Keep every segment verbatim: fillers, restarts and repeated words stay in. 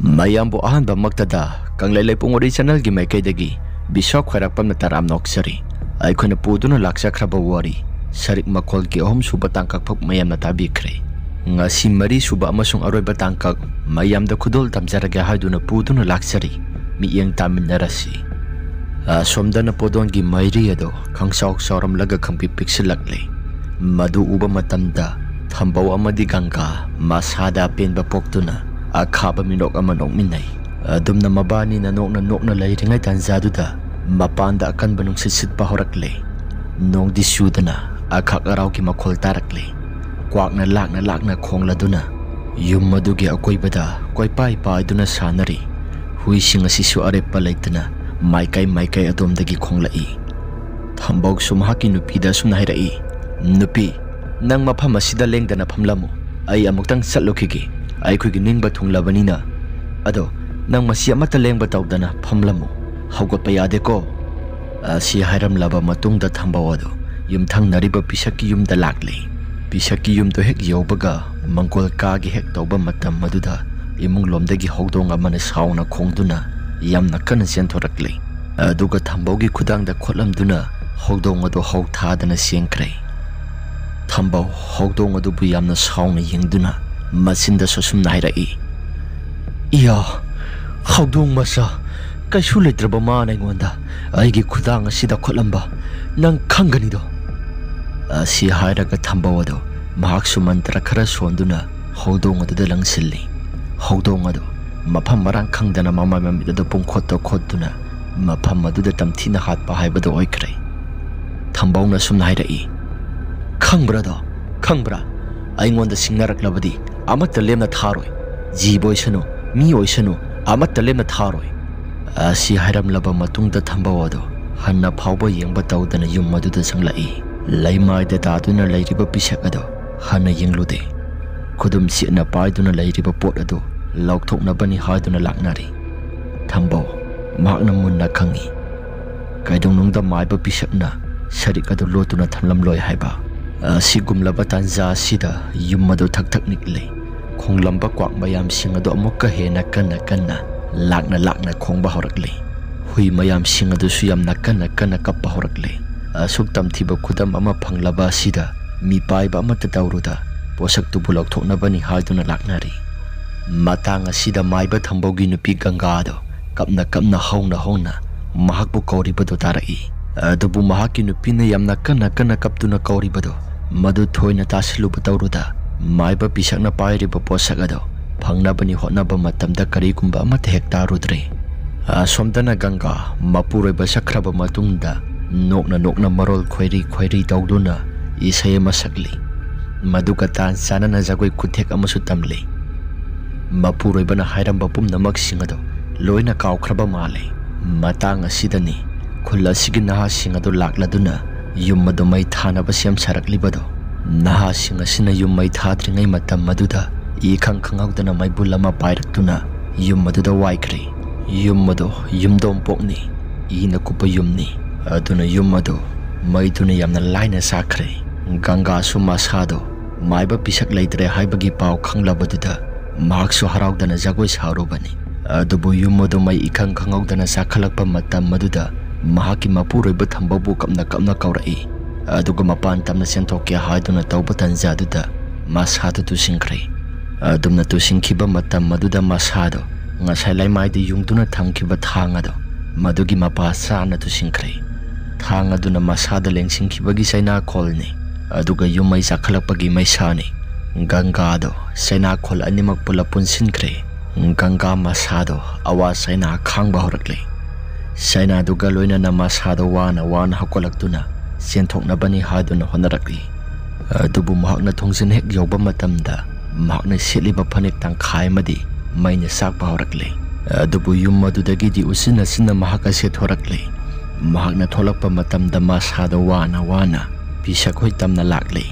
ꯃꯌꯥꯝꯕꯨ ꯑꯍꯥꯟꯕꯃꯛꯇꯗ ꯀꯪꯂꯩ ꯂꯩꯄꯨꯡ ꯋꯥꯔꯤ ꯆꯦꯅꯦꯜꯒꯤ ꯃꯥꯏꯀꯩꯗꯒꯤ ꯕꯤꯁ꯭ꯋꯥ ꯈ꯭ꯋꯥꯏꯔꯥꯛꯄꯝꯅ ꯇꯔꯥꯝꯅ ꯑꯣꯛꯆꯔꯤ꯫ ꯑꯩꯈꯣꯏꯅ ꯄꯨꯗꯨꯅ ꯂꯥꯛꯆꯈ꯭ꯔꯕ ꯋꯥꯔꯤ ꯁꯔꯤꯛ ꯃꯈꯣꯜꯒꯤ ꯑꯍꯨꯝꯁꯨꯕ ꯇꯥꯡꯀꯛ ꯐꯥꯎ ꯃꯌꯥꯝꯅ ꯇꯥꯕꯤꯈ꯭ꯔꯦ꯫ ꯉꯁꯤ ꯃꯔꯤꯁꯨꯕ ꯑꯃꯁꯨꯡ ꯑꯔꯣꯏꯕ ꯇꯥꯡꯀꯛ ꯃꯌꯥꯝꯗ ꯈꯨꯗꯣꯜ ꯇꯝꯖꯔꯒꯦ ꯍꯥꯏꯗꯨꯅ ꯄꯨꯗꯨꯅ ꯂꯥꯛꯆꯔꯤ꯫ ꯃꯤꯠꯌꯦꯡ ꯇꯥꯃꯤꯟꯅꯔꯁꯤ꯫ ꯑꯁꯣꯝꯗꯅ ꯄꯣꯗꯣꯟꯒꯤ ꯃꯩꯔꯤ ꯑꯗꯣ ꯈꯪꯆꯥꯎ ꯆꯥꯎꯔꯝꯂꯒ ꯈꯪꯄꯤꯛ ꯄꯤꯛꯁꯤꯜꯂꯛꯂꯦ꯫ ꯃꯗꯨ ꯎꯕ ꯃꯇꯝꯗ ꯊꯝꯕꯧ ꯑꯃꯗꯤ ꯒꯪꯒꯥ ꯃꯁꯥꯗ ꯑꯄꯦꯟꯕ ꯄꯣꯛꯇꯨꯅ ꯑꯈꯥꯕ ꯃꯤꯅꯣꯛ ꯑꯃ ꯅꯣꯛꯃꯤꯟꯅꯩ꯫ ꯑꯗꯨꯝꯅ ꯃꯕꯥꯅꯤꯅ ꯅꯣꯛꯅ ꯅꯣꯛꯅ ꯂꯩꯔꯤꯉꯩ ꯇꯥꯟꯖꯥꯗꯨꯗ ꯃꯄꯥꯟꯗ ꯑꯀꯟꯕ ꯅꯨꯡꯁꯤꯠ ꯁꯤꯠꯄ ꯍꯧꯔꯛꯂꯦ꯫ ꯅꯣꯡꯗꯤ ꯆꯨꯗꯅ ꯑꯈꯥꯛ ꯑꯔꯥꯎꯒꯤ ꯃꯈꯣꯜ ꯇꯥꯔꯛꯂꯦ꯫ ꯀ꯭ꯋꯥꯛꯅ ꯂꯥꯛꯅ ꯂꯥꯛꯅ ꯈꯣꯡꯂꯗꯨꯅ ꯌꯨꯝ ꯑꯗꯨꯒꯤ ꯑꯀꯣꯏꯕꯗ ꯀꯣꯏꯄꯥꯏ ꯄꯥꯏꯗꯨꯅ ꯁꯥꯟꯅꯔꯤ꯫ ꯍꯨꯏꯁꯤꯡ ꯑꯁꯤꯁꯨ ꯑꯔꯦꯞꯄ ꯂꯩꯇꯅ ꯃꯥꯏꯀꯩ ꯃꯥꯏꯀꯩ ꯑꯗꯣꯝꯗꯒꯤ ꯈꯣꯡꯂꯛꯏ꯫ ꯊꯝꯕꯧꯁꯨ ꯃꯍꯥꯛꯀꯤ ꯅꯨꯄꯤꯗ ꯑꯁꯨꯝꯅ ꯍꯥꯏꯔꯛꯏ, "ꯅꯨꯄꯤ, ꯅꯪ ꯃꯐꯝ ꯑꯁꯤꯗ ꯂꯦꯡꯗꯅ ꯐꯝꯂꯝꯃꯨ꯫ ꯑꯩ ꯑꯃꯨꯛꯇꯪ ꯆꯠꯂꯨꯈꯤꯒꯦ꯫ ꯑꯩꯈꯣꯏꯒꯤ ꯅꯤꯡꯕ ꯊꯨꯡꯂꯕꯅꯤꯅ꯫ ꯑꯗꯣ ꯅꯪ ꯃꯁꯤ ꯑꯃꯠꯇ ꯂꯦꯡꯕ ꯇꯧꯗꯅ ꯐꯝꯂꯝꯃꯨ꯫ ꯍꯧꯒꯠꯄ ꯌꯥꯗꯦꯀꯣ?" ꯑꯁꯤ ꯍꯥꯏꯔꯝꯂꯕ ꯃꯇꯨꯡꯗ ꯊꯝꯕꯧ ꯑꯗꯨ ꯌꯨꯝꯊꯪꯅꯔꯤꯕ ꯄꯤꯁꯛꯀꯤ ꯌꯨꯝꯗ ꯂꯥꯛꯂꯦ꯫ ꯄꯤꯁꯛꯀꯤ ꯌꯨꯝꯗꯣ ꯍꯦꯛ ꯌꯧꯕꯒ ꯃꯪꯒꯣꯜ ꯀꯥꯒꯦ ꯍꯦꯛ ꯇꯧꯕ ꯃꯇꯝ ꯑꯗꯨꯗ ꯏꯃꯨꯡꯂꯣꯝꯗꯒꯤ ꯍꯧꯗꯣꯡ ꯑꯃꯅ ꯁꯥꯎꯅ ꯈꯣꯡꯗꯨꯅ ꯌꯥꯝꯅ ꯀꯟꯅ ꯆꯦꯟꯊꯣꯔꯛꯂꯦ꯫ ꯑꯗꯨꯒ ꯊꯝꯕꯧꯒꯤ ꯈꯨꯗꯥꯡꯗ ꯈꯣꯠꯂꯝꯗꯨꯅ ꯍꯧꯗꯣꯡ ꯑꯗꯨ ꯍꯧ ꯊꯥꯗꯅ ꯆꯦꯟꯈ꯭ꯔꯦ꯫ ꯊꯝꯕꯧ ꯍꯧꯗꯣꯡ ꯑꯗꯨꯕꯨ ꯌꯥꯝꯅ ꯁꯥꯎꯅ ꯌꯦꯡꯗꯨꯅ ꯃꯆꯤꯟꯗꯁꯨ ꯑꯁꯨꯝꯅ ꯍꯥꯏꯔꯛꯏ, "ꯏꯌꯥ, ꯍꯧꯗꯣꯡ ꯃꯆꯥ, ꯀꯩꯁꯨ ꯂꯩꯇ꯭ꯔꯕ ꯃꯥꯅ ꯑꯩꯉꯣꯟꯗ ꯑꯩꯒꯤ ꯈꯨꯗꯥꯡ ꯑꯁꯤꯗ ꯈꯣꯠꯂꯝꯕ ꯅꯪ ꯈꯪꯒꯅꯤꯗꯣ?" ꯑꯁꯤ ꯍꯥꯏꯔꯒ ꯊꯝꯕꯧ ꯑꯗꯨ ꯃꯍꯥꯛꯁꯨ ꯃꯟꯇ꯭ꯔ ꯈꯔ ꯁꯣꯟꯗꯨꯅ ꯍꯧꯗꯣꯡ ꯑꯗꯨꯗ ꯂꯪꯁꯤꯜꯂꯤ꯫ ꯍꯧꯗꯣꯡ ꯑꯗꯨ ꯃꯐꯝ ꯃꯔꯥꯡ ꯈꯪꯗꯅ ꯃꯃꯥꯏ ꯃꯃꯤꯠ ꯑꯗꯨ ꯄꯨꯡꯈꯣꯠꯇ ꯈꯣꯠꯇꯨꯅ ꯃꯐꯝ ꯑꯗꯨꯗ ꯇꯝꯊꯤꯅ ꯍꯥꯠꯄ ꯍꯥꯏꯕꯗꯨ ꯑꯣꯏꯈ꯭ꯔꯦ꯫ ꯊꯝꯕꯧꯅ ꯑꯁꯨꯝꯅ ꯍꯥꯏꯔꯛꯏ, "ꯈꯪꯕ꯭ꯔꯥꯗꯣ? ꯈꯪꯕ꯭ꯔꯥ? ꯑꯩꯉꯣꯟꯗ ꯁꯤꯡꯅꯔꯛꯂꯕꯗꯤ ꯑꯃꯠꯇ ꯂꯦꯝꯅ ꯊꯥꯔꯣꯏ꯫ ꯖꯤꯕ ꯑꯣꯏꯁꯅꯨ, ꯃꯤ ꯑꯣꯏꯁꯅꯨ, ꯑꯃꯠꯇ ꯂꯦꯝꯅ ꯊꯥꯔꯣꯏ꯫" ꯑꯁꯤ ꯍꯥꯏꯔꯝꯂꯕ ꯃꯇꯨꯡꯗ ꯊꯝꯕꯧ ꯑꯗꯨ ꯍꯟꯅ ꯐꯥꯎꯕ ꯌꯦꯡꯕ ꯇꯧꯗꯅ ꯌꯨꯝ ꯑꯗꯨꯗ ꯆꯪꯂꯛꯏ꯫ ꯂꯩꯃꯥꯏꯗ ꯇꯥꯗꯨꯅ ꯂꯩꯔꯤꯕ ꯄꯤꯁꯛ ꯑꯗꯨ ꯍꯟꯅ ꯌꯦꯡꯂꯨꯗꯦ꯫ ꯈꯨꯗꯨꯝ ꯆꯦꯠꯅ ꯄꯥꯏꯗꯨꯅ ꯂꯩꯔꯤꯕ ꯄꯣꯠ ꯑꯗꯨ ꯂꯧꯊꯣꯛꯅꯕꯅꯤ ꯍꯥꯏꯗꯨꯅ ꯂꯥꯛꯅꯔꯤ꯫ ꯊꯝꯕꯧ ꯃꯍꯥꯛꯅ ꯃꯨꯟꯅ ꯈꯪꯏ꯫ ꯀꯩꯗꯧꯅꯨꯡꯗ ꯃꯥꯏꯕ ꯄꯤꯁꯛꯅ ꯁꯔꯤꯛ ꯑꯗꯨ ꯂꯣꯠꯇꯨꯅ ꯊꯝꯂꯝꯂꯣꯏ ꯍꯥꯏꯕ꯫ ꯑꯁꯤꯒꯨꯝꯂꯕ ꯇꯥꯟꯖꯥ ꯑꯁꯤꯗ ꯌꯨꯝ ꯑꯗꯨ ꯊꯛ ꯊꯛ ꯅꯤꯛꯂꯦ꯫ ꯈꯣꯡꯂꯝꯕ ꯀ꯭ꯋꯥꯛ ꯃꯌꯥꯝꯁꯤꯡ ꯑꯗꯨ ꯑꯃꯨꯛꯀ ꯍꯦꯟꯅ ꯀꯟꯅ ꯀꯟꯅ, ꯂꯥꯛꯅ ꯂꯥꯛꯅ ꯈꯣꯡꯕ ꯍꯧꯔꯛꯂꯤ꯫ ꯍꯨꯏ ꯃꯌꯥꯝꯁꯤꯡ ꯑꯗꯨꯁꯨ ꯌꯥꯝꯅ ꯀꯟꯅ ꯀꯟꯅ ꯀꯞꯄ ꯍꯧꯔꯛꯂꯤ꯫ ꯑꯁꯨꯛ ꯇꯝꯊꯤꯕ ꯈꯨꯗꯝ ꯑꯃ ꯐꯪꯂꯕ ꯑꯁꯤꯗ ꯃꯤꯄꯥꯏꯕ ꯑꯃꯠꯇ ꯇꯧꯔꯨꯗ, ꯄꯣꯠꯁꯛꯇꯨꯕꯨ ꯂꯧꯊꯣꯛꯅꯕꯅꯤ ꯍꯥꯏꯗꯨꯅ ꯂꯥꯛꯅꯔꯤ꯫ ꯃꯇꯥꯡ ꯑꯁꯤꯗ ꯃꯥꯏꯕ ꯊꯝꯕꯧꯒꯤ ꯅꯨꯄꯤ ꯒꯪꯒꯥꯗꯣ ꯀꯞꯅ ꯀꯞꯅ ꯍꯧꯅ ꯍꯧꯅ ꯃꯍꯥꯛꯄꯨ ꯀꯧꯔꯤꯕꯗꯨ ꯇꯥꯔꯛꯏ꯫ ꯑꯗꯨꯕꯨ ꯃꯍꯥꯛꯀꯤ ꯅꯨꯄꯤꯅ ꯌꯥꯝꯅ ꯀꯟꯅ ꯀꯟꯅ ꯀꯞꯇꯨꯅ ꯀꯧꯔꯤꯕꯗꯣ ꯃꯗꯨ ꯊꯣꯏꯅ ꯇꯥꯁꯤꯜꯂꯨꯕ ꯇꯧꯔꯨꯗ, ꯃꯥꯏꯕ ꯄꯤꯁꯛꯅ ꯄꯥꯏꯔꯤꯕ ꯄꯣꯠꯁꯛ ꯑꯗꯣ ꯐꯪꯅꯕꯅꯤ ꯍꯣꯠꯅꯕ ꯃꯇꯝꯗ ꯀꯔꯤꯒꯨꯝꯕ ꯑꯃꯠꯇ ꯍꯦꯛ ꯇꯥꯔꯨꯗ꯭ꯔꯦ꯫ ꯑꯁꯣꯝꯗꯅ ꯒꯪꯒꯥ ꯃꯄꯨꯔꯣꯏꯕ ꯁꯛꯈ꯭ꯔꯕ ꯃꯇꯨꯡꯗ ꯅꯣꯛꯅ ꯅꯣꯛꯅ ꯃꯔꯣꯜ ꯈꯣꯏꯔꯤ ꯈꯣꯏꯔꯤ ꯇꯧꯗꯨꯅ ꯏꯁꯩ ꯑꯃ ꯁꯛꯂꯤ꯫ ꯃꯗꯨꯒ ꯇꯥꯟ ꯆꯥꯟꯅꯅ ꯖꯒꯣꯏ ꯈꯨꯊꯦꯛ ꯑꯃꯁꯨ ꯇꯝꯂꯤ꯫ ꯃꯄꯨꯔꯣꯏꯕꯅ ꯍꯥꯏꯔꯝꯕ ꯄꯨꯝꯅꯃꯛꯁꯤꯡ ꯑꯗꯨ ꯂꯣꯏꯅ ꯀꯥꯎꯈ꯭ꯔꯕ ꯃꯥꯜꯂꯤ꯫ ꯃꯇꯥꯡ ꯑꯁꯤꯗꯅꯤ ꯈꯨꯜ ꯑꯁꯤꯒꯤ ꯅꯍꯥꯁꯤꯡ ꯑꯗꯨ ꯂꯥꯛꯂꯗꯨꯅ ꯌꯨꯝ ꯑꯗꯨ ꯃꯩ ꯊꯥꯅꯕ ꯁꯦꯝ ꯁꯥꯔꯛꯂꯤꯕꯗꯣ꯫ ꯅꯍꯥꯁꯤꯡ ꯑꯁꯤꯅ ꯌꯨꯝ ꯃꯩ ꯊꯥꯗ꯭ꯔꯤꯉꯩ ꯃꯇꯝ ꯑꯗꯨꯗ ꯏꯈꯪ ꯈꯪꯍꯧꯗꯅ ꯃꯩꯕꯨꯜ ꯑꯃ ꯄꯥꯏꯔꯛꯇꯨꯅ ꯌꯨꯝ ꯑꯗꯨꯗ ꯋꯥꯏꯈ꯭ꯔꯦ꯫ ꯌꯨꯝ ꯑꯗꯨ ꯌꯨꯝꯗꯣꯡꯄꯣꯛꯅꯤ, ꯏꯅ ꯀꯨꯞꯄ ꯌꯨꯝꯅꯤ꯫ ꯑꯗꯨꯅ ꯌꯨꯝ ꯑꯗꯨ ꯃꯩꯗꯨꯅ ꯌꯥꯝꯅ ꯂꯥꯏꯅ ꯆꯥꯛꯈ꯭ꯔꯦ꯫ ꯒꯪꯒꯥꯁꯨ ꯃꯁꯥꯗꯣ ꯃꯥꯏꯕ ꯄꯤꯁꯛ ꯂꯩꯇ꯭ꯔꯦ ꯍꯥꯏꯕꯒꯤ ꯄꯥꯎ ꯈꯪꯂꯕꯗꯨꯗ ꯃꯍꯥꯛꯁꯨ ꯍꯔꯥꯎꯗꯅ ꯖꯒꯣꯏ ꯁꯥꯔꯨꯕꯅꯤ꯫ ꯑꯗꯨꯕꯨ ꯌꯨꯝ ꯑꯗꯨ ꯃꯩ ꯏꯈꯪ ꯈꯪꯍꯧꯗꯅ ꯆꯥꯛꯈꯠꯂꯛꯄ ꯃꯇꯝ ꯑꯗꯨꯗ ꯃꯍꯥꯛꯀꯤ ꯃꯄꯨꯔꯣꯏꯕ ꯊꯝꯕꯧꯕꯨ ꯀꯞꯅ ꯀꯞꯅ ꯀꯧꯔꯛꯏ꯫ ꯑꯗꯨꯒ ꯃꯄꯥꯟ ꯇꯝꯅ ꯆꯦꯟꯊꯣꯛꯀꯦ ꯍꯥꯏꯗꯨꯅ ꯇꯧꯕ ꯇꯟꯖꯥꯗꯨꯗ ꯃꯁꯥꯗꯨ ꯇꯨꯁꯤꯟꯈ꯭ꯔꯦ꯫ ꯑꯗꯨꯝꯅ ꯇꯨꯁꯤꯟꯈꯤꯕ ꯃꯇꯝ ꯑꯗꯨꯗ ꯃꯁꯥꯗꯣ ꯉꯁꯥꯏ ꯂꯩꯃꯥꯏꯗ ꯌꯨꯡꯗꯨꯅ ꯊꯝꯈꯤꯕ ꯊꯥꯡ ꯑꯗꯣ ꯃꯗꯨꯒꯤ ꯃꯄꯥ ꯆꯥꯅ ꯇꯨꯁꯤꯟꯈ꯭ꯔꯦ꯫ ꯊꯥꯡ ꯑꯗꯨꯅ ꯃꯁꯥꯗ ꯂꯦꯡꯁꯤꯟꯈꯤꯕꯒꯤ ꯆꯩꯅꯥꯈꯣꯜꯅꯤ, ꯑꯗꯨꯒ ꯌꯨꯝ ꯃꯩ ꯆꯥꯛꯈꯠꯂꯛꯄꯒꯤ ꯃꯩꯁꯥꯅꯤ꯫ ꯒꯪꯒꯥꯗꯣ ꯆꯩꯅꯥꯈꯣꯜ ꯑꯅꯤꯃꯛ ꯄꯨꯂꯞ ꯄꯨꯟꯁꯤꯟꯈ꯭ꯔꯦ꯫ ꯒꯪꯒꯥ ꯃꯁꯥꯗꯣ ꯑꯋꯥ ꯆꯩꯅꯥ ꯈꯥꯡꯕ ꯍꯧꯔꯛꯂꯦ꯫ ꯆꯩꯅꯥꯗꯨꯒ ꯂꯣꯏꯅꯅ ꯃꯁꯥꯗꯣ ꯋꯥꯅ ꯋꯥꯅ ꯍꯧꯒꯠꯂꯛꯇꯨꯅ ꯆꯦꯟꯊꯣꯛꯅꯕꯅꯤ ꯍꯥꯏꯗꯨꯅ ꯍꯣꯠꯅꯔꯛꯂꯤ꯫ ꯑꯗꯨꯕꯨ ꯃꯍꯥꯛꯅ ꯊꯣꯡꯖꯤꯟ ꯍꯦꯛ ꯌꯧꯕ ꯃꯇꯝꯗ ꯃꯍꯥꯛꯅ ꯁꯦꯠꯂꯤꯕ ꯐꯅꯦꯛ ꯇꯪꯈꯥꯏ ꯑꯃꯗꯤ ꯃꯩꯅ ꯆꯥꯛꯄ ꯍꯧꯔꯛꯂꯦ꯫ ꯑꯗꯨꯕꯨ ꯌꯨꯝ ꯑꯗꯨꯗꯒꯤꯗꯤ ꯎꯆꯤꯟ ꯅꯥꯆꯤꯟꯅ ꯃꯍꯥꯛ ꯑꯁꯤ ꯊꯣꯔꯛꯂꯦ꯫ ꯃꯍꯥꯛꯅ ꯊꯣꯛꯂꯛꯄ ꯃꯇꯝꯗ ꯃꯁꯥꯗꯣ ꯋꯥꯅ ꯋꯥꯅ ꯄꯤꯁꯛ ꯍꯣꯏ ꯇꯝꯅ ꯂꯥꯛꯂꯦ꯫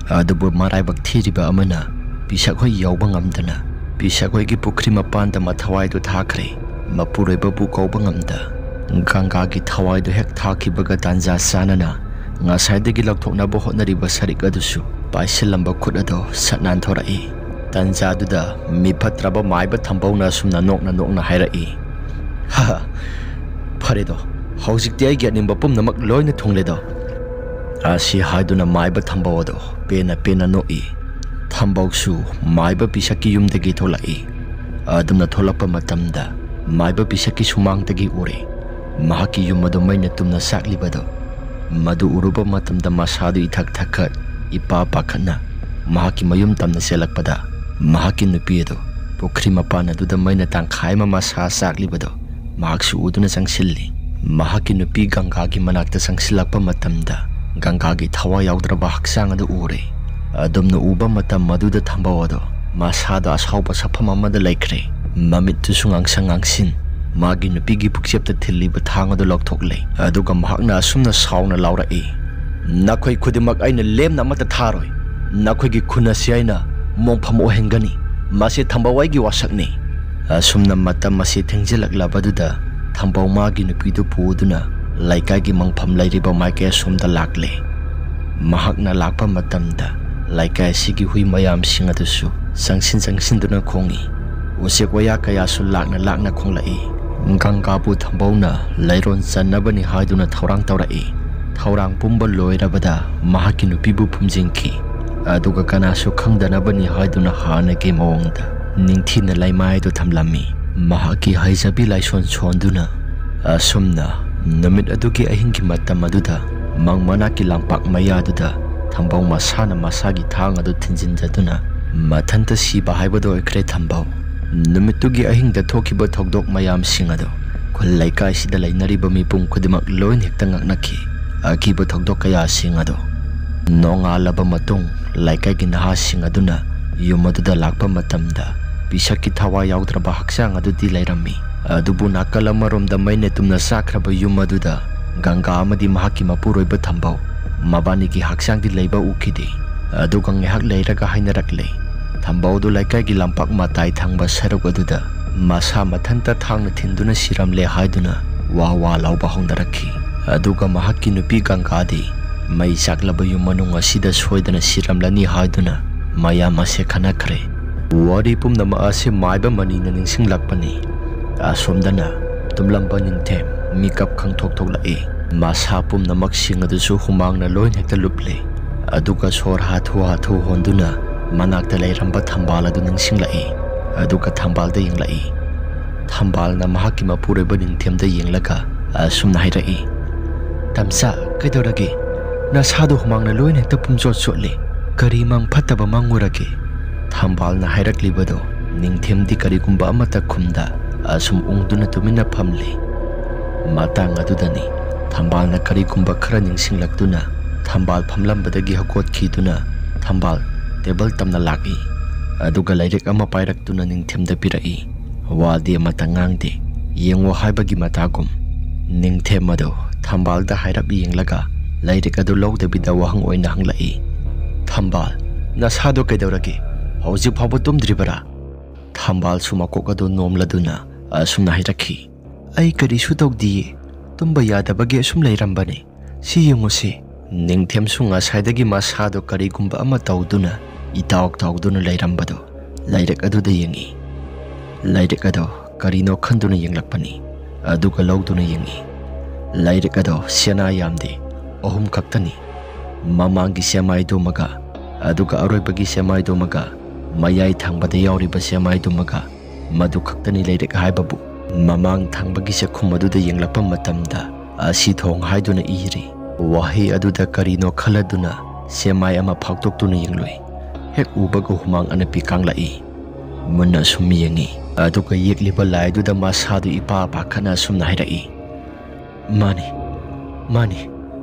ꯑꯗꯨꯕꯨ ꯃꯔꯥꯏꯕꯛ ꯊꯤꯔꯤꯕ ꯑꯃꯅ ꯄꯤꯁꯛ ꯍꯣꯏ ꯌꯧꯕ ꯉꯝꯗꯅ ꯄꯤꯁꯛ ꯍꯣꯏꯒꯤ ꯄꯨꯈ꯭ꯔꯤ ꯃꯄꯥꯟꯗ ꯃꯊꯋꯥꯏꯗꯨ ꯊꯥꯈ꯭ꯔꯦ꯫ ꯃꯄꯨꯔꯣꯏꯕꯕꯨ ꯀꯧꯕ ꯉꯝꯗ ꯒꯪꯒꯥꯒꯤ ꯊꯋꯥꯏꯗꯨ ꯍꯦꯛ ꯊꯥꯈꯤꯕꯒ ꯇꯥꯟꯖꯥ ꯆꯥꯅꯅ ꯉꯁꯥꯏꯗꯒꯤ ꯂꯧꯊꯣꯛꯅꯕ ꯍꯣꯠꯅꯔꯤꯕ ꯁꯔꯤꯛ ꯑꯗꯨꯁꯨ ꯄꯥꯏꯁꯤꯜꯂꯝꯕ ꯈꯨꯠ ꯑꯗꯨ ꯁꯠ ꯅꯥꯟꯊꯣꯔꯛꯏ꯫ ꯇꯟꯖꯥꯗꯨꯗ ꯃꯤꯐꯠꯇ꯭ꯔꯕ ꯃꯥꯏꯕ ꯊꯝꯕꯧꯅ ꯑꯁꯨꯝꯅ ꯅꯣꯛꯅ ꯅꯣꯛꯅ ꯍꯥꯏꯔꯛꯏ, "ꯍꯥ, ꯐꯔꯦꯗꯣ, ꯍꯧꯖꯤꯛꯇꯤ ꯑꯩꯒꯤ ꯑꯅꯤꯡꯕ ꯄꯨꯝꯅꯃꯛ ꯂꯣꯏꯅ ꯊꯨꯡꯂꯦꯗꯣ꯫ ꯑꯁꯤ ꯍꯥꯏꯗꯨꯅ ꯃꯥꯏꯕ ꯊꯝꯕꯧ ꯑꯗꯣ ꯄꯦꯟꯅ ꯄꯦꯟꯅ ꯅꯣꯛꯏ꯫ ꯊꯝꯕꯧꯁꯨ ꯃꯥꯏꯕ ꯄꯤꯁꯛꯀꯤ ꯌꯨꯝꯗꯒꯤ ꯊꯣꯛꯂꯛꯏ꯫ ꯑꯗꯨꯝꯅ ꯊꯣꯛꯂꯛꯄ ꯃꯇꯝꯗ ꯃꯥꯏꯕ ꯄꯤꯁꯛꯀꯤ ꯁꯨꯃꯥꯡꯗꯒꯤ ꯎꯔꯦ꯫ ꯃꯍꯥꯛꯀꯤ ꯌꯨꯝ ꯑꯗꯨ ꯃꯩꯅ ꯇꯨꯝꯅ ꯆꯥꯛꯂꯤꯕꯗꯣ꯫ ꯃꯗꯨ ꯎꯔꯨꯕ ꯃꯇꯝꯗ ꯃꯁꯥꯗꯨ ꯏꯊꯛ ꯊꯛꯀꯠ, ꯏꯄꯥ ꯄꯥꯈꯠꯅ ꯃꯍꯥꯛꯀꯤ ꯃꯌꯨꯝ ꯇꯝꯅ ꯆꯦꯜꯂꯛꯄꯗ, ꯃꯍꯥꯛꯀꯤ ꯅꯨꯄꯤ ꯑꯗꯨ ꯄꯨꯈ꯭ꯔꯤ ꯃꯄꯥꯟ ꯑꯗꯨꯗ ꯃꯩꯅ ꯇꯪꯈꯥꯏ ꯑꯃ ꯃꯁꯥ ꯆꯥꯛꯂꯤꯕꯗꯣ ꯃꯍꯥꯛꯁꯨ ꯎꯗꯨꯅ ꯆꯪꯁꯤꯜꯂꯤ꯫ ꯃꯍꯥꯛꯀꯤ ꯅꯨꯄꯤ ꯒꯪꯒꯥꯒꯤ ꯃꯅꯥꯛꯇ ꯆꯪꯁꯤꯜꯂꯛꯄ ꯃꯇꯝꯗ, ꯒꯪꯒꯥꯒꯤ ꯊꯋꯥꯏ ꯌꯥꯎꯗ꯭ꯔꯕ ꯍꯛꯆꯥꯡ ꯑꯗꯨ ꯎꯔꯦ꯫ ꯑꯗꯨꯝꯅ ꯎꯕ ꯃꯇꯝ ꯑꯗꯨꯗ ꯊꯝꯕꯧ ꯑꯗꯣ ꯃꯁꯥꯗ ꯑꯁꯥꯎꯕ ꯁꯛꯐꯝ ꯑꯃꯗ ꯂꯩꯈ꯭ꯔꯦ꯫ ꯃꯃꯤꯠꯇꯨꯁꯨ ꯉꯥꯡꯁꯪ ꯉꯥꯡꯁꯤꯟ ꯃꯥꯒꯤ ꯅꯨꯄꯤꯒꯤ ꯄꯨꯛꯆꯦꯞꯇ ꯊꯤꯜꯂꯤꯕ ꯊꯥꯡ ꯑꯗꯨ ꯂꯧꯊꯣꯛꯂꯦ꯫ ꯑꯗꯨꯒ ꯃꯍꯥꯛꯅ ꯑꯁꯨꯝꯅ ꯁꯥꯎꯅ ꯂꯥꯎꯔꯛꯏ, "ꯅꯈꯣꯏ ꯈꯨꯗꯤꯡꯃꯛ ꯑꯩꯅ ꯂꯦꯝꯅ ꯑꯃꯠꯇ ꯊꯥꯔꯣꯏ꯫ ꯅꯈꯣꯏꯒꯤ ꯈꯨꯟ ꯑꯁꯤ ꯑꯩꯅ ꯃꯣꯡꯐꯝ ꯑꯣꯏꯍꯟꯒꯅꯤ꯫ ꯃꯁꯤ ꯊꯝꯕꯧ ꯑꯩꯒꯤ ꯋꯥꯁꯛꯅꯤ꯫" ꯑꯁꯨꯝꯅ ꯃꯇꯝ ꯑꯁꯤ ꯊꯦꯡꯖꯤꯜꯂꯛꯂꯕꯗꯨꯗ ꯊꯝꯕꯧ ꯃꯥꯒꯤ ꯅꯨꯄꯤꯗꯨ ꯄꯨꯗꯨꯅ ꯂꯩꯀꯥꯏꯒꯤ ꯃꯪꯐꯝ ꯂꯩꯔꯤꯕ ꯃꯥꯏꯀꯩ ꯑꯁꯣꯝꯗ ꯂꯥꯛꯂꯦ꯫ ꯃꯍꯥꯛꯅ ꯂꯥꯛꯄ ꯃꯇꯝꯗ ꯂꯩꯀꯥꯏ ꯑꯁꯤꯒꯤ ꯍꯨꯏ ꯃꯌꯥꯝꯁꯤꯡ ꯑꯗꯨꯁꯨ ꯆꯪꯁꯤꯟ ꯆꯪꯁꯤꯟꯗꯨꯅ ꯈꯣꯡꯏ꯫ ꯎꯆꯦꯛ ꯋꯥꯌꯥ ꯀꯌꯥꯁꯨ ꯂꯥꯛꯅ ꯂꯥꯛꯅ ꯈꯣꯡꯂꯛꯏ꯫ ꯒꯪꯒꯥꯕꯨ ꯊꯝꯕꯧꯅ ꯂꯩꯔꯣꯟ ꯆꯟꯅꯕꯅꯤ ꯍꯥꯏꯗꯨꯅ ꯊꯧꯔꯥꯡ ꯇꯧꯔꯛꯏ꯫ ꯊꯧꯔꯥꯡ ꯄꯨꯝꯕ ꯂꯣꯏꯔꯕꯗ ꯃꯍꯥꯛꯀꯤ ꯅꯨꯄꯤꯕꯨ ꯐꯨꯝꯖꯤꯟꯈꯤ꯫ ꯑꯗꯨꯒ ꯀꯅꯥꯁꯨ ꯈꯪꯗꯅꯕꯅꯤ ꯍꯥꯏꯗꯨꯅ ꯍꯥꯟꯅꯒꯤ ꯃꯑꯣꯡꯗ ꯅꯤꯡꯊꯤꯅ ꯂꯩꯃꯥꯏꯗꯨ ꯊꯝꯂꯝꯃꯤ꯫ ꯃꯍꯥꯛꯀꯤ ꯍꯩꯖꯕꯤ ꯂꯥꯏꯁꯣꯟ ꯁꯣꯟꯗꯨꯅ ꯑꯁꯨꯝꯅ ꯅꯨꯃꯤꯠ ꯑꯗꯨꯒꯤ ꯑꯍꯤꯡꯒꯤ ꯃꯇꯝ ꯑꯗꯨꯗ ꯃꯪ ꯃꯅꯥꯛꯀꯤ ꯂꯝꯄꯥꯛ ꯃꯌꯥꯗꯨꯗ ꯊꯝꯕꯧ ꯃꯁꯥꯅ ꯃꯁꯥꯒꯤ ꯊꯥꯡ ꯑꯗꯨ ꯊꯤꯟꯖꯤꯟꯖꯗꯨꯅ ꯃꯊꯟꯇ ꯁꯤꯕ ꯍꯥꯏꯕꯗꯨ ꯑꯣꯏꯈ꯭ꯔꯦ ꯊꯝꯕꯧ꯫ ꯅꯨꯃꯤꯠꯇꯨꯒꯤ ꯑꯍꯤꯡꯗ ꯊꯣꯛꯈꯤꯕ ꯊꯧꯗꯣꯛ ꯃꯌꯥꯝꯁꯤꯡ ꯑꯗꯨ ꯈꯨꯜ ꯂꯩꯀꯥꯏꯁꯤꯗ ꯂꯩꯅꯔꯤꯕ ꯃꯤꯄꯨꯝ ꯈꯨꯗꯤꯡꯃꯛ ꯂꯣꯏꯅ ꯍꯦꯛꯇ ꯉꯛꯅꯈꯤ꯫ ꯑꯀꯤꯕ ꯊꯧꯗꯣꯛ ꯀꯌꯥꯁꯤꯡ ꯑꯗꯨ ꯅꯣꯡꯉꯥꯜꯂꯕ ꯃꯇꯨꯡ ꯂꯩꯀꯥꯏꯒꯤ ꯅꯍꯥꯁꯤꯡ ꯑꯗꯨꯅ ꯌꯨꯝ ꯑꯗꯨꯗ ꯂꯥꯛꯄ ꯃꯇꯝꯗ ꯄꯤꯁꯛꯀꯤ ꯊꯋꯥꯏ ꯌꯥꯎꯗ꯭ꯔꯕ ꯍꯛꯆꯥꯡ ꯑꯗꯨꯗꯤ ꯂꯩꯔꯝꯃꯤ꯫ ꯑꯗꯨꯕꯨ ꯅꯥꯀꯜ ꯑꯃꯔꯣꯝꯗ ꯃꯩꯅ ꯇꯨꯝꯅ ꯆꯥꯛꯈ꯭ꯔꯕ ꯌꯨꯝ ꯑꯗꯨꯗ ꯒꯪꯒꯥ ꯑꯃꯗꯤ ꯃꯍꯥꯛꯀꯤ ꯃꯄꯨꯔꯣꯏꯕ ꯊꯝꯕꯧ ꯃꯕꯥꯅꯤꯒꯤ ꯍꯛꯆꯥꯡꯗꯤ ꯂꯩꯕ ꯎꯈꯤꯗꯦ꯫ ꯑꯗꯨꯒ ꯉꯥꯏꯍꯥꯛ ꯂꯩꯔꯒ ꯍꯥꯏꯅꯔꯛꯂꯦ, ꯊꯝꯕꯧ ꯑꯗꯨ ꯂꯩꯀꯥꯏꯒꯤ ꯂꯝꯄꯥꯛ ꯃꯇꯥꯏ ꯊꯪꯕ ꯁꯔꯨꯛ ꯑꯗꯨꯗ ꯃꯁꯥ ꯃꯊꯟꯇ ꯊꯥꯡꯅ ꯊꯤꯟꯗꯨꯅ ꯁꯤꯔꯝꯂꯦ ꯍꯥꯏꯗꯨꯅ ꯋꯥ ꯋꯥ ꯂꯥꯎꯕ ꯍꯧꯅꯔꯛꯈꯤ꯫ ꯑꯗꯨꯒ ꯃꯍꯥꯛꯀꯤ ꯅꯨꯄꯤ ꯒꯪꯒꯥꯗꯤ ꯃꯩ ꯆꯥꯛꯂꯕ ꯌꯨꯝ ꯃꯅꯨꯡ ꯑꯁꯤꯗ ꯁꯣꯏꯗꯅ ꯁꯤꯔꯝꯂꯅꯤ ꯍꯥꯏꯗꯨꯅ ꯃꯌꯥꯝ ꯑꯁꯦ ꯈꯟꯅꯈ꯭ꯔꯦ꯫ ꯋꯥꯔꯤ ꯄꯨꯝꯅꯃꯛ ꯑꯁꯤ ꯃꯥꯏꯕ ꯃꯅꯤꯅ ꯅꯤꯡꯁꯤꯡꯂꯛꯄꯅꯤ꯫ ꯑꯁꯣꯝꯗꯅ ꯇꯨꯝꯂꯝꯕ ꯅꯤꯡꯊꯦꯝ ꯃꯤꯀꯞ ꯈꯪꯊꯣꯛ ꯊꯣꯛꯂꯛꯏ꯫ ꯃꯁꯥ ꯄꯨꯝꯅꯃꯛꯁꯤꯡ ꯑꯗꯨꯁꯨ ꯍꯨꯃꯥꯡꯅ ꯂꯣꯏꯅ ꯍꯦꯛꯇ ꯂꯨꯞꯂꯦ꯫ ꯑꯗꯨꯒ ꯁꯣꯔ ꯍꯥꯊꯨ ꯍꯥꯊꯨ ꯍꯣꯟꯗꯨꯅ ꯃꯅꯥꯛꯇ ꯂꯩꯔꯝꯕ ꯊꯝꯕꯥꯜ ꯑꯗꯨ ꯅꯤꯡꯁꯤꯡꯂꯛꯏ꯫ ꯑꯗꯨꯒ ꯊꯝꯕꯥꯜꯗ ꯌꯦꯡꯂꯛꯏ꯫ ꯊꯝꯕꯥꯜꯅ ꯃꯍꯥꯛꯀꯤ ꯃꯄꯨꯔꯣꯏꯕ ꯅꯤꯡꯊꯦꯝꯗ ꯌꯦꯡꯂꯒ ꯑꯁꯨꯝꯅ ꯍꯥꯏꯔꯛꯏ, "ꯇꯝꯆꯥ, ꯀꯩꯗꯧꯔꯒꯦ? ꯅꯁꯥꯗꯣ ꯍꯨꯃꯥꯡꯅ ꯂꯣꯏꯅ ꯍꯦꯛꯇ ꯄꯨꯝꯆꯣꯠ ꯆꯣꯠꯂꯦ꯫ ꯀꯔꯤ ꯃꯪ ꯐꯠꯇꯕ ꯃꯪꯉꯨꯔꯒꯦ?" ꯊꯝꯕꯥꯜꯅ ꯍꯥꯏꯔꯛꯂꯤꯕꯗꯣ ꯅꯤꯡꯊꯦꯝꯗꯤ ꯀꯔꯤꯒꯨꯝꯕ ꯑꯃꯠꯇ ꯈꯨꯝꯗ ꯑꯁꯨꯝ ꯎꯪꯗꯨꯅ ꯇꯨꯃꯤꯟꯅ ꯐꯝꯂꯤ꯫ ꯃꯇꯥꯡ ꯑꯗꯨꯗꯅꯤ ꯊꯝꯕꯥꯜꯅ ꯀꯔꯤꯒꯨꯝꯕ ꯈꯔ ꯅꯤꯡꯁꯤꯡꯂꯛꯇꯨꯅ ꯊꯝꯕꯥꯜ ꯐꯝꯂꯝꯕꯗꯒꯤ ꯍꯧꯒꯠꯈꯤꯗꯨꯅ ꯊꯝꯕꯥꯜ ꯇꯦꯕꯜ ꯇꯝꯅ ꯂꯥꯛꯏ꯫ ꯑꯗꯨꯒ ꯂꯥꯏꯔꯤꯛ ꯑꯃ ꯄꯥꯏꯔꯛꯇꯨꯅ ꯅꯤꯡꯊꯦꯝꯗ ꯄꯤꯔꯛꯏ꯫ ꯋꯥꯗꯤ ꯑꯃꯠꯇ ꯉꯥꯡꯗꯦ꯫ ꯌꯦꯡꯉꯣ ꯍꯥꯏꯕꯒꯤ ꯃꯇꯥꯒꯨꯝ꯫ ꯅꯤꯡꯊꯦꯝ ꯑꯗꯨ ꯊꯝꯕꯥꯜꯗ ꯍꯥꯏꯔꯞ ꯌꯦꯡꯂꯒ ꯂꯥꯏꯔꯤꯛ ꯑꯗꯨ ꯂꯧꯗꯕꯤꯗ ꯋꯥꯍꯪ ꯑꯣꯏꯅ ꯍꯪꯂꯛꯏ, "ꯊꯝꯕꯥꯜ, ꯅꯁꯥꯗꯣ ꯀꯩꯗꯧꯔꯒꯦ? ꯍꯧꯖꯤꯛ ꯐꯥꯎꯕ ꯇꯨꯝꯗ꯭ꯔꯤꯕꯔꯥ?" ꯊꯝꯕꯥꯜꯁꯨ ꯃꯀꯣꯛ ꯑꯗꯨ ꯅꯣꯝꯂꯗꯨꯅ ꯑꯁꯨꯝꯅ ꯍꯥꯏꯔꯛꯈꯤ, "ꯑꯩ ꯀꯔꯤꯁꯨ ꯇꯧꯗꯤꯌꯦ꯫ ꯇꯨꯝꯕ ꯌꯥꯗꯕꯒꯤ ꯑꯁꯨꯝ ꯂꯩꯔꯝꯕꯅꯦ꯫ ꯁꯤ ꯌꯦꯡꯉꯨꯁꯤ꯫" ꯅꯤꯡꯊꯦꯝꯁꯨ ꯉꯁꯥꯏꯗꯒꯤ ꯃꯁꯥꯗꯣ ꯀꯔꯤꯒꯨꯝꯕ ꯑꯃ ꯇꯧꯗꯨꯅ ꯏꯇꯥꯎ ꯇꯥꯎꯗꯨꯅ ꯂꯩꯔꯝꯕꯗꯣ ꯂꯥꯏꯔꯤꯛ ꯑꯗꯨꯗ ꯌꯦꯡꯉꯤ꯫ ꯂꯥꯏꯔꯤꯛ ꯑꯗꯣ ꯀꯔꯤꯅꯣ ꯈꯟꯗꯨꯅ ꯌꯦꯡꯂꯛꯄꯅꯤ꯫ ꯑꯗꯨꯒ ꯂꯧꯗꯨꯅ ꯌꯦꯡꯉꯤ꯫ ꯂꯥꯏꯔꯤꯛ ꯑꯗꯣ ꯆꯦꯅꯥ ꯌꯥꯝꯗꯦ, ꯑꯍꯨꯝ ꯈꯛꯇꯅꯤ꯫ ꯃꯃꯥꯡꯒꯤ ꯆꯦꯃꯥꯏꯗꯨꯃꯒ, ꯑꯗꯨꯒ ꯑꯔꯣꯏꯕꯒꯤ ꯆꯦꯃꯥꯏꯗꯨꯃꯒ, ꯃꯌꯥꯏ ꯊꯪꯕꯗ ꯌꯥꯎꯔꯤꯕ ꯆꯦꯃꯥꯏꯗꯨꯃꯒ꯫ ꯃꯗꯨ ꯈꯛꯇꯅꯤ ꯂꯥꯏꯔꯤꯛ ꯍꯥꯏꯕꯕꯨ꯫ ꯃꯃꯥꯡ ꯊꯪꯕꯒꯤ ꯆꯥꯛꯈꯨꯝ ꯑꯗꯨꯗ ꯌꯦꯡꯂꯛꯄ ꯃꯇꯝꯗ ꯑꯁꯤ ꯊꯣꯡ ꯍꯥꯏꯗꯨꯅ ꯏꯔꯤ꯫ ꯋꯥꯍꯩ ꯑꯗꯨꯗ ꯀꯔꯤꯅꯣ ꯈꯜꯂꯗꯨꯅ ꯆꯦꯃꯥꯏ ꯑꯃ ꯐꯥꯛꯇꯣꯛꯇꯨꯅ ꯌꯦꯡꯂꯨꯏ꯫ ꯍꯦꯛ ꯎꯕꯒ ꯍꯨꯃꯥꯡ ꯑꯅꯞꯄꯤ ꯀꯥꯡꯂꯛꯏ꯫ ꯃꯨꯟꯅ ꯁꯨꯝ ꯌꯦꯡꯉꯤ꯫ ꯑꯗꯨꯒ ꯌꯦꯛꯂꯤꯕ ꯂꯥꯏꯗꯨꯗ ꯃꯁꯥꯗꯨ ꯏꯄꯥ ꯄꯥꯈꯠꯅ ꯑꯁꯨꯝꯅ ꯍꯥꯏꯔꯛꯏ, "ꯃꯥꯅꯤ, ꯃꯥꯅꯤ,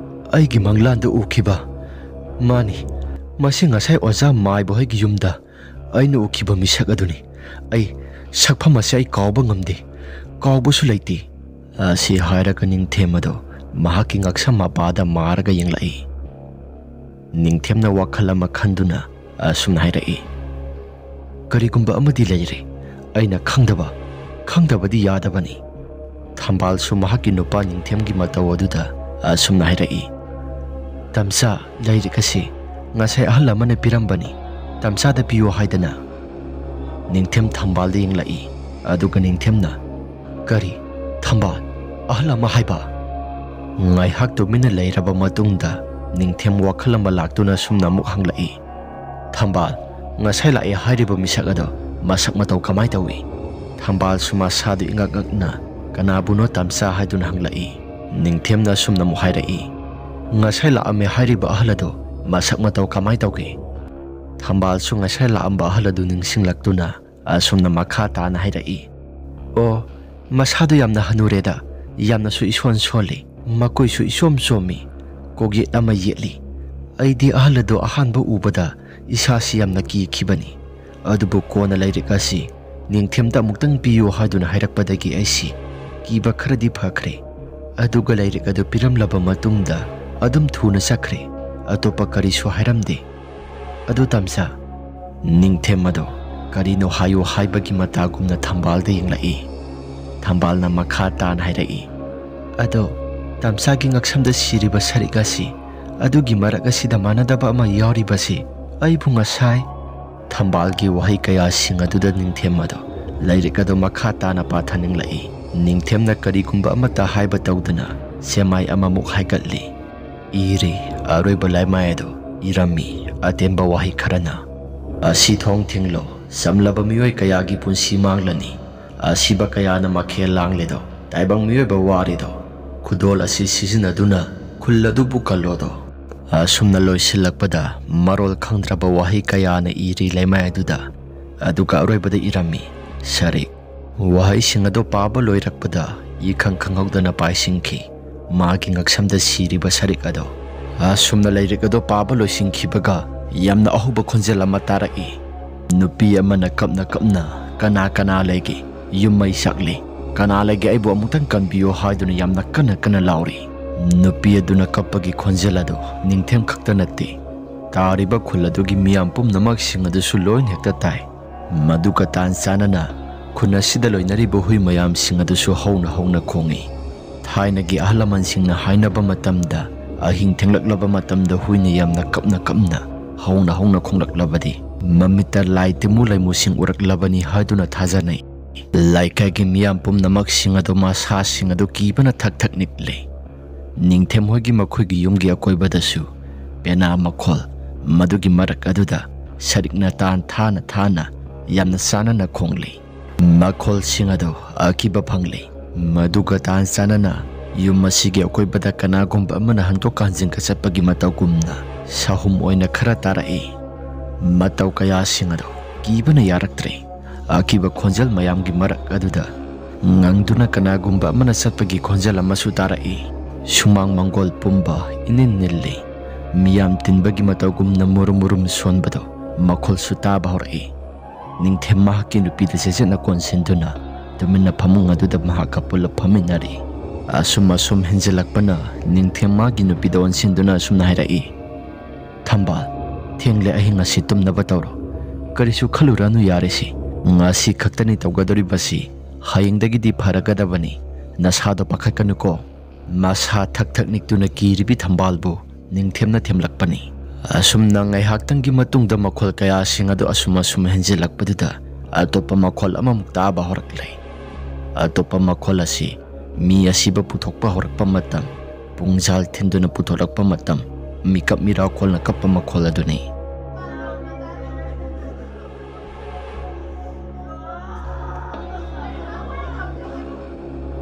ꯑꯩꯒꯤ ꯃꯪꯂꯥꯟꯗ ꯎꯈꯤꯕ꯫ ꯃꯥꯅꯤ, ꯃꯁꯤ ꯉꯁꯥꯏ ꯑꯣꯖꯥ ꯃꯥꯏꯕ ꯍꯣꯏꯒꯤ ꯌꯨꯝꯗ ꯑꯩꯅ ꯎꯈꯤꯕ ꯃꯤꯁꯛ ꯑꯗꯨꯅꯤ꯫ ꯑꯩ ꯁꯛꯐꯝ ꯑꯁꯤ ꯑꯩ ꯀꯥꯎꯕ ꯉꯝꯗꯦ, ꯀꯥꯎꯕꯁꯨ ꯂꯩꯇꯦ꯫" ꯑꯁꯤ ꯍꯥꯏꯔꯒ ꯅꯤꯡꯊꯦꯝ ꯑꯗꯣ ꯃꯍꯥꯛꯀꯤ ꯉꯛꯁꯝ ꯃꯄꯥꯗ ꯃꯥꯔꯒ ꯌꯦꯡꯂꯛꯏ꯫ ꯅꯤꯡꯊꯦꯝꯅ ꯋꯥꯈꯜ ꯑꯃ ꯈꯟꯗꯨꯅ ꯑꯁꯨꯝꯅ ꯍꯥꯏꯔꯛꯏ, "ꯀꯔꯤꯒꯨꯝꯕ ꯑꯃꯗꯤ ꯂꯩꯔꯦ꯫ ꯑꯩꯅ ꯈꯪꯗꯕ, ꯈꯪꯗꯕꯗꯤ ꯌꯥꯗꯕꯅꯤ꯫" ꯊꯝꯕꯥꯜꯁꯨ ꯃꯍꯥꯛꯀꯤ ꯅꯨꯄꯥ ꯅꯤꯡꯊꯦꯝꯒꯤ ꯃꯇꯧ ꯑꯗꯨꯗ ꯑꯁꯨꯝꯅ ꯍꯥꯏꯔꯛꯏ, "ꯇꯝꯆꯥ, ꯂꯥꯏꯔꯤꯛ ꯑꯁꯤ ꯉꯁꯥꯏ ꯑꯍꯜ ꯑꯃꯅ ꯄꯤꯔꯝꯕꯅꯤ꯫ ꯇꯝꯆꯥꯗ ꯄꯤꯌꯨ ꯍꯥꯏꯗꯅ꯫" ꯅꯤꯡꯊꯦꯝ ꯊꯝꯕꯥꯜꯗ ꯌꯦꯡꯂꯛꯏ꯫ ꯑꯗꯨꯒ ꯅꯤꯡꯊꯦꯝꯅ, "ꯀꯔꯤ? ꯊꯝꯕꯥꯜ? ꯑꯍꯜ ꯑꯃ ꯍꯥꯏꯕ?" ꯉꯥꯏꯍꯥꯛ ꯇꯨꯃꯤꯟꯅ ꯂꯩꯔꯕ ꯃꯇꯨꯡꯗ ꯅꯤꯡꯊꯦꯝ ꯋꯥꯈꯜ ꯑꯃ ꯂꯥꯛꯇꯨꯅ ꯁꯨꯝꯅ ꯑꯃꯨꯛ ꯍꯪꯂꯛꯏ, "ꯊꯝꯕꯥꯜ, ꯉꯁꯥꯏ ꯂꯥꯛꯑꯦ ꯍꯥꯏꯔꯤꯕ ꯃꯤꯁꯛ ꯑꯗꯣ ꯃꯁꯛ ꯃꯇꯧ ꯀꯃꯥꯏ ꯇꯧꯏ?" ꯊꯝꯕꯥꯜꯁꯨ ꯃꯁꯥꯗꯨ ꯏꯉꯛ ꯉꯛꯅ ꯀꯅꯥꯕꯨꯅꯣ ꯇꯝꯆꯥ ꯍꯥꯏꯗꯨꯅ ꯍꯪꯂꯛꯏ꯫ ꯅꯤꯡꯊꯦꯝꯅ ꯑꯁꯨꯝꯅ ꯑꯃꯨꯛ ꯍꯥꯏꯔꯛꯏ, "ꯉꯁꯥꯏ ꯂꯥꯛꯑꯝꯃꯦ ꯍꯥꯏꯔꯤꯕ ꯑꯍꯜ ꯑꯗꯣ ꯃꯁꯛ ꯃꯇꯧ ꯀꯃꯥꯏ ꯇꯧꯒꯦ?" ꯊꯝꯕꯥꯜꯁꯨ ꯉꯁꯥꯏ ꯂꯥꯛꯑꯝꯕ ꯑꯍꯜ ꯑꯗꯨ ꯅꯤꯡꯁꯤꯡꯂꯛꯇꯨꯅ ꯑꯁꯨꯝꯅ ꯃꯈꯥ ꯇꯥꯅ ꯍꯥꯏꯔꯛꯏ, "ꯑꯣ, ꯃꯁꯥꯗꯨ ꯌꯥꯝꯅ ꯍꯅꯨꯔꯦꯗ, ꯌꯥꯝꯅꯁꯨ ꯏꯁꯣꯟ ꯁꯣꯜꯂꯤ, ꯃꯀꯣꯏꯁꯨ ꯏꯆꯣꯝ ꯆꯣꯝꯃꯤ, ꯀꯣꯛꯌꯦꯠ ꯑꯃ ꯌꯦꯠꯂꯤ꯫ ꯑꯩꯗꯤ ꯑꯍꯜ ꯑꯗꯨ ꯑꯍꯥꯟꯕ ꯎꯕꯗ ꯏꯁꯥꯁꯤ ꯌꯥꯝꯅ ꯀꯤꯈꯤꯕꯅꯤ꯫ ꯑꯗꯨꯕꯨ ꯀꯣꯟꯅ ꯂꯥꯏꯔꯤꯛ ꯑꯁꯤ ꯅꯤꯡꯊꯦꯝꯗ ꯑꯃꯨꯛꯇꯪ ꯄꯤꯌꯨ ꯍꯥꯏꯗꯨꯅ ꯍꯥꯏꯔꯛꯄꯗꯒꯤ ꯑꯩꯁꯤ ꯀꯤꯕ ꯈꯔꯗꯤ ꯐꯈ꯭ꯔꯦ꯫ ꯑꯗꯨꯒ ꯂꯥꯏꯔꯤꯛ ꯑꯗꯨ ꯄꯤꯔꯝꯂꯕ ꯃꯇꯨꯡꯗ ꯑꯗꯨꯝ ꯊꯨꯅ ꯆꯠꯈ꯭ꯔꯦ꯫ ꯑꯇꯣꯞꯄ ꯀꯔꯤꯁꯨ ꯍꯥꯏꯔꯝꯗꯦ꯫ ꯑꯗꯨ ꯇꯝꯆꯥ, ꯅꯤꯡꯊꯦꯝ ꯑꯗꯣ ꯀꯔꯤꯅꯣ ꯍꯥꯏꯌꯨ ꯍꯥꯏꯕꯒꯤ ꯃꯇꯥꯒꯨꯝꯅ ꯊꯝꯕꯥꯜꯗ ꯌꯦꯡꯂꯛꯏ꯫" ꯊꯝꯕꯥꯜꯅ ꯃꯈꯥ ꯇꯥꯅ ꯍꯥꯏꯔꯛꯏ, "ꯑꯗꯣ ꯇꯝꯆꯥꯒꯤ ꯉꯛꯁꯝꯗ ꯁꯤꯔꯤꯕ ꯁꯔꯤꯛ ꯑꯁꯤ ꯑꯗꯨꯒꯤ ꯃꯔꯛ ꯑꯁꯤꯗ ꯃꯥꯟꯅꯗꯕ ꯑꯃ ꯌꯥꯎꯔꯤꯕꯁꯤ ꯑꯩꯕꯨ ꯉꯁꯥꯏ..." ꯊꯝꯕꯥꯜꯒꯤ ꯋꯥꯍꯩ ꯀꯌꯥꯁꯤꯡ ꯑꯗꯨꯗ ꯅꯤꯡꯊꯦꯝ ꯑꯗꯣ ꯂꯥꯏꯔꯤꯛ ꯑꯗꯨ ꯃꯈꯥ ꯇꯥꯅ ꯄꯥꯊꯅꯤꯡꯂꯛꯏ꯫ ꯅꯤꯡꯊꯦꯝꯅ ꯀꯔꯤꯒꯨꯝꯕ ꯑꯃꯠꯇ ꯍꯥꯏꯕ ꯇꯧꯗꯅ ꯆꯦꯃꯥꯏ ꯑꯃꯃꯨꯛ ꯍꯥꯏꯒꯠꯂꯤ꯫ ꯏꯔꯤ꯫ ꯑꯔꯣꯏꯕ ꯂꯩꯃꯥꯏ ꯑꯗꯨ ꯏꯔꯝꯃꯤ꯫ ꯑꯇꯦꯟꯕ ꯋꯥꯍꯩ ꯈꯔꯅ, "ꯑꯁꯤ ꯊꯣꯡ ꯊꯤꯡꯂꯣ, ꯆꯝꯂꯕ ꯃꯤꯑꯣꯏ ꯀꯌꯥꯒꯤ ꯄꯨꯟꯁꯤ ꯃꯥꯡꯂꯅꯤ꯫ ꯑꯁꯤꯕ ꯀꯌꯥꯅ ꯃꯈꯦꯜ ꯂꯥꯡꯂꯦꯗꯣ, ꯇꯥꯏꯕꯪ ꯃꯤꯑꯣꯏꯕ ꯋꯥꯔꯦꯗꯣ, ꯈꯨꯗꯣꯜ ꯑꯁꯤ ꯁꯤꯖꯤꯟꯅꯗꯨꯅ ꯈꯨꯜ ꯑꯗꯨꯕꯨ ꯀꯜꯂꯣꯗꯣ꯫" ꯑꯁꯨꯝꯅ ꯂꯣꯏꯁꯤꯜꯂꯛꯄꯗ ꯃꯔꯣꯜ ꯈꯪꯗ꯭ꯔꯕ ꯋꯥꯍꯩ ꯀꯌꯥꯅ ꯏꯔꯤ ꯂꯩꯃꯥꯏ ꯑꯗꯨꯗ, ꯑꯗꯨꯒ ꯑꯔꯣꯏꯕꯗ ꯏꯔꯝꯃꯤ, "ꯁꯔꯤꯛ꯫" ꯋꯥꯍꯩꯁꯤꯡ ꯑꯗꯨ ꯄꯥꯕ ꯂꯣꯏꯔꯛꯄꯗ ꯏꯈꯪ ꯈꯪꯍꯧꯗꯅ ꯄꯥꯏꯁꯤꯟꯈꯤ꯫ ꯃꯥꯒꯤ ꯉꯛꯁꯝꯗ ꯁꯤꯔꯤꯕ ꯁꯔꯤꯛ ꯑꯗꯣ꯫ ꯑꯁꯨꯝꯅ ꯂꯥꯏꯔꯤꯛ ꯑꯗꯣ ꯄꯥꯕ ꯂꯣꯏꯁꯤꯟꯈꯤꯕꯒ ꯌꯥꯝꯅ ꯑꯍꯧꯕ ꯈꯣꯟꯖꯦꯜ ꯑꯃ ꯇꯥꯔꯛꯏ꯫ ꯅꯨꯄꯤ ꯑꯃꯅ ꯀꯞꯅ ꯀꯞꯅ, "ꯀꯅꯥ ꯀꯅꯥ ꯂꯩꯒꯦ? ꯌꯨꯝ ꯃꯩ ꯆꯥꯛꯂꯤ꯫ ꯀꯅꯥ ꯂꯩꯒꯦ? ꯑꯩꯕꯨ ꯑꯃꯨꯛꯇꯪ ꯀꯟꯕꯤꯌꯨ" ꯍꯥꯏꯗꯨꯅ ꯌꯥꯝꯅ ꯀꯟꯅ ꯀꯟꯅ ꯂꯥꯎꯔꯤ꯫ ꯅꯨꯄꯤ ꯑꯗꯨꯅ ꯀꯞꯄꯒꯤ ꯈꯣꯟꯖꯦꯜ ꯑꯗꯨ ꯅꯤꯡꯊꯦꯝ ꯈꯛꯇ ꯅꯠꯇꯦ, ꯇꯥꯔꯤꯕ ꯈꯨꯜ ꯑꯗꯨꯒꯤ ꯃꯤꯌꯥꯝ ꯄꯨꯝꯅꯃꯛꯁꯤꯡ ꯑꯗꯨꯁꯨ ꯂꯣꯏꯅ ꯍꯦꯛꯇ ꯇꯥꯏ꯫ ꯃꯗꯨꯒ ꯇꯥꯟ ꯆꯥꯟꯅꯅ ꯈꯨꯟ ꯑꯁꯤꯗ ꯂꯣꯏꯅꯔꯤꯕ ꯍꯨꯏ ꯃꯌꯥꯝꯁꯤꯡ ꯑꯗꯨꯁꯨ ꯍꯧꯅ ꯍꯧꯅ ꯈꯣꯡꯏ꯫ ꯊꯥꯏꯅꯒꯤ ꯑꯍꯜ ꯂꯃꯟꯁꯤꯡꯅ ꯍꯥꯏꯅꯕ ꯃꯇꯝꯗ, ꯑꯍꯤꯡ ꯊꯦꯡꯂꯛꯂꯕ ꯃꯇꯝꯗ ꯍꯨꯏꯅ ꯌꯥꯝꯅ ꯀꯞꯅ ꯀꯞꯅ, ꯍꯧꯅ ꯍꯧꯅ ꯈꯣꯡꯂꯛꯂꯕꯗꯤ ꯃꯃꯤꯠꯇ ꯂꯥꯏ ꯇꯤꯃꯨ ꯂꯩꯃꯨꯁꯤꯡ ꯎꯔꯛꯂꯕꯅꯤ ꯍꯥꯏꯗꯨꯅ ꯊꯥꯖꯅꯩ꯫ ꯂꯩꯀꯥꯏꯒꯤ ꯃꯤꯌꯥꯝ ꯄꯨꯝꯅꯃꯛꯁꯤꯡ ꯑꯗꯨ ꯃꯁꯥꯁꯤꯡ ꯑꯗꯨ ꯀꯤꯕꯅ ꯊꯛ ꯊꯛ ꯅꯤꯛꯂꯤ꯫ ꯅꯤꯡꯊꯦꯝ ꯍꯣꯏꯒꯤ ꯃꯈꯣꯏꯒꯤ ꯌꯨꯝꯒꯤ ꯑꯀꯣꯏꯕꯗꯁꯨ ꯄꯦꯅꯥ ꯃꯈꯣꯜ, ꯃꯗꯨꯒꯤ ꯃꯔꯛ ꯑꯗꯨꯗ ꯁꯔꯤꯛꯅ ꯇꯥꯟ ꯊꯥꯅ ꯊꯥꯅ ꯌꯥꯝꯅ ꯆꯥꯟꯅꯅ ꯈꯣꯡꯂꯤ꯫ ꯃꯈꯣꯜꯁꯤꯡ ꯑꯗꯨ ꯑꯀꯤꯕ ꯐꯪꯂꯤ꯫ ꯃꯗꯨꯒ ꯇꯥꯟ ꯆꯥꯟꯅꯅ ꯌꯨꯝ ꯑꯁꯤꯒꯤ ꯑꯀꯣꯏꯕꯗ ꯀꯅꯥꯒꯨꯝꯕ ꯑꯃꯅ ꯍꯟꯗꯣꯛꯀ ꯍꯟꯖꯤꯟꯒ ꯆꯠꯄꯒꯤ ꯃꯇꯧꯒꯨꯝꯅ ꯁꯥꯍꯨꯝ ꯑꯣꯏꯅ ꯈꯔ ꯇꯥꯔꯛꯏ꯫ ꯃꯇꯧ ꯀꯌꯥꯁꯤꯡ ꯑꯗꯨ ꯀꯤꯕꯅ ꯌꯥꯔꯛꯇ꯭ꯔꯦ꯫ ꯑꯀꯤꯕ ꯈꯣꯟꯖꯦꯜ ꯃꯌꯥꯝꯒꯤ ꯃꯔꯛ ꯑꯗꯨꯗ ꯉꯪꯗꯨꯅ ꯀꯅꯥꯒꯨꯝꯕ ꯑꯃꯅ ꯆꯠꯄꯒꯤ ꯈꯣꯟꯖꯦꯜ ꯑꯃꯁꯨ ꯇꯥꯔꯛꯏ꯫ ꯁꯨꯃꯥꯡ ꯃꯪꯒꯣꯜ ꯄꯨꯝꯕ ꯏꯅꯤꯟ ꯅꯤꯜꯂꯤ꯫ ꯃꯤꯌꯥꯝ ꯇꯤꯟꯕꯒꯤ ꯃꯇꯧꯒꯨꯝꯅ ꯃꯨꯔꯨꯝ ꯃꯨꯔꯨꯝ ꯁꯣꯟꯕꯗꯨ ꯃꯈꯣꯜꯁꯨ ꯇꯥꯕ ꯍꯧꯔꯛꯏ꯫ ꯅꯤꯡꯊꯦꯝ ꯃꯍꯥꯛꯀꯤ ꯅꯨꯄꯤꯗ ꯆꯦꯠꯅ ꯀꯣꯟꯁꯤꯟꯗꯨꯅ ꯇꯨꯃꯤꯟꯅ ꯐꯃꯨꯡ ꯑꯗꯨꯗ ꯃꯍꯥꯛꯀ ꯄꯨꯜꯂꯞ ꯐꯝꯃꯤꯟꯅꯔꯤ꯫ ꯑꯁꯨꯝ ꯑꯁꯨꯝ ꯍꯦꯟꯖꯤꯜꯂꯛꯄꯅ ꯅꯤꯡꯊꯦꯝ ꯃꯥꯒꯤ ꯅꯨꯄꯤꯗ ꯑꯣꯟꯁꯤꯟꯗꯨꯅ ꯑꯁꯨꯝꯅ ꯍꯥꯏꯔꯛꯏ, "ꯊꯝꯕꯥꯜ, ꯊꯦꯡꯂꯦ, ꯑꯍꯤꯡ ꯑꯁꯤ ꯇꯨꯝꯅꯕ ꯇꯧꯔꯣ꯫ ꯀꯔꯤꯁꯨ ꯈꯜꯂꯨꯔꯅꯨ, ꯌꯥꯔꯦꯁꯦ꯫ ꯉꯁꯤ ꯈꯛꯇꯅꯤ ꯇꯧꯒꯗꯧꯔꯤꯕꯁꯤ, ꯍꯌꯦꯡꯗꯒꯤꯗꯤ ꯐꯔꯒꯗꯕꯅꯤ꯫ ꯅꯁꯥꯗꯣ ꯄꯥꯈꯠꯀꯅꯨꯀꯣ꯫" ꯃꯁꯥ ꯊꯛ ꯊꯛ ꯅꯤꯛꯇꯨꯅ ꯀꯤꯔꯤꯕꯤ ꯊꯝꯕꯥꯜꯕꯨ ꯅꯤꯡꯊꯦꯝꯅ ꯊꯦꯝꯂꯛꯄꯅꯤ꯫ ꯑꯁꯨꯝꯅ ꯉꯥꯏꯍꯥꯛꯇꯪꯒꯤ ꯃꯇꯨꯡꯗ ꯃꯈꯣꯜ ꯀꯌꯥꯁꯤꯡ ꯑꯗꯨ ꯑꯁꯨꯝ ꯑꯁꯨꯝ ꯍꯦꯟꯖꯤꯜꯂꯛꯄꯗꯨꯗ ꯑꯇꯣꯞꯄ ꯃꯈꯣꯜ ꯑꯃꯃꯨꯛ ꯇꯥꯕ ꯍꯧꯔꯛꯂꯦ꯫ ꯑꯇꯣꯞꯄ ꯃꯈꯣꯜ ꯑꯁꯤ ꯃꯤ ꯑꯁꯤꯕ ꯄꯨꯊꯣꯛꯄ ꯍꯧꯔꯛꯄ ꯃꯇꯝ, ꯄꯨꯡꯖꯥꯜ ꯊꯤꯟꯗꯨꯅ ꯄꯨꯊꯣꯔꯛꯄ ꯃꯇꯝ, ꯃꯤꯀꯞ ꯃꯤꯔꯥꯎꯈꯣꯜꯅ ꯀꯞꯄ ꯃꯈꯣꯜ ꯑꯗꯨꯅꯤ꯫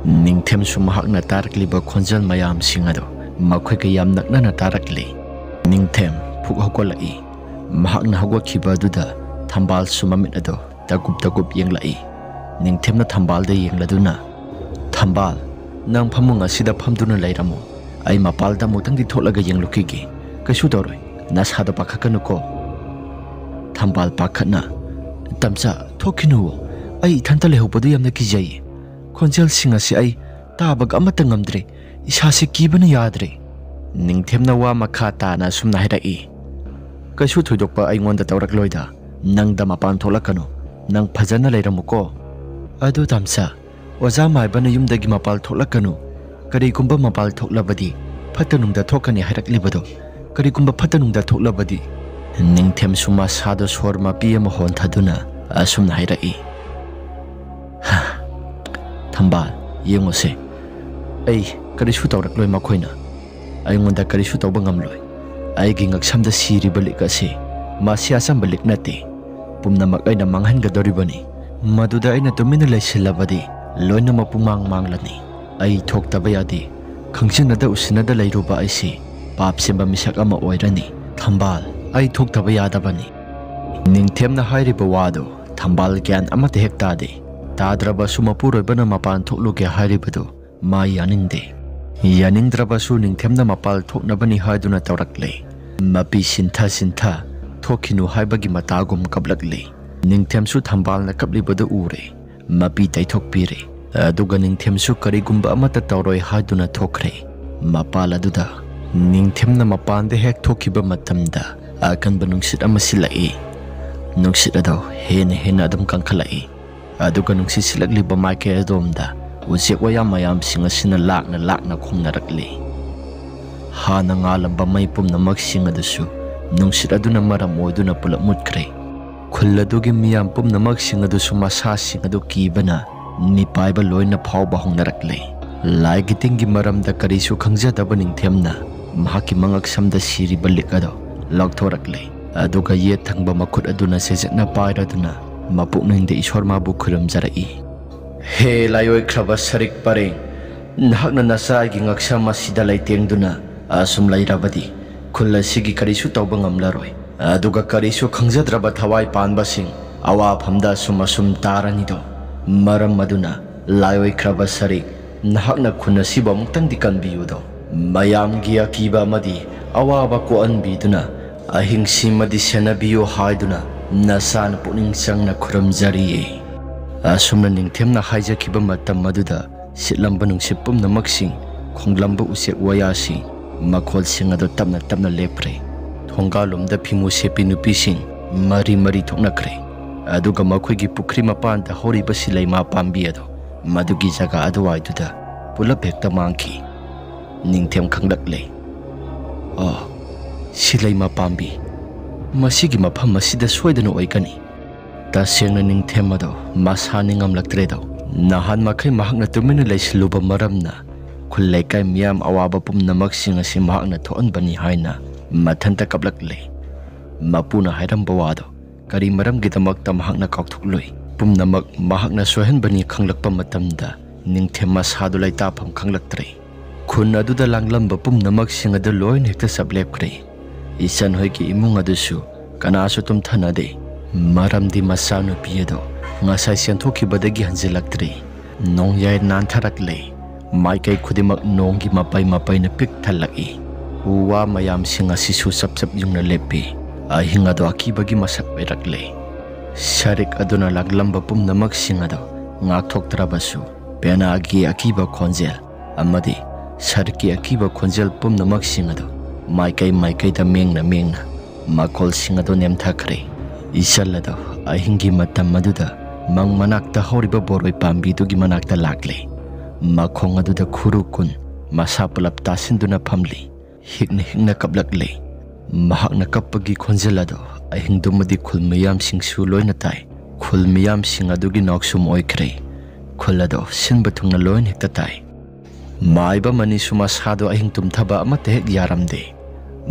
ꯅꯤꯡꯊꯦꯝꯁꯨ ꯃꯍꯥꯛꯅ ꯇꯥꯔꯛꯂꯤꯕ ꯈꯣꯟꯖꯦꯜ ꯃꯌꯥꯝꯁꯤꯡ ꯑꯗꯨ ꯃꯈꯣꯏꯒ ꯌꯥꯝ ꯅꯛꯅꯅ ꯇꯥꯔꯛꯂꯤ꯫ ꯅꯤꯡꯊꯦꯝ ꯐꯨꯛ ꯍꯧꯒꯠꯂꯛꯏ꯫ ꯃꯍꯥꯛꯅ ꯍꯧꯒꯠꯈꯤꯕ ꯑꯗꯨꯗ ꯊꯝꯕꯥꯜꯁꯨ ꯃꯃꯤꯠ ꯑꯗꯨ ꯇꯒꯨꯞ ꯇꯒꯨꯞ ꯌꯦꯡꯂꯛꯏ꯫ ꯅꯤꯡꯊꯦꯝꯅ ꯊꯝꯕꯥꯜꯗ ꯌꯦꯡꯂꯗꯨꯅ, "ꯊꯝꯕꯥꯜ, ꯅꯪ ꯐꯃꯨꯡ ꯑꯁꯤꯗ ꯐꯝꯗꯨꯅ ꯂꯩꯔꯝꯃꯨ꯫ ꯑꯩ ꯃꯄꯥꯜꯗ ꯑꯃꯨꯛꯇꯪꯗꯤ ꯊꯣꯛꯂꯒ ꯌꯦꯡꯂꯨꯈꯤꯒꯦ꯫ ꯀꯩꯁꯨ ꯇꯧꯔꯣꯏ꯫ ꯅꯁꯥꯗꯣ ꯄꯥꯈꯠꯀꯅꯨꯀꯣ꯫" ꯊꯝꯕꯥꯜ ꯄꯥꯈꯠꯅ, "ꯇꯝꯆꯥ, ꯊꯣꯛꯈꯤꯅꯨ꯫ ꯑꯩ ꯏꯊꯟꯇ ꯂꯩꯍꯧꯕꯗꯨ ꯌꯥꯝꯅ ꯀꯤꯖꯩ꯫ ꯈꯣꯟꯖꯦꯜꯁꯤꯡ ꯑꯁꯤ ꯑꯩ ꯇꯥꯕꯒ ꯑꯃꯠꯇ ꯉꯝꯗ꯭ꯔꯦ꯫ ꯏꯁꯥꯁꯤ ꯀꯤꯕꯅ ꯌꯥꯗ꯭ꯔꯦ꯫" ꯅꯤꯡꯊꯦꯝꯅ ꯋꯥ ꯃꯈꯥ ꯇꯥꯅ ꯑꯁꯨꯝꯅ ꯍꯥꯏꯔꯛꯏ, "ꯀꯩꯁꯨ ꯊꯣꯏꯗꯣꯛꯄ ꯑꯩꯉꯣꯟꯗ ꯇꯧꯔꯛꯂꯣꯏꯗ꯫ ꯅꯪꯗ ꯃꯄꯥꯟ ꯊꯣꯛꯂꯛꯀꯅꯨ꯫ ꯅꯪ ꯐꯖꯅ ꯂꯩꯔꯝꯃꯨꯀꯣ꯫ ꯑꯗꯨ ꯇꯝꯆꯥ, ꯑꯣꯖꯥ ꯃꯥꯏꯕꯅ ꯌꯨꯝꯗꯒꯤ ꯃꯄꯥꯜ ꯊꯣꯛꯂꯛꯀꯅꯨ, ꯀꯔꯤꯒꯨꯝꯕ ꯃꯄꯥꯜ ꯊꯣꯛꯂꯕꯗꯤ ꯐꯠꯇ ꯅꯨꯡꯗ ꯊꯣꯛꯀꯅꯤ ꯍꯥꯏꯔꯛꯂꯤꯕꯗꯣ, ꯀꯔꯤꯒꯨꯝꯕ ꯐꯠꯇ ꯅꯨꯡꯗ ꯊꯣꯛꯂꯕꯗꯤ?" ꯅꯤꯡꯊꯦꯝꯁꯨ ꯃꯁꯥꯗꯣ ꯁꯣꯔ ꯃꯄꯤ ꯑꯃ ꯍꯣꯟꯊꯗꯨꯅ ꯑꯁꯨꯝꯅ ꯍꯥꯏꯔꯛꯏ, "ꯍꯥ, ꯊꯝꯕꯥꯜ, ꯌꯦꯡꯉꯨꯁꯦ, ꯑꯩ ꯀꯔꯤꯁꯨ ꯇꯧꯔꯛꯂꯣꯏ꯫ ꯃꯈꯣꯏꯅ ꯑꯩꯉꯣꯟꯗ ꯀꯔꯤꯁꯨ ꯇꯧꯕ ꯉꯝꯂꯣꯏ꯫ ꯑꯩꯒꯤ ꯉꯛꯁꯝꯗ ꯁꯤꯔꯤꯕ ꯂꯤꯛ ꯑꯁꯤ, ꯃꯁꯤ ꯑꯆꯝꯕ ꯂꯤꯛ ꯅꯠꯇꯦ꯫ ꯄꯨꯝꯅꯃꯛ ꯑꯩꯅ ꯃꯥꯡꯍꯟꯒꯗꯧꯔꯤꯕꯅꯤ꯫ ꯃꯗꯨꯗ ꯑꯩꯅ ꯇꯨꯃꯤꯟꯅ ꯂꯩꯁꯤꯜꯂꯕꯗꯤ ꯂꯣꯏꯅꯃꯛ ꯄꯨꯡꯃꯥꯡ ꯃꯥꯡꯂꯅꯤ꯫ ꯑꯩ ꯊꯣꯛꯇꯕ ꯌꯥꯗꯦ꯫ ꯈꯪꯖꯤꯟꯅꯗ ꯎꯁꯤꯟꯅꯗ ꯂꯩꯔꯨꯕ ꯑꯩꯁꯤ ꯄꯥꯞ ꯁꯦꯝꯕ ꯃꯤꯁꯛ ꯑꯃ ꯑꯣꯏꯔꯅꯤ꯫ ꯊꯝꯕꯥꯜ, ꯑꯩ ꯊꯣꯛꯇꯕ ꯌꯥꯗꯕꯅꯤ꯫" ꯅꯤꯡꯊꯦꯝꯅ ꯍꯥꯏꯔꯤꯕ ꯋꯥꯗꯨ ꯊꯝꯕꯥꯜ ꯒ꯭ꯌꯥꯟ ꯑꯃꯠꯇ ꯍꯦꯛ ꯇꯥꯗꯦ꯫ ꯇꯥꯗ꯭ꯔꯕꯁꯨ ꯃꯄꯨꯔꯣꯏꯕꯅ ꯃꯄꯥꯟ ꯊꯣꯛꯂꯨꯒꯦ ꯍꯥꯏꯔꯤꯕꯗꯨ ꯃꯥ ꯌꯥꯅꯤꯡꯗꯦ꯫ ꯌꯥꯅꯤꯡꯗ꯭ꯔꯕꯁꯨ ꯅꯤꯡꯊꯦꯝꯅ ꯃꯄꯥꯜ ꯊꯣꯛꯅꯕꯅꯤ ꯍꯥꯏꯗꯨꯅ ꯇꯧꯔꯛꯂꯦ꯫ ꯃꯄꯤ ꯁꯤꯟꯊ ꯁꯤꯟꯊ ꯊꯣꯛꯈꯤꯅꯨ ꯍꯥꯏꯕꯒꯤ ꯃꯇꯥꯒꯨꯝ ꯀꯞꯂꯛꯂꯦ꯫ ꯅꯤꯡꯊꯦꯝꯁꯨ ꯊꯝꯕꯥꯜꯅ ꯀꯞꯂꯤꯕꯗꯨ ꯎꯔꯦ꯫ ꯃꯄꯤ ꯇꯩꯊꯣꯛꯄꯤꯔꯦ꯫ ꯑꯗꯨꯒ ꯅꯤꯡꯊꯦꯝꯁꯨ ꯀꯔꯤꯒꯨꯝꯕ ꯑꯃꯠꯇ ꯇꯧꯔꯣꯏ ꯍꯥꯏꯗꯨꯅ ꯊꯣꯛꯈ꯭ꯔꯦ꯫ ꯃꯄꯥꯜ ꯑꯗꯨꯗ ꯅꯤꯡꯊꯦꯝꯅ ꯃꯄꯥꯟꯗ ꯍꯦꯛ ꯊꯣꯛꯈꯤꯕ ꯃꯇꯝꯗ ꯑꯀꯟꯕ ꯅꯨꯡꯁꯤꯠ ꯑꯃ ꯁꯤꯜꯂꯛꯏ꯫ ꯅꯨꯡꯁꯤꯠ ꯑꯗꯨ ꯍꯦꯟꯅ ꯍꯦꯟꯅ ꯑꯗꯨꯝ ꯀꯟꯈꯠꯂꯛꯏ꯫ ꯑꯗꯨꯒ ꯅꯨꯡꯁꯤꯠ ꯁꯤꯠꯂꯛꯂꯤꯕ ꯃꯥꯏꯀꯩ ꯑꯗꯣꯝꯗ ꯎꯆꯦꯛ ꯋꯥꯌꯥ ꯃꯌꯥꯝꯁꯤꯡ ꯑꯁꯤꯅ ꯂꯥꯛꯅ ꯂꯥꯛꯅ ꯈꯣꯡꯅꯔꯛꯂꯤ꯫ ꯍꯥꯟꯅ ꯉꯥꯜꯂꯝꯕ ꯃꯩ ꯄꯨꯝꯅꯃꯛꯁꯤꯡ ꯑꯗꯨꯁꯨ ꯅꯨꯡꯁꯤꯠ ꯑꯗꯨꯅ ꯃꯔꯝ ꯑꯣꯏꯗꯨꯅ ꯄꯨꯂꯞ ꯃꯨꯠꯈ꯭ꯔꯦ꯫ ꯈꯨꯜ ꯑꯗꯨꯒꯤ ꯃꯤꯌꯥꯝ ꯄꯨꯝꯅꯃꯛꯁꯤꯡ ꯑꯗꯨꯁꯨ ꯃꯁꯥꯁꯤꯡ ꯑꯗꯨ ꯀꯤꯕꯅ ꯃꯤꯄꯥꯏꯕ ꯂꯣꯏꯅ ꯐꯥꯎꯕ ꯍꯧꯅꯔꯛꯂꯦ꯫ ꯂꯥꯏꯒꯤ ꯇꯤꯟꯒꯤ ꯃꯔꯝꯗ ꯀꯔꯤꯁꯨ ꯈꯪꯖꯗꯕ ꯅꯤꯡꯊꯦꯝꯅ ꯃꯍꯥꯛꯀꯤ ꯃꯉꯛꯁꯝꯗ ꯁꯤꯔꯤꯕ ꯂꯤꯛ ꯑꯗꯨ ꯂꯧꯊꯣꯔꯛꯂꯦ꯫ ꯑꯗꯨꯒ ꯌꯦꯠ ꯊꯪꯕ ꯃꯈꯨꯠ ꯑꯗꯨꯅ ꯆꯦꯖꯠꯅ ꯄꯥꯏꯔꯗꯨꯅ ꯃꯄꯨꯛꯅꯤꯡꯗ ꯏꯁꯣꯔ ꯃꯥꯕꯨ ꯈꯨꯔꯨꯝꯖꯔꯛꯏ꯫ "ꯍꯦ ꯂꯥꯏꯑꯣꯏꯈ꯭ꯔꯕ ꯁꯔꯤꯛ ꯄꯔꯦꯡ, ꯅꯍꯥꯛꯅ ꯅꯆꯥ ꯑꯩꯒꯤ ꯉꯛꯁꯝ ꯑꯁꯤꯗ ꯂꯩꯇꯦꯡꯗꯨꯅ ꯑꯁꯨꯝ ꯂꯩꯔꯕꯗꯤ ꯈꯨꯜ ꯑꯁꯤꯒꯤ ꯀꯔꯤꯁꯨ ꯇꯧꯕ ꯉꯝꯂꯔꯣꯏ꯫ ꯑꯗꯨꯒ ꯀꯔꯤꯁꯨ ꯈꯪꯖꯗ꯭ꯔꯕ ꯊꯋꯥꯏ ꯄꯥꯟꯕꯁꯤꯡ ꯑꯋꯥꯐꯝꯗ ꯑꯁꯨꯝ ꯑꯁꯨꯝ ꯇꯥꯔꯅꯤꯗꯣ꯫ ꯃꯔꯝ ꯑꯗꯨꯅ ꯂꯥꯏꯑꯣꯏꯈ꯭ꯔꯕ ꯁꯔꯤꯛ, ꯅꯍꯥꯛꯅ ꯈꯨꯟ ꯑꯁꯤꯕꯨ ꯑꯃꯨꯛꯇꯪꯗꯤ ꯀꯟꯕꯤꯌꯨꯗꯣ꯫ ꯃꯌꯥꯝꯒꯤ ꯑꯀꯤꯕ ꯑꯃꯗꯤ ꯑꯋꯥꯕ ꯀꯣꯛꯍꯟꯕꯤꯗꯨꯅ ꯑꯍꯤꯡꯁꯤꯃꯗꯤ ꯁꯦꯟꯅꯕꯤꯌꯨ ꯍꯥꯏꯗꯨꯅ ꯅꯆꯥꯅ ꯄꯨꯛꯅꯤꯡ ꯆꯪꯅ ꯈꯨꯔꯨꯝꯖꯔꯤꯌꯦ꯫" ꯑꯁꯨꯝꯅ ꯅꯤꯡꯊꯦꯝꯅ ꯍꯥꯏꯖꯈꯤꯕ ꯃꯇꯝ ꯑꯗꯨꯗ ꯁꯤꯠꯂꯝꯕ ꯅꯨꯡꯁꯤꯠ ꯄꯨꯝꯅꯃꯛꯁꯤꯡ, ꯈꯣꯡꯂꯝꯕ ꯎꯆꯦꯛ ꯋꯥꯌꯥꯁꯤꯡ, ꯃꯈꯣꯜꯁꯤꯡ ꯑꯗꯨ ꯇꯞꯅ ꯇꯞꯅ ꯂꯦꯞꯈ꯭ꯔꯦ꯫ ꯊꯣꯡꯒꯥꯜꯂꯣꯝꯗ ꯐꯤꯃꯨ ꯁꯦꯠꯄꯤ ꯅꯨꯄꯤꯁꯤꯡ ꯃꯔꯤ ꯃꯔꯤ ꯊꯣꯛꯅꯈ꯭ꯔꯦ꯫ ꯑꯗꯨꯒ ꯃꯈꯣꯏꯒꯤ ꯄꯨꯈ꯭ꯔꯤ ꯃꯄꯥꯟꯗ ꯍꯧꯔꯤꯕ ꯁꯤꯂꯩꯃꯥ ꯄꯥꯝꯕꯤ ꯑꯗꯨ ꯃꯗꯨꯒꯤ ꯖꯒꯥ ꯑꯗꯨꯋꯥꯏꯗꯨꯗ ꯄꯨꯂꯞ ꯍꯦꯛꯇ ꯃꯥꯡꯈꯤ꯫ ꯅꯤꯡꯊꯦꯝ ꯈꯪꯂꯛꯂꯦ꯫ "ꯑꯣ, ꯁꯤꯂꯩꯃꯥ ꯄꯥꯝꯕꯤ, ꯃꯁꯤꯒꯤ ꯃꯐꯝ ꯑꯁꯤꯗ ꯁꯣꯏꯗꯅ ꯑꯣꯏꯒꯅꯤ꯫ ꯇꯁꯦꯡꯅ ꯅꯤꯡꯊꯦꯝ ꯑꯗꯣ ꯃꯁꯥ ꯅꯤꯡꯉꯝꯂꯛꯇ꯭ꯔꯦꯗꯣ꯫ ꯅꯍꯥꯟ ꯃꯈꯩ ꯃꯍꯥꯛꯅ ꯇꯨꯃꯤꯟꯅ ꯂꯩꯁꯤꯜꯂꯨꯕ ꯃꯔꯝꯅ ꯈꯨꯜ ꯂꯩꯀꯥꯏ ꯃꯤꯌꯥꯝ ꯑꯋꯥꯕ ꯄꯨꯝꯅꯃꯛꯁꯤꯡ ꯑꯁꯤ ꯃꯍꯥꯛꯅ ꯊꯣꯛꯍꯟꯕꯅꯤ ꯍꯥꯏꯅ ꯃꯊꯟꯇ ꯀꯞꯂꯛꯂꯦ꯫ ꯃꯄꯨꯅ ꯍꯥꯏꯔꯝꯕ ꯋꯥꯗꯣ ꯀꯔꯤ ꯃꯔꯝꯒꯤꯗꯃꯛꯇ ꯃꯍꯥꯛꯅ ꯀꯥꯎꯊꯣꯛꯂꯨꯏ? ꯄꯨꯝꯅꯃꯛ ꯃꯍꯥꯛꯅ ꯁꯣꯏꯍꯟꯕꯅꯤ ꯈꯪꯂꯛꯄ ꯃꯇꯝꯗ ꯅꯤꯡꯊꯦꯝ ꯃꯁꯥꯗꯨ ꯂꯩꯇꯥꯐꯝ ꯈꯪꯂꯛꯇ꯭ꯔꯦ꯫ ꯈꯨꯟ ꯑꯗꯨꯗ ꯂꯥꯡꯂꯝꯕ ꯄꯨꯝꯅꯃꯛꯁꯤꯡ ꯑꯗꯨ ꯂꯣꯏꯅ ꯍꯦꯛꯇ ꯆꯞ ꯂꯦꯞꯈ꯭ꯔꯦ꯫ ꯏꯆꯟ ꯍꯣꯏꯒꯤ ꯏꯃꯨꯡ ꯑꯗꯨꯁꯨ ꯀꯅꯥꯁꯨ ꯇꯨꯝꯊꯅꯗꯦ꯫ ꯃꯔꯝꯗꯤ ꯃꯆꯥꯅꯨꯄꯤ ꯑꯗꯣ ꯉꯁꯥꯏ ꯆꯦꯟꯊꯣꯛꯈꯤꯕꯗꯒꯤ ꯍꯟꯖꯤꯜꯂꯛꯇ꯭ꯔꯤ꯫ ꯅꯣꯡꯌꯥꯏ ꯅꯥꯟꯊꯔꯛꯂꯦ꯫ ꯃꯥꯏꯀꯩ ꯈꯨꯗꯤꯡꯃꯛ ꯅꯣꯡꯒꯤ ꯃꯄꯩ ꯃꯄꯩꯅ ꯄꯤꯛ ꯊꯜꯂꯛꯏ꯫ ꯎ ꯋꯥ ꯃꯌꯥꯝꯁꯤꯡ ꯑꯁꯤꯁꯨ ꯆꯞ ꯆꯞ ꯌꯨꯡꯅ ꯂꯦꯞꯄꯤ꯫ ꯑꯍꯤꯡ ꯑꯗꯣ ꯑꯀꯤꯕꯒꯤ ꯃꯁꯛ ꯑꯣꯏꯔꯛꯂꯦ꯫ ꯁꯔꯤꯛ ꯑꯗꯨꯅ ꯂꯥꯛꯂꯝꯕ ꯄꯨꯝꯅꯃꯛꯁꯤꯡ ꯑꯗꯣ ꯉꯥꯛꯊꯣꯛꯇ꯭ꯔꯕꯁꯨ, ꯄꯦꯅꯥꯒꯤ ꯑꯀꯤꯕ ꯈꯣꯟꯖꯦꯜ ꯑꯃꯗꯤ ꯁꯔꯤꯛꯀꯤ ꯑꯀꯤꯕ ꯈꯣꯟꯖꯦꯜ ꯄꯨꯝꯅꯃꯛꯁꯤꯡ ꯑꯗꯣ ꯃꯥꯏꯀꯩ ꯃꯥꯏꯀꯩꯗ ꯃꯦꯡꯅ ꯃꯦꯡꯅ ꯃꯈꯣꯜꯁꯤꯡ ꯑꯗꯨ ꯅꯦꯝꯊꯈ꯭ꯔꯦ꯫ ꯏꯆꯜ ꯑꯗꯣ ꯑꯍꯤꯡꯒꯤ ꯃꯇꯝ ꯑꯗꯨꯗ ꯃꯪ ꯃꯅꯥꯛꯇ ꯍꯧꯔꯤꯕ ꯕꯣꯔꯣꯏ ꯄꯥꯝꯕꯤꯗꯨꯒꯤ ꯃꯅꯥꯛꯇ ꯂꯥꯛꯂꯦ꯫ ꯃꯈꯣꯡ ꯑꯗꯨꯗ ꯈꯨꯔꯨ ꯀꯨꯟ, ꯃꯁꯥ ꯄꯨꯂꯞ ꯇꯥꯁꯤꯟꯗꯨꯅ ꯐꯝꯂꯤ꯫ ꯍꯤꯛꯅ ꯍꯤꯛꯅ ꯀꯞꯂꯛꯂꯦ꯫ ꯃꯍꯥꯛꯅ ꯀꯞꯄꯒꯤ ꯈꯣꯟꯖꯦꯜ ꯑꯗꯣ ꯑꯍꯤꯡꯗꯨꯃꯗꯤ ꯈꯨꯜ ꯃꯤꯌꯥꯝꯁꯤꯡꯁꯨ ꯂꯣꯏꯅ ꯇꯥꯏ꯫ ꯈꯨꯜ ꯃꯤꯌꯥꯝꯁꯤꯡ ꯑꯗꯨꯒꯤ ꯅꯥꯎꯁꯨꯝ ꯑꯣꯏꯈ꯭ꯔꯦ꯫ ꯈꯨꯜ ꯑꯗꯣ ꯁꯤꯟꯕ ꯊꯨꯡꯅ ꯂꯣꯏꯅ ꯍꯦꯛꯇ ꯇꯥꯏ꯫ ꯃꯥꯏꯕ ꯃꯅꯤꯁꯨ ꯃꯁꯥꯗꯣ ꯑꯍꯤꯡ ꯇꯨꯝꯊꯕ ꯑꯃꯠꯇ ꯍꯦꯛ ꯌꯥꯔꯝꯗꯦ꯫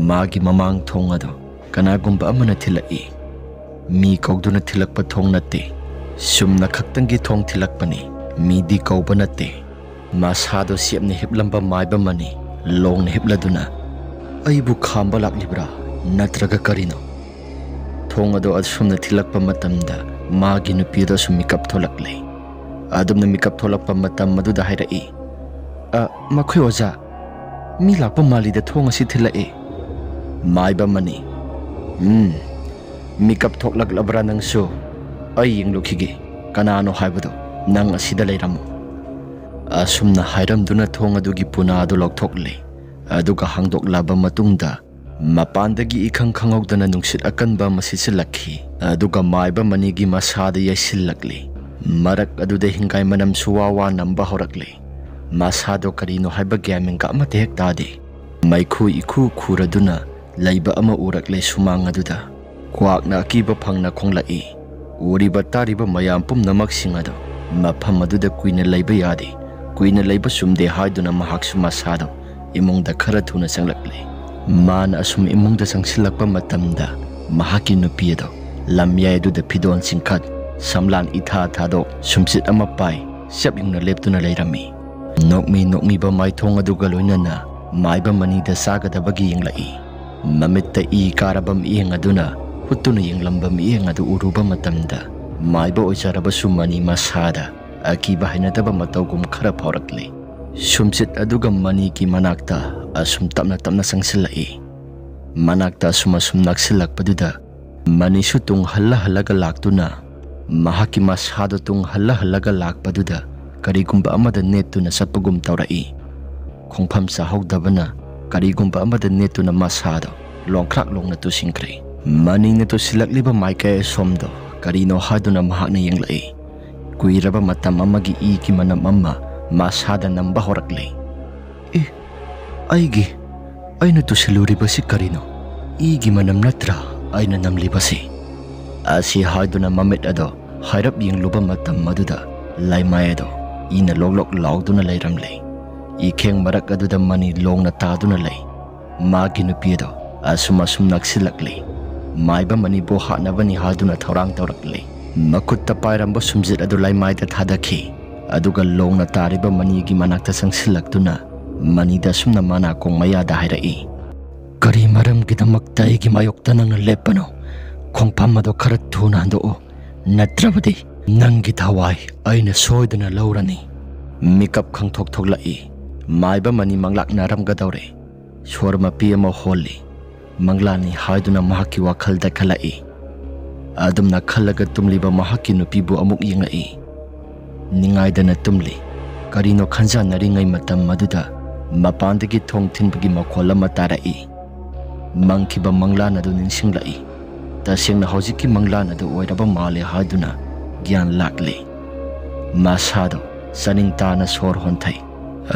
ꯃꯥꯒꯤ ꯃꯃꯥꯡ ꯊꯣꯡ ꯑꯗꯣ ꯀꯅꯥꯒꯨꯝꯕ ꯑꯃꯅ ꯊꯤꯜꯂꯛꯏ꯫ ꯃꯤ ꯀꯧꯗꯨꯅ ꯊꯤꯜꯂꯛꯄ ꯊꯣꯡ ꯅꯠꯇꯦ꯫ ꯆꯨꯝꯅ ꯈꯛꯇꯪꯒꯤ ꯊꯣꯡ ꯊꯤꯜꯂꯛꯄꯅꯤ꯫ ꯃꯤꯗꯤ ꯀꯧꯕ ꯅꯠꯇꯦ꯫ ꯃꯁꯥꯗꯣ ꯆꯦꯞꯅ ꯍꯤꯞꯂꯝꯕ ꯃꯥꯏꯕ ꯃꯅꯤ ꯂꯣꯡꯅ ꯍꯤꯞꯂꯗꯨꯅ, "ꯑꯩꯕꯨ ꯈꯥꯝꯕ ꯂꯥꯛꯂꯤꯕ꯭ꯔꯥ, ꯅꯠꯇ꯭ꯔꯒ ꯀꯔꯤꯅꯣ?" ꯊꯣꯡ ꯑꯗꯣ ꯑꯁꯨꯝꯅ ꯊꯤꯜꯂꯛꯄ ꯃꯇꯝꯗ ꯃꯥꯒꯤ ꯅꯨꯄꯤ ꯑꯗꯨꯁꯨ ꯃꯤꯀꯞ ꯊꯣꯛꯂꯛꯂꯦ꯫ ꯑꯗꯨꯝꯅ ꯃꯤꯀꯞ ꯊꯣꯛꯂꯛꯄ ꯃꯇꯝ ꯑꯗꯨꯗ ꯍꯥꯏꯔꯛꯏ, "ꯑ, ꯃꯈꯣꯏ ꯑꯣꯖꯥ, ꯃꯤ ꯂꯥꯛꯄ ꯃꯥꯜꯂꯤꯗ ꯊꯣꯡ ꯑꯁꯤ ꯊꯤꯜꯂꯛꯑꯦ꯫" ꯃꯥꯏꯕ ꯃꯅꯤ, "ꯎꯝ, ꯃꯤꯀꯞ ꯊꯣꯛꯂꯛꯂꯕ꯭ꯔꯥ ꯅꯪꯁꯨ? ꯑꯩ ꯌꯦꯡꯂꯨꯈꯤꯒꯦ, ꯀꯅꯥꯅꯣ ꯍꯥꯏꯕꯗꯣ꯫ ꯅꯪ ꯑꯁꯤꯗ ꯂꯩꯔꯝꯃꯨ꯫" ꯑꯁꯨꯝꯅ ꯍꯥꯏꯔꯝꯗꯨꯅ ꯊꯣꯡ ꯑꯗꯨꯒꯤ ꯄꯨꯅꯥ ꯑꯗꯨ ꯂꯧꯊꯣꯛꯂꯦ꯫ ꯑꯗꯨꯒ ꯍꯥꯡꯗꯣꯛꯂꯕ ꯃꯇꯨꯡꯗ ꯃꯄꯥꯟꯗꯒꯤ ꯏꯈꯪ ꯈꯪꯍꯧꯗꯅ ꯅꯨꯡꯁꯤꯠ ꯑꯀꯟꯕ ꯑꯃ ꯁꯤꯠꯆꯤꯜꯂꯛꯈꯤ꯫ ꯑꯗꯨꯒ ꯃꯥꯏꯕ ꯃꯅꯤꯒꯤ ꯃꯁꯥꯗ ꯌꯩꯁꯤꯜꯂꯛꯂꯤ꯫ ꯃꯔꯛ ꯑꯗꯨꯗ ꯍꯤꯡꯒꯥꯏ ꯃꯅꯝꯁꯨ ꯋꯥ ꯋꯥ ꯅꯝꯕ ꯍꯧꯔꯛꯂꯤ꯫ ꯃꯁꯥꯗꯣ ꯀꯔꯤꯅꯣ ꯍꯥꯏꯕ ꯒ꯭ꯌꯥꯟ ꯃꯦꯟꯒ ꯑꯃꯠꯇ ꯍꯦꯛ ꯇꯥꯗꯦ꯫ ꯃꯩꯈꯨ ꯏꯈꯨ ꯈꯨꯔꯗꯨꯅ ꯂꯩꯕ ꯑꯃ ꯎꯔꯛꯂꯦ ꯁꯨꯃꯥꯡ ꯑꯗꯨꯗ꯫ ꯀ꯭ꯋꯥꯛꯅ ꯑꯀꯤꯕ ꯐꯪꯅ ꯈꯣꯡꯂꯛꯏ꯫ ꯎꯔꯤꯕ ꯇꯥꯔꯤꯕ ꯃꯌꯥꯝ ꯄꯨꯝꯅꯃꯛꯁꯤꯡ ꯑꯗꯨ ꯃꯐꯝ ꯑꯗꯨꯗ ꯀꯨꯏꯅ ꯂꯩꯕ ꯌꯥꯗꯦ, ꯀꯨꯏꯅ ꯂꯩꯕ ꯆꯨꯝꯗꯦ ꯍꯥꯏꯗꯨꯅ ꯃꯍꯥꯛꯁꯨ ꯃꯁꯥꯗꯣ ꯏꯃꯨꯡꯗ ꯈꯔ ꯊꯨꯅ ꯆꯪꯂꯛꯂꯦ꯫ ꯃꯥꯅ ꯑꯁꯨꯝ ꯏꯃꯨꯡꯗ ꯆꯪꯁꯤꯜꯂꯛꯄ ꯃꯇꯝꯗ ꯃꯍꯥꯛꯀꯤ ꯅꯨꯄꯤ ꯑꯗꯣ ꯂꯝꯌꯥꯏ ꯑꯗꯨꯗ ꯐꯤꯗꯣꯟ ꯆꯤꯡꯈꯠ, ꯁꯝꯂꯥꯟ ꯏꯊꯥ ꯊꯥꯗꯣꯛ, ꯁꯨꯝꯆꯤꯠ ꯑꯃ ꯄꯥꯏ, ꯆꯞ ꯌꯨꯡꯅ ꯂꯦꯞꯇꯨꯅ ꯂꯩꯔꯝꯃꯤ꯫ ꯅꯣꯛꯃꯤ ꯅꯣꯛꯃꯤꯕ ꯃꯥꯏꯊꯣꯡ ꯑꯗꯨꯒ ꯂꯣꯏꯅꯅ ꯃꯥꯏꯕ ꯃꯅꯤꯗ ꯆꯥꯒꯗꯕꯒꯤ ꯌꯦꯡꯂꯛꯏ꯫ ꯃꯃꯤꯠꯇ ꯏ ꯀꯥꯔꯕ ꯃꯤꯠꯌꯦꯡ ꯑꯗꯨꯅ ꯍꯨꯠꯇꯨꯅ ꯌꯦꯡꯂꯝꯕ ꯃꯤꯠꯌꯦꯡ ꯑꯗꯨ ꯎꯔꯨꯕ ꯃꯇꯝꯗ ꯃꯥꯏꯕ ꯑꯣꯏꯖꯔꯕꯁꯨ ꯃꯅꯤ ꯃꯁꯥꯗ ꯑꯀꯤꯕ ꯍꯩꯅꯗꯕ ꯃꯇꯧꯒꯨꯝ ꯈꯔ ꯐꯥꯎꯔꯛꯂꯤ꯫ ꯁꯨꯝꯆꯤꯠ ꯑꯗꯨꯒ ꯃꯅꯤꯒꯤ ꯃꯅꯥꯛꯇ ꯑꯁꯨꯝ ꯇꯞꯅ ꯇꯞꯅ ꯆꯪꯁꯤꯜꯂꯛꯏ꯫ ꯃꯅꯥꯛꯇ ꯑꯁꯨꯝ ꯑꯁꯨꯝ ꯅꯛꯁꯤꯜꯂꯛꯄꯗꯨꯗ ꯃꯅꯤꯁꯨ ꯇꯨꯡ ꯍꯜꯂ ꯍꯜꯂꯒ ꯂꯥꯛꯇꯨꯅ ꯃꯍꯥꯛꯀꯤ ꯃꯁꯥꯗꯣ ꯇꯨꯡ ꯍꯜꯂ ꯍꯜꯂꯒ ꯂꯥꯛꯄꯗꯨꯗ ꯀꯔꯤꯒꯨꯝꯕ ꯑꯃꯗ ꯅꯦꯠꯇꯨꯅ ꯆꯠꯄꯒꯨꯝ ꯇꯧꯔꯛꯏ꯫ ꯈꯣꯡꯐꯝ ꯆꯥꯍꯧꯗꯕꯅ ꯀꯔꯤꯒꯨꯝꯕ ꯑꯃꯗ ꯅꯦꯠꯇꯨꯅ ꯃꯁꯥꯗꯣ ꯂꯣꯡꯈ꯭ꯔꯥꯛ ꯂꯣꯡꯅ ꯇꯨꯁꯤꯟꯈ꯭ꯔꯦ꯫ ꯃꯅꯤꯅ ꯇꯨꯁꯤꯜꯂꯛꯂꯤꯕ ꯃꯥꯏꯀꯩ ꯑꯁꯣꯝꯗꯣ ꯀꯔꯤꯅꯣ ꯍꯥꯏꯗꯨꯅ ꯃꯍꯥꯛꯅ ꯌꯦꯡꯂꯛꯏ꯫ ꯀꯨꯏꯔꯕ ꯃꯇꯝ ꯑꯃꯒꯤ ꯏꯒꯤ ꯃꯅꯝ ꯑꯃ ꯃꯁꯥꯗ ꯅꯝꯕ ꯍꯧꯔꯛꯂꯦ꯫ "ꯑꯦ, ꯑꯩꯒꯤ, ꯑꯩꯅ ꯇꯨꯁꯤꯜꯂꯨꯔꯤꯕꯁꯤ ꯀꯔꯤꯅꯣ? ꯏꯒꯤ ꯃꯅꯝ ꯅꯠꯇ꯭ꯔꯥ ꯑꯩꯅ ꯅꯝꯂꯤꯕꯁꯤ?" ꯑꯁꯤ ꯍꯥꯏꯗꯨꯅ ꯃꯃꯤꯠ ꯑꯗꯣ ꯍꯥꯏꯔꯞ ꯌꯦꯡꯂꯨꯕ ꯃꯇꯝ ꯑꯗꯨꯗ ꯂꯩꯃꯥꯏ ꯑꯗꯣ ꯏꯅ ꯂꯣꯛ ꯂꯣꯛ ꯂꯥꯎꯗꯨꯅ ꯂꯩꯔꯝꯂꯦ꯫ ꯏꯈꯦꯡ ꯃꯔꯛ ꯑꯗꯨꯗ ꯃꯅꯤ ꯂꯣꯡꯅ ꯇꯥꯗꯨꯅ ꯂꯩ꯫ ꯃꯥꯒꯤ ꯅꯨꯄꯤ ꯑꯗꯣ ꯑꯁꯨꯝ ꯑꯁꯨꯝ ꯅꯛꯁꯤꯜꯂꯛꯂꯦ꯫ ꯃꯥꯏꯕ ꯃꯅꯤꯕꯨ ꯍꯥꯠꯅꯕꯅꯤ ꯍꯥꯏꯗꯨꯅ ꯊꯧꯔꯥꯡ ꯇꯧꯔꯛꯂꯦ꯫ ꯃꯈꯨꯠꯇ ꯄꯥꯏꯔꯝꯕ ꯁꯨꯝꯖꯤꯠ ꯑꯗꯨ ꯂꯩꯃꯥꯏꯗ ꯊꯥꯗꯈꯤ꯫ ꯑꯗꯨꯒ ꯂꯣꯡꯅ ꯇꯥꯔꯤꯕ ꯃꯅꯤꯒꯤ ꯃꯅꯥꯛꯇ ꯆꯪꯁꯤꯜꯂꯛꯇꯨꯅ ꯃꯅꯤꯗ ꯑꯁꯨꯝꯅ ꯃꯅꯥꯀꯣꯡ ꯃꯌꯥꯗ ꯍꯥꯏꯔꯛꯏ, "ꯀꯔꯤ ꯃꯔꯝꯒꯤꯗꯃꯛꯇ ꯑꯩꯒꯤ ꯃꯥꯌꯣꯛꯇ ꯅꯪꯅ ꯂꯦꯞꯄꯅꯣ? ꯈꯣꯡꯐꯝ ꯑꯗꯣ ꯈꯔ ꯊꯨꯅ ꯍꯟꯗꯣꯛꯎ, ꯅꯠꯇ꯭ꯔꯕꯗꯤ ꯅꯪꯒꯤ ꯊꯋꯥꯏ ꯑꯩꯅ ꯁꯣꯏꯗꯅ ꯂꯧꯔꯅꯤ꯫" ꯃꯤꯀꯞ ꯈꯪꯊꯣꯛ ꯊꯣꯛꯂꯛꯏ꯫ ꯃꯥꯏꯕ ꯃꯅꯤ ꯃꯪꯂꯥꯛꯅꯔꯝꯒꯗꯧꯔꯦ꯫ ꯁꯣꯔ ꯃꯄꯤ ꯑꯃ ꯍꯣꯜꯂꯤ꯫ ꯃꯪꯂꯥꯅꯤ ꯍꯥꯏꯗꯨꯅ ꯃꯍꯥꯛꯀꯤ ꯋꯥꯈꯜꯗ ꯈꯜꯂꯛꯏ꯫ ꯑꯗꯨꯝꯅ ꯈꯜꯂꯒ ꯇꯨꯝꯂꯤꯕ ꯃꯍꯥꯛꯀꯤ ꯅꯨꯄꯤꯕꯨ ꯑꯃꯨꯛ ꯌꯦꯡꯂꯛꯏ꯫ ꯅꯤꯡꯉꯥꯏꯗꯅ ꯇꯨꯝꯂꯤ꯫ ꯀꯔꯤꯅꯣ ꯈꯟꯖꯥꯟꯅꯔꯤꯉꯩ ꯃꯇꯝ ꯑꯗꯨꯗ ꯃꯄꯥꯟꯗꯒꯤ ꯊꯣꯡ ꯊꯤꯟꯕꯒꯤ ꯃꯈꯣꯜ ꯑꯃ ꯇꯥꯔꯛꯏ꯫ ꯃꯪꯈꯤꯕ ꯃꯪꯂꯥꯟ ꯑꯗꯨ ꯅꯤꯡꯁꯤꯡꯂꯛꯏ꯫ ꯇꯁꯦꯡꯅ ꯍꯧꯖꯤꯛꯀꯤ ꯃꯪꯂꯥꯟ ꯑꯗꯨ ꯑꯣꯏꯔꯕ ꯃꯥꯜꯂꯦ ꯍꯥꯏꯗꯨꯅ ꯒ꯭ꯌꯥꯟ ꯂꯥꯛꯂꯤ꯫ ꯃꯁꯥꯗꯣ ꯆꯥꯅꯤꯡ ꯇꯥꯅ ꯁꯣꯔ ꯍꯣꯟꯊꯩ꯫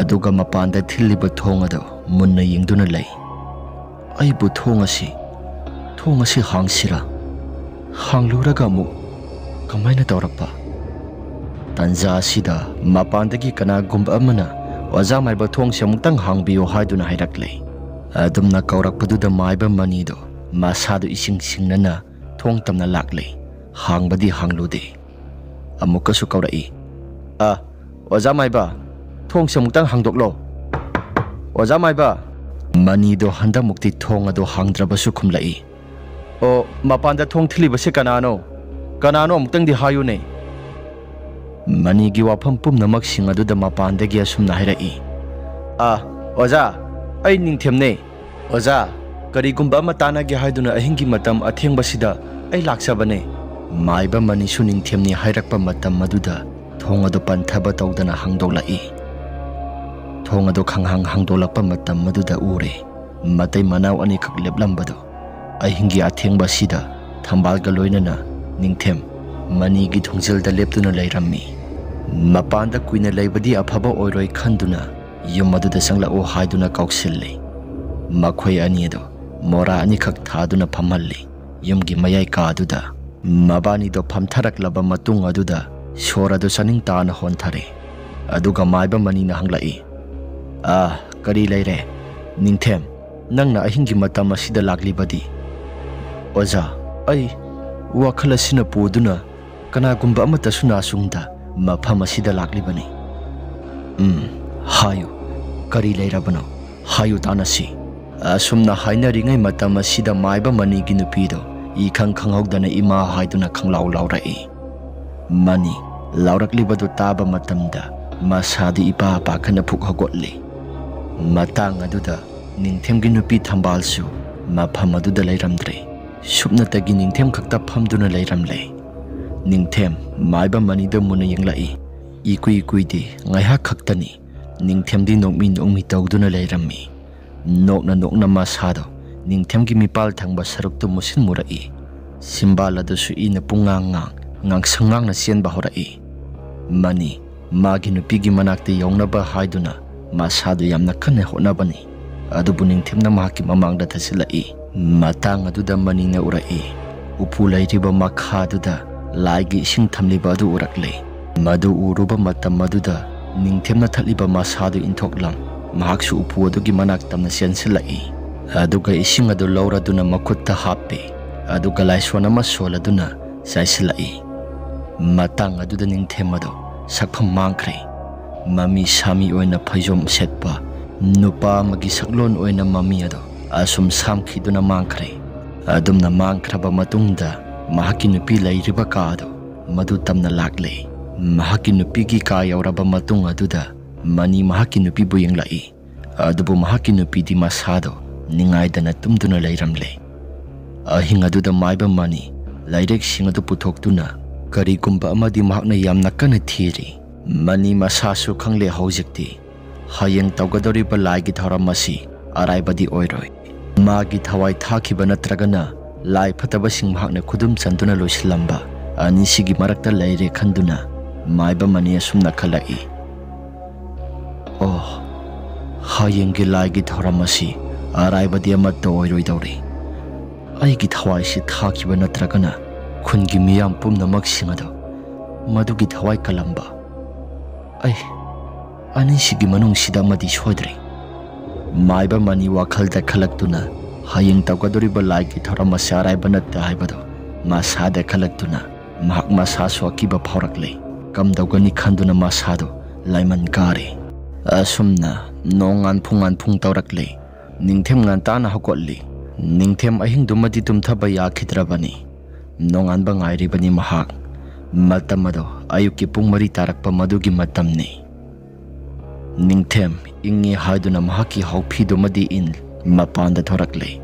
ꯑꯗꯨꯒ ꯃꯄꯥꯟꯗ ꯊꯤꯜꯂꯤꯕ ꯊꯣꯡ ꯑꯗꯨ ꯃꯨꯟꯅ ꯌꯦꯡꯗꯨꯅ ꯂꯩ꯫ ꯑꯩꯕꯨ ꯊꯣꯡ ꯑꯁꯤ, ꯊꯣꯡ ꯑꯁꯤ ꯍꯥꯡꯁꯤꯔꯥ? ꯍꯥꯡꯂꯨꯔꯒ ꯑꯃꯨꯛ ꯀꯃꯥꯏꯅ ꯇꯧꯔꯛꯄ? ꯇꯟꯖꯥ ꯑꯁꯤꯗ ꯃꯄꯥꯟꯗꯒꯤ ꯀꯅꯥꯒꯨꯝꯕ ꯑꯃꯅ, "ꯑꯣꯖꯥ ꯃꯥꯏꯕ, ꯊꯣꯡꯁꯦ ꯑꯃꯨꯛꯇꯪ ꯍꯥꯡꯕꯤꯌꯨ" ꯍꯥꯏꯗꯨꯅ ꯍꯥꯏꯔꯛꯂꯦ꯫ ꯑꯗꯨꯝꯅ ꯀꯧꯔꯛꯄꯗꯨꯗ ꯃꯥꯏꯕ ꯃꯅꯤꯗꯣ ꯃꯁꯥꯗꯨ ꯏꯁꯤꯡ ꯁꯤꯡꯅꯅ ꯊꯣꯡ ꯇꯝꯅ ꯂꯥꯛꯂꯦ꯫ ꯍꯥꯡꯕꯗꯤ ꯍꯥꯡꯂꯨꯗꯦ꯫ ꯑꯃꯨꯛꯀꯁꯨ ꯀꯧꯔꯛꯏ, "ꯑ, ꯑꯣꯖꯥ ꯃꯥꯏꯕ, ꯊꯣꯡꯁꯦ ꯑꯃꯨꯛꯇꯪ ꯍꯥꯡꯗꯣꯛꯂꯣ꯫ ꯑꯣꯖꯥ ꯃꯥꯏꯕ!" ꯃꯅꯤꯗꯣ ꯍꯟꯗꯛꯃꯨꯛꯇꯤ ꯊꯣꯡ ꯑꯗꯨ ꯍꯥꯡꯗ꯭ꯔꯕꯁꯨ ꯈꯨꯝꯂꯛꯏ, "ꯑꯣ, ꯃꯄꯥꯟꯗ ꯊꯣꯡ ꯊꯤꯜꯂꯤꯕꯁꯦ ꯀꯅꯥꯅꯣ? ꯀꯅꯥꯅꯣ ꯑꯃꯨꯛꯇꯪꯗꯤ ꯍꯥꯏꯌꯨꯅꯦ?" ꯃꯅꯤꯒꯤ ꯋꯥꯐꯝ ꯄꯨꯝꯅꯃꯛꯁꯤꯡ ꯑꯗꯨꯗ ꯃꯄꯥꯟꯗꯒꯤ ꯑꯁꯨꯝꯅ ꯍꯥꯏꯔꯛꯏ, "ꯑ, ꯑꯣꯖꯥ, ꯑꯩ ꯅꯤꯡꯊꯦꯝꯅꯦ꯫ ꯑꯣꯖꯥ, ꯀꯔꯤꯒꯨꯝꯕ ꯑꯃ ꯇꯥꯟꯅꯒꯦ ꯍꯥꯏꯗꯨꯅ ꯑꯍꯤꯡꯒꯤ ꯃꯇꯝ ꯑꯊꯦꯡꯕꯁꯤꯗ ꯑꯩ ꯂꯥꯛꯆꯕꯅꯦ꯫" ꯃꯥꯏꯕ ꯃꯅꯤꯁꯨ ꯅꯤꯡꯊꯦꯝꯅꯤ ꯍꯥꯏꯔꯛꯄ ꯃꯇꯝ ꯑꯗꯨꯗ ꯊꯣꯡ ꯑꯗꯨ ꯄꯟꯊꯕ ꯇꯧꯗꯅ ꯍꯥꯡꯗꯣꯛꯂꯛꯏ꯫ ꯊꯣꯡ ꯑꯗꯨ ꯈꯪꯍꯥꯡ ꯍꯥꯡꯗꯣꯛꯂꯛꯄ ꯃꯇꯝ ꯑꯗꯨꯗ ꯎꯔꯦ, ꯃꯇꯩ ꯃꯅꯥꯎ ꯑꯅꯤꯈꯛ ꯂꯦꯞꯂꯝꯕꯗꯨ ꯑꯍꯤꯡꯒꯤ ꯑꯊꯦꯡꯕ ꯑꯁꯤꯗ ꯊꯝꯕꯥꯜꯒ ꯂꯣꯏꯅꯅ ꯅꯤꯡꯊꯦꯝ ꯃꯅꯤꯒꯤ ꯊꯣꯡꯖꯤꯜꯗ ꯂꯦꯞꯇꯨꯅ ꯂꯩꯔꯝꯃꯤ꯫ ꯃꯄꯥꯟꯗ ꯀꯨꯏꯅ ꯂꯩꯕꯗꯤ ꯑꯐꯕ ꯑꯣꯏꯔꯣꯏ ꯈꯟꯗꯨꯅ ꯌꯨꯝ ꯑꯗꯨꯗ ꯆꯪꯂꯛꯎ ꯍꯥꯏꯗꯨꯅ ꯀꯧꯁꯤꯜꯂꯤ꯫ ꯃꯈꯣꯏ ꯑꯅꯤ ꯑꯗꯨ ꯃꯣꯔꯥ ꯑꯅꯤꯈꯛ ꯊꯥꯗꯨꯅ ꯐꯝꯍꯜꯂꯤ꯫ ꯌꯨꯝꯒꯤ ꯃꯌꯥꯏ ꯀꯥ ꯑꯗꯨꯗ ꯃꯕꯥꯅꯤꯗꯣ ꯐꯝꯊꯔꯛꯂꯕ ꯃꯇꯨꯡ ꯑꯗꯨꯗ ꯁꯣꯔ ꯑꯗꯨ ꯆꯥꯅꯤꯡ ꯇꯥꯅ ꯍꯣꯟꯊꯔꯦ꯫ ꯑꯗꯨꯒ ꯃꯥꯏꯕ ꯃꯅꯤꯅ ꯍꯪꯂꯛꯏ, "ꯑꯥ, ꯀꯔꯤ ꯂꯩꯔꯦ? ꯅꯤꯡꯊꯦꯝ, ꯅꯪꯅ ꯑꯍꯤꯡꯒꯤ ꯃꯇꯝ ꯑꯁꯤꯗ ꯂꯥꯛꯂꯤꯕꯗꯤ?" "ꯑꯣꯖꯥ, ꯑꯩ ꯋꯥꯈꯜ ꯑꯁꯤꯅ ꯄꯨꯗꯨꯅ ꯀꯅꯥꯒꯨꯝꯕ ꯑꯃꯠꯇꯁꯨ ꯅꯥꯆꯨꯡꯗ ꯃꯐꯝ ꯑꯁꯤꯗ ꯂꯥꯛꯂꯤꯕꯅꯤ꯫" "ꯎꯝ, ꯍꯥꯏꯌꯨ, ꯀꯔꯤ ꯂꯩꯔꯕꯅꯣ? ꯍꯥꯏꯌꯨ ꯇꯥꯅꯁꯤ꯫" ꯑꯁꯨꯝꯅ ꯍꯥꯏꯅꯔꯤꯉꯩ ꯃꯇꯝ ꯑꯁꯤꯗ ꯃꯥꯏꯕ ꯃꯅꯤꯒꯤ ꯅꯨꯄꯤꯗꯣ ꯏꯈꯪ ꯈꯪꯍꯧꯗꯅ ꯏꯃꯥ ꯍꯥꯏꯗꯨꯅ ꯈꯪꯂꯥꯎ ꯂꯥꯎꯔꯛꯏ꯫ ꯃꯅꯤ ꯂꯥꯎꯔꯛꯂꯤꯕꯗꯨ ꯇꯥꯕ ꯃꯇꯝꯗ ꯃꯁꯥꯗꯨ ꯏꯄꯥ ꯄꯥꯈꯠꯅ ꯐꯨꯛ ꯍꯧꯒꯠꯂꯤ꯫ ꯃꯇꯥꯡ ꯑꯗꯨꯗ ꯅꯤꯡꯊꯦꯝꯒꯤ ꯅꯨꯄꯤ ꯊꯝꯕꯥꯜꯁꯨ ꯃꯐꯝ ꯑꯗꯨꯗ ꯂꯩꯔꯝꯗ꯭ꯔꯦ꯫ ꯁꯨꯞꯅꯇꯒꯤ ꯅꯤꯡꯊꯦꯝ ꯈꯛꯇ ꯐꯝꯗꯨꯅ ꯂꯩꯔꯝꯂꯦ꯫ ꯅꯤꯡꯊꯦꯝ ꯃꯥꯏꯕ ꯃꯅꯤꯗ ꯃꯨꯟꯅ ꯌꯦꯡꯂꯛꯏ꯫ ꯏꯀꯨꯏ ꯀꯨꯏꯗꯦ, ꯉꯥꯏꯍꯥꯛ ꯈꯛꯇꯅꯤ꯫ ꯅꯤꯡꯊꯦꯝꯗꯤ ꯅꯣꯛꯃꯤ ꯅꯣꯛꯃꯤ ꯇꯧꯗꯨꯅ ꯂꯩꯔꯝꯃꯤ꯫ ꯅꯣꯛꯅ ꯅꯣꯛꯅ ꯃꯁꯥꯗꯣ ꯅꯤꯡꯊꯦꯝꯒꯤ ꯃꯤꯄꯥꯜ ꯊꯪꯕ ꯁꯔꯨꯛꯇꯨ ꯃꯨꯁꯤꯟ ꯃꯨꯔꯛꯏ꯫ ꯁꯤꯝꯕꯥꯜ ꯑꯗꯨꯁꯨ ꯏꯅ ꯄꯨꯡꯉꯥꯡ ꯉꯥꯡ, ꯉꯥꯡꯁꯪ ꯉꯥꯡꯅ ꯆꯦꯟꯕ ꯍꯧꯔꯛꯏ꯫ ꯃꯅꯤ ꯃꯥꯒꯤ ꯅꯨꯄꯤꯒꯤ ꯃꯅꯥꯛꯇ ꯌꯧꯅꯕ ꯍꯥꯏꯗꯨꯅ ꯃꯁꯥꯗꯨ ꯌꯥꯝꯅ ꯀꯟꯅ ꯍꯣꯠꯅꯕꯅꯤ꯫ ꯑꯗꯨꯕꯨ ꯅꯤꯡꯊꯦꯝꯅ ꯃꯍꯥꯛꯀꯤ ꯃꯃꯥꯡꯗ ꯊꯠꯆꯤꯜꯂꯛꯏ꯫ ꯃꯇꯥꯡ ꯑꯗꯨꯗ ꯃꯅꯤꯅ ꯎꯔꯛꯏ꯫ ꯎꯄꯨ ꯂꯩꯔꯤꯕ ꯃꯈꯥꯗꯨꯗ ꯂꯥꯏꯒꯤ ꯏꯁꯤꯡ ꯊꯝꯂꯤꯕ ꯑꯗꯨ ꯎꯔꯛꯂꯦ꯫ ꯃꯗꯨ ꯎꯔꯨꯕ ꯃꯇꯝ ꯑꯗꯨꯗ ꯅꯤꯡꯊꯦꯝꯅ ꯊꯠꯂꯤꯕ ꯃꯁꯥꯗꯨ ꯏꯟꯊꯣꯛꯂꯝ꯫ ꯃꯍꯥꯛꯁꯨ ꯎꯄꯨ ꯑꯗꯨꯒꯤ ꯃꯅꯥꯛ ꯇꯝꯅ ꯆꯦꯟꯁꯤꯜꯂꯛꯏ꯫ ꯑꯗꯨꯒ ꯏꯁꯤꯡ ꯑꯗꯨ ꯂꯧꯔꯗꯨꯅ ꯃꯈꯨꯠꯇ ꯍꯥꯞꯄꯤ꯫ ꯑꯗꯨꯒ ꯂꯥꯏꯁꯣꯟ ꯑꯃ ꯁꯣꯜꯂꯗꯨꯅ ꯆꯥꯏꯁꯤꯜꯂꯛꯏ꯫ ꯃꯇꯥꯡ ꯑꯗꯨꯗ ꯅꯤꯡꯊꯦꯝ ꯑꯗꯨ ꯁꯛꯐꯝ ꯃꯥꯡꯈ꯭ꯔꯦ꯫ ꯃꯃꯤ ꯁꯥꯃꯤ ꯑꯣꯏꯅ ꯐꯩꯖꯣꯝ ꯁꯦꯠꯄ ꯅꯨꯄꯥ ꯑꯃꯒꯤ ꯁꯛꯂꯣꯟ ꯑꯣꯏꯅ ꯃꯃꯤ ꯑꯗꯨ ꯑꯁꯨꯝ ꯁꯥꯝꯈꯤꯗꯨꯅ ꯃꯥꯡꯈ꯭ꯔꯦ꯫ ꯑꯗꯨꯝꯅ ꯃꯥꯡꯈ꯭ꯔꯕ ꯃꯇꯨꯡꯗ ꯃꯍꯥꯛꯀꯤ ꯅꯨꯄꯤ ꯂꯩꯔꯤꯕ ꯀꯥ ꯑꯗꯨ ꯃꯗꯨ ꯇꯝꯅ ꯂꯥꯛꯂꯦ꯫ ꯃꯍꯥꯛꯀꯤ ꯅꯨꯄꯤꯒꯤ ꯀꯥ ꯌꯧꯔꯕ ꯃꯇꯨꯡ ꯑꯗꯨꯗ ꯃꯅꯤ ꯃꯍꯥꯛꯀꯤ ꯅꯨꯄꯤꯕꯨ ꯌꯦꯡꯂꯛꯏ꯫ ꯑꯗꯨꯕꯨ ꯃꯍꯥꯛꯀꯤ ꯅꯨꯄꯤꯗꯤ ꯃꯁꯥꯗꯣ ꯅꯤꯡꯉꯥꯏꯗꯅ ꯇꯨꯝꯗꯨꯅ ꯂꯩꯔꯝꯂꯦ꯫ ꯑꯍꯤꯡ ꯑꯗꯨꯗ ꯃꯥꯏꯕ ꯃꯅꯤ ꯂꯥꯏꯔꯤꯛꯁꯤꯡ ꯑꯗꯨ ꯄꯨꯊꯣꯛꯇꯨꯅ ꯀꯔꯤꯒꯨꯝꯕ ꯑꯃꯗꯤ ꯃꯍꯥꯛꯅ ꯌꯥꯝꯅ ꯀꯟꯅ ꯊꯤꯔꯤ꯫ ꯃꯅꯤ ꯃꯁꯥꯁꯨ ꯈꯪꯂꯦ ꯍꯧꯖꯤꯛꯇꯤ ꯍꯌꯦꯡ ꯇꯧꯒꯗꯧꯔꯤꯕ ꯂꯥꯏꯒꯤ ꯊꯧꯔꯝ ꯑꯁꯤ ꯑꯔꯥꯏꯕꯗꯤ ꯑꯣꯏꯔꯣꯏ꯫ ꯃꯥꯒꯤ ꯊꯋꯥꯏ ꯊꯥꯈꯤꯕ ꯅꯠꯇ꯭ꯔꯒꯅ ꯂꯥꯏ ꯐꯠꯇꯕꯁꯤꯡ ꯃꯍꯥꯛꯅ ꯈꯨꯗꯨꯝ ꯆꯟꯗꯨꯅ ꯂꯣꯏꯁꯤꯜꯂꯝꯕ ꯑꯅꯤꯁꯤꯒꯤ ꯃꯔꯛꯇ ꯂꯩꯔꯦ ꯈꯟꯗꯨꯅ ꯃꯥꯏꯕ ꯃꯅꯤ ꯑꯁꯨꯝꯅ ꯈꯜꯂꯛꯏ꯫ ꯑꯣ, ꯍꯌꯦꯡꯒꯤ ꯂꯥꯏꯒꯤ ꯊꯧꯔꯝ ꯑꯁꯤ ꯑꯔꯥꯏꯕꯗꯤ ꯑꯃꯠꯇ ꯑꯣꯏꯔꯣꯏꯗꯧꯔꯤ꯫ ꯑꯩꯒꯤ ꯊꯋꯥꯏꯁꯤ ꯊꯥꯈꯤꯕ ꯅꯠꯇ꯭ꯔꯒꯅ ꯈꯨꯟꯒꯤ ꯃꯤꯌꯥꯝ ꯄꯨꯝꯅꯃꯛꯁꯤꯡ ꯑꯗꯨ ꯃꯗꯨꯒꯤ ꯊꯋꯥꯏ ꯀꯜꯂꯝꯕ꯫ ꯑꯩ ꯑꯅꯤꯁꯤꯒꯤ ꯃꯅꯨꯡꯁꯤꯗ ꯑꯃꯗꯤ ꯁꯣꯏꯗ꯭ꯔꯦ꯫ ꯃꯥꯏꯕ ꯃꯅꯤ ꯋꯥꯈꯜꯗ ꯈꯜꯂꯛꯇꯨꯅ ꯍꯌꯦꯡ ꯇꯧꯒꯗꯧꯔꯤꯕ ꯂꯥꯏꯒꯤ ꯊꯧꯔꯝ ꯑꯁꯤ ꯑꯔꯥꯏꯕ ꯅꯠꯇꯦ ꯍꯥꯏꯕꯗꯨ ꯃꯁꯥꯗ ꯈꯜꯂꯛꯇꯨꯅ ꯃꯍꯥꯛ ꯃꯁꯥꯁꯨ ꯑꯀꯤꯕ ꯐꯥꯎꯔꯛꯂꯦ꯫ ꯀꯝꯗꯧꯒꯅꯤ ꯈꯟꯗꯨꯅ ꯃꯁꯥꯗꯨ ꯂꯥꯏꯃꯟ ꯀꯥꯔꯦ꯫ ꯑꯁꯨꯝꯅ ꯅꯣꯡꯉꯥꯟ ꯐꯨꯡꯉꯥꯟ ꯐꯨꯡ ꯇꯧꯔꯛꯂꯦ꯫ ꯅꯤꯡꯊꯦꯝ ꯉꯟꯇꯥꯅ ꯍꯧꯒꯠꯂꯤ꯫ ꯅꯤꯡꯊꯦꯝ ꯑꯍꯤꯡꯗꯨꯃꯗꯤ ꯇꯨꯝꯊꯕ ꯌꯥꯈꯤꯗ꯭ꯔꯕꯅꯤ꯫ ꯅꯣꯡꯉꯥꯟꯕ ꯉꯥꯏꯔꯤꯕꯅꯤ ꯃꯍꯥꯛ꯫ ꯃꯇꯝ ꯑꯗꯣ ꯑꯌꯨꯛꯀꯤ ꯄꯨꯡ ꯃꯔꯤ ꯇꯥꯔꯛꯄ ꯃꯗꯨꯒꯤ ꯃꯇꯝꯅꯤ꯫ ꯅꯤꯡꯊꯦꯝ ꯏꯪꯉꯤ ꯍꯥꯏꯗꯨꯅ ꯃꯍꯥꯛꯀꯤ ꯍꯥꯎꯐꯤꯗꯨꯃꯗꯤ ꯏꯟ ꯃꯄꯥꯟꯗ ꯊꯣꯔꯛꯂꯦ꯫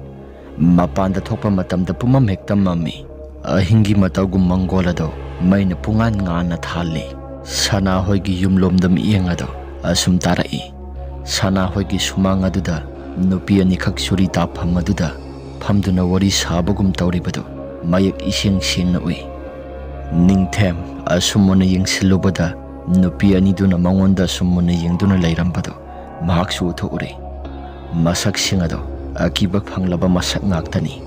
ꯃꯄꯥꯟꯗ ꯊꯣꯛꯄ ꯃꯇꯝꯗ ꯄꯨꯝꯃꯝ ꯍꯦꯛꯇ ꯃꯝꯃꯤ꯫ ꯑꯍꯤꯡꯒꯤ ꯃꯇꯧꯒꯨꯝ ꯃꯪꯒꯣꯜ ꯑꯗꯣ ꯃꯩꯅ ꯄꯨꯡꯉꯥꯟ ꯉꯥꯟꯅ ꯊꯥꯜꯂꯤ꯫ ꯁꯅꯥꯍꯣꯏꯒꯤ ꯌꯨꯝꯂꯣꯝꯗ ꯃꯤꯠꯌꯦꯡ ꯑꯗꯣ ꯑꯁꯨꯝ ꯇꯥꯔꯛꯏ꯫ ꯁꯅꯥꯍꯣꯏꯒꯤ ꯁꯨꯃꯥꯡ ꯑꯗꯨꯗ ꯅꯨꯄꯤ ꯑꯅꯤꯈꯛ ꯆꯨꯔꯤ ꯇꯥꯐꯝ ꯑꯗꯨꯗ ꯐꯝꯗꯨꯅ ꯋꯥꯔꯤ ꯁꯥꯕꯒꯨꯝ ꯇꯧꯔꯤꯕꯗꯨ ꯃꯌꯦꯛ ꯏꯁꯦꯡ ꯁꯦꯡꯅ ꯎꯏ꯫ ꯅꯤꯡꯊꯦꯝ ꯑꯁꯨꯝ ꯃꯨꯟꯅ ꯌꯦꯡꯁꯤꯜꯂꯨꯕꯗ ꯅꯨꯄꯤ ꯑꯅꯤꯗꯨꯅ ꯃꯉꯣꯟꯗ ꯑꯁꯨꯝ ꯃꯨꯟꯅ ꯌꯦꯡꯗꯨꯅ ꯂꯩꯔꯝꯕꯗꯨ ꯃꯍꯥꯛꯁꯨ ꯎꯊꯣꯛꯎꯔꯦ꯫ ꯃꯁꯛꯁꯤꯡ ꯑꯗꯣ ꯑꯀꯤꯕ ꯐꯪꯂꯕ ꯃꯁꯛ ꯉꯥꯛꯇꯅꯤ꯫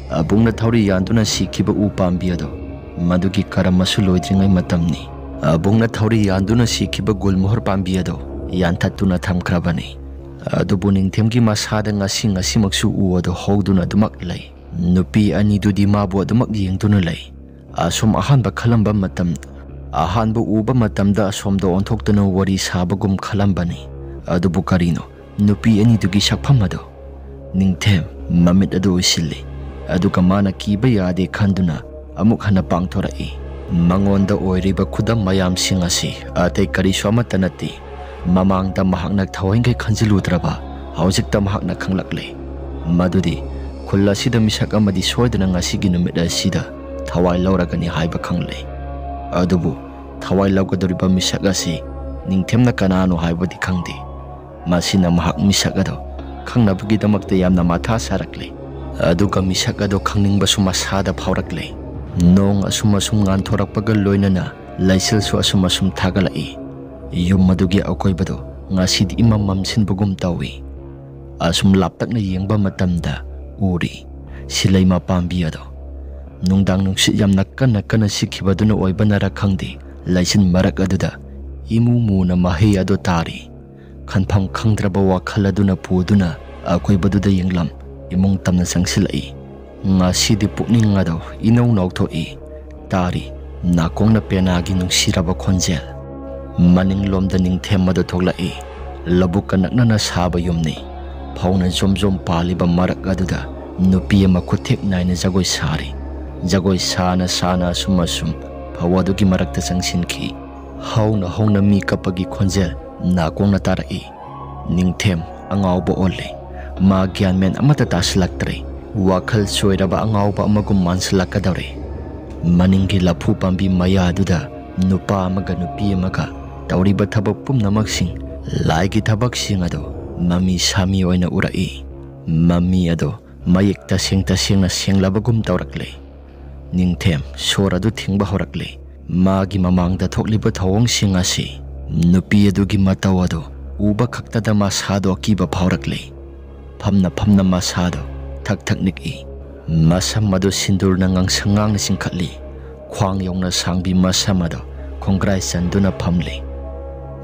ꯑꯕꯨꯡꯅ ꯊꯧꯔꯤ ꯌꯥꯟꯗꯨꯅ ꯁꯤꯈꯤꯕ ꯎ ꯄꯥꯝꯕꯤ ꯑꯗꯣ ꯃꯗꯨꯒꯤ ꯀꯔꯝ ꯑꯁꯨ ꯂꯣꯏꯗ꯭ꯔꯤꯉꯩ ꯃꯇꯝꯅꯤ꯫ ꯑꯕꯨꯡꯅ ꯊꯧꯔꯤ ꯌꯥꯟꯗꯨꯅ ꯁꯤꯈꯤꯕ ꯒꯨꯜꯃꯣꯍꯔ ꯄꯥꯝꯕꯤ ꯑꯗꯣ ꯌꯥꯟꯊꯠꯇꯨꯅ ꯊꯝꯈ꯭ꯔꯕꯅꯤ꯫ ꯑꯗꯨꯕꯨ ꯅꯤꯡꯊꯦꯝꯒꯤ ꯃꯁꯥꯗ ꯉꯁꯤ ꯉꯁꯤꯃꯛꯁꯨ ꯎ ꯑꯗꯣ ꯍꯧꯗꯨꯅ ꯑꯗꯨꯃꯛ ꯂꯩ꯫ ꯅꯨꯄꯤ ꯑꯅꯤꯗꯨꯗꯤ ꯃꯥꯕꯨ ꯑꯗꯨꯃꯛ ꯌꯦꯡꯗꯨꯅ ꯂꯩ꯫ ꯑꯁꯨꯝ ꯑꯍꯥꯟꯕ ꯈꯜꯂꯝꯕ ꯃꯇꯝ, ꯑꯍꯥꯟꯕ ꯎꯕ ꯃꯇꯝꯗ ꯑꯁꯣꯝꯗ ꯑꯣꯟꯊꯣꯛꯇꯨꯅ ꯋꯥꯔꯤ ꯁꯥꯕꯒꯨꯝ ꯈꯜꯂꯝꯕꯅꯤ꯫ ꯑꯗꯨꯕꯨ ꯀꯔꯤꯅꯣ, ꯅꯨꯄꯤ ꯑꯅꯤꯗꯨꯒꯤ ꯁꯛꯐꯝ ꯑꯗꯣ? ꯅꯤꯡꯊꯦꯝ ꯃꯃꯤꯠ ꯑꯗꯨ ꯎꯏꯁꯤꯜꯂꯤ, ꯑꯗꯨꯒ ꯃꯥꯅ ꯀꯤꯕ ꯌꯥꯗꯦ ꯈꯟꯗꯨꯅ ꯑꯃꯨꯛ ꯍꯟꯅ ꯄꯥꯡꯊꯣꯔꯛꯏ꯫ ꯃꯉꯣꯟꯗ ꯑꯣꯏꯔꯤꯕ ꯈꯨꯗꯝ ꯃꯌꯥꯝꯁꯤꯡ ꯑꯁꯤ ꯑꯇꯩ ꯀꯔꯤꯁꯨ ꯑꯃꯠꯇ ꯅꯠꯇꯦ꯫ ꯃꯃꯥꯡꯗ ꯃꯍꯥꯛꯅ ꯊꯋꯥꯏꯈꯩ ꯈꯟꯖꯤꯜꯂꯨꯗ꯭ꯔꯕ, ꯍꯧꯖꯤꯛꯇ ꯃꯍꯥꯛꯅ ꯈꯪꯂꯛꯂꯦ꯫ ꯃꯗꯨꯗꯤ ꯈꯨꯜ ꯑꯁꯤꯗ ꯃꯤꯁꯛ ꯑꯃꯗꯤ ꯁꯣꯏꯗꯅ ꯉꯁꯤꯒꯤ ꯅꯨꯃꯤꯠ ꯑꯁꯤꯗ ꯊꯋꯥꯏ ꯂꯧꯔꯒꯅꯤ ꯍꯥꯏꯕ ꯈꯪꯂꯦ꯫ ꯑꯗꯨꯕꯨ ꯊꯋꯥꯏ ꯂꯧꯒꯗꯧꯔꯤꯕ ꯃꯤꯁꯛ ꯑꯁꯤ ꯅꯤꯡꯊꯦꯝꯅ ꯀꯅꯥꯅꯣ ꯍꯥꯏꯕꯗꯤ ꯈꯪꯗꯦ꯫ ꯃꯁꯤꯅ ꯃꯍꯥꯛ ꯃꯤꯁꯛ ꯑꯗꯣ ꯈꯪꯅꯕꯒꯤꯗꯃꯛꯇ ꯌꯥꯝꯅ ꯃꯊꯥ ꯁꯥꯔꯛꯂꯦ꯫ ꯑꯗꯨꯒ ꯃꯤꯁꯛ ꯑꯗꯣ ꯈꯪꯅꯤꯡꯕꯁꯨ ꯃꯁꯥꯗ ꯐꯥꯎꯔꯛꯂꯦ꯫ ꯅꯣꯡ ꯑꯁꯨꯝ ꯑꯁꯨꯝ ꯉꯥꯟꯊꯣꯔꯛꯄꯒ ꯂꯣꯏꯅꯅ ꯂꯩꯆꯤꯜꯁꯨ ꯑꯁꯨꯝ ꯑꯁꯨꯝ ꯊꯥꯒꯠꯂꯛꯏ꯫ ꯌꯨꯝ ꯑꯗꯨꯒꯤ ꯑꯀꯣꯏꯕꯗꯣ ꯉꯁꯤꯗꯤ ꯏꯃꯝ ꯃꯝꯁꯤꯟꯕꯒꯨꯝ ꯇꯧꯏ꯫ ꯑꯁꯨꯝ ꯂꯥꯞꯇꯛꯅ ꯌꯦꯡꯕ ꯃꯇꯝꯗ ꯎꯔꯤ ꯁꯤꯂꯩꯃ ꯄꯥꯝꯕꯤ ꯑꯗꯣ꯫ ꯅꯨꯡꯗꯥꯡ ꯅꯨꯡꯁꯤꯠ ꯌꯥꯝꯅ ꯀꯟꯅ ꯀꯟꯅ ꯁꯤꯠꯈꯤꯕꯗꯨꯅ ꯑꯣꯏꯕꯅꯔ ꯈꯪꯗꯦ, ꯂꯩꯆꯤꯟ ꯃꯔꯛ ꯑꯗꯨꯗ ꯏꯃꯨ ꯃꯨꯅ ꯃꯍꯩ ꯑꯗꯨ ꯇꯥꯔꯤ꯫ ꯈꯟꯐꯝ ꯈꯪꯗ꯭ꯔꯕ ꯋꯥꯈꯜ ꯑꯗꯨꯅ ꯄꯨꯗꯨꯅ ꯑꯀꯣꯏꯕꯗꯨꯗ ꯌꯦꯡꯂꯝ ꯏꯃꯨꯡ ꯇꯝꯅ ꯆꯪꯁꯤꯜꯂꯛꯏ꯫ ꯉꯁꯤꯗꯤ ꯄꯨꯛꯅꯤꯡ ꯑꯗꯣ ꯏꯅꯧ ꯅꯧꯊꯣꯛꯏ꯫ ꯇꯥꯔꯤ ꯅꯥꯀꯣꯡꯅ ꯄꯦꯅꯥꯒꯤ ꯅꯨꯡꯁꯤꯔꯕ ꯈꯣꯟꯖꯦꯜ꯫ ꯃꯅꯤꯡꯂꯣꯝꯗ ꯅꯤꯡꯊꯦꯝ ꯑꯗꯨ ꯊꯣꯛꯂꯛꯏ꯫ ꯂꯧꯕꯨꯛꯀ ꯅꯛꯅꯅ ꯁꯥꯕ ꯌꯨꯝꯅꯤ꯫ ꯐꯧꯅ ꯖꯣꯝ ꯖꯣꯝ ꯄꯥꯜꯂꯤꯕ ꯃꯔꯛ ꯑꯗꯨꯗ ꯅꯨꯄꯤ ꯑꯃ ꯈꯨꯠꯊꯦꯛ ꯅꯥꯏꯅ ꯖꯒꯣꯏ ꯁꯥꯔꯤ꯫ ꯖꯒꯣꯏ ꯁꯥꯅ ꯁꯥꯅ ꯑꯁꯨꯝ ꯑꯁꯨꯝ ꯐꯧ ꯑꯗꯨꯒꯤ ꯃꯔꯛꯇ ꯆꯪꯁꯤꯟꯈꯤ꯫ ꯍꯧꯅ ꯍꯧꯅ ꯃꯤ ꯀꯞꯄꯒꯤ ꯈꯣꯟꯖꯦꯜ ꯅꯥꯀꯣꯡꯅ ꯇꯥꯔꯛꯏ꯫ ꯅꯤꯡꯊꯦꯝ ꯑꯉꯥꯎꯕ ꯑꯣꯜꯂꯦ꯫ ꯃꯥ ꯒ꯭ꯌꯥꯟ ꯃꯦꯟ ꯑꯃꯠꯇ ꯇꯥꯁꯤꯜꯂꯛꯇ꯭ꯔꯦ꯫ ꯋꯥꯈꯜ ꯆꯣꯏꯔꯕ ꯑꯉꯥꯎꯕ ꯑꯃꯒꯨꯝ ꯃꯥꯟꯁꯤꯜꯂꯛꯀꯗꯧꯔꯦ꯫ ꯃꯅꯤꯡꯒꯤ ꯂꯐꯨ ꯄꯥꯝꯕꯤ ꯃꯌꯥꯗꯨꯗ ꯅꯨꯄꯥ ꯑꯃꯒ ꯅꯨꯄꯤ ꯑꯃꯒ ꯇꯧꯔꯤꯕ ꯊꯕꯛ ꯄꯨꯝꯅꯃꯛꯁꯤꯡ, ꯂꯥꯏꯒꯤ ꯊꯕꯛꯁꯤꯡ ꯑꯗꯨ ꯃꯃꯤ ꯁꯥꯃꯤ ꯑꯣꯏꯅ ꯎꯔꯛꯏ꯫ ꯃꯃꯤ ꯑꯗꯨ ꯃꯌꯦꯛ ꯇꯁꯦꯡ ꯇꯁꯦꯡꯅ ꯁꯦꯡꯂꯕꯒꯨꯝ ꯇꯧꯔꯛꯂꯦ꯫ ꯅꯤꯡꯊꯦꯝ ꯁꯣꯔ ꯑꯗꯨ ꯊꯤꯡꯕ ꯍꯧꯔꯛꯂꯦ꯫ ꯃꯥꯒꯤ ꯃꯃꯥꯡꯗ ꯊꯣꯛꯂꯤꯕ ꯊꯧꯑꯣꯡꯁꯤꯡ ꯑꯁꯤ, ꯅꯨꯄꯤ ꯑꯗꯨꯒꯤ ꯃꯇꯧ ꯑꯗꯨ, ꯎꯕ ꯈꯛꯇꯗ ꯃꯁꯥꯗꯣ ꯑꯀꯤꯕ ꯐꯥꯎꯔꯛꯂꯦ꯫ ꯐꯝꯅ ꯐꯝꯅ ꯃꯁꯥꯗꯣ ꯊꯛ ꯊꯛ ꯅꯤꯛꯏ꯫ ꯃꯁꯝ ꯑꯗꯨ ꯁꯤꯟꯗꯨꯔꯅ ꯉꯥꯡꯁꯪ ꯉꯥꯡꯅ ꯆꯤꯡꯈꯠꯂꯤ꯫ ꯈ꯭ꯋꯥꯡ ꯌꯧꯅ ꯁꯥꯡꯕꯤ ꯃꯁꯝ ꯑꯗꯨ ꯈꯣꯡꯒ꯭ꯔꯥꯏ ꯆꯟꯗꯨꯅ ꯐꯝꯂꯤ꯫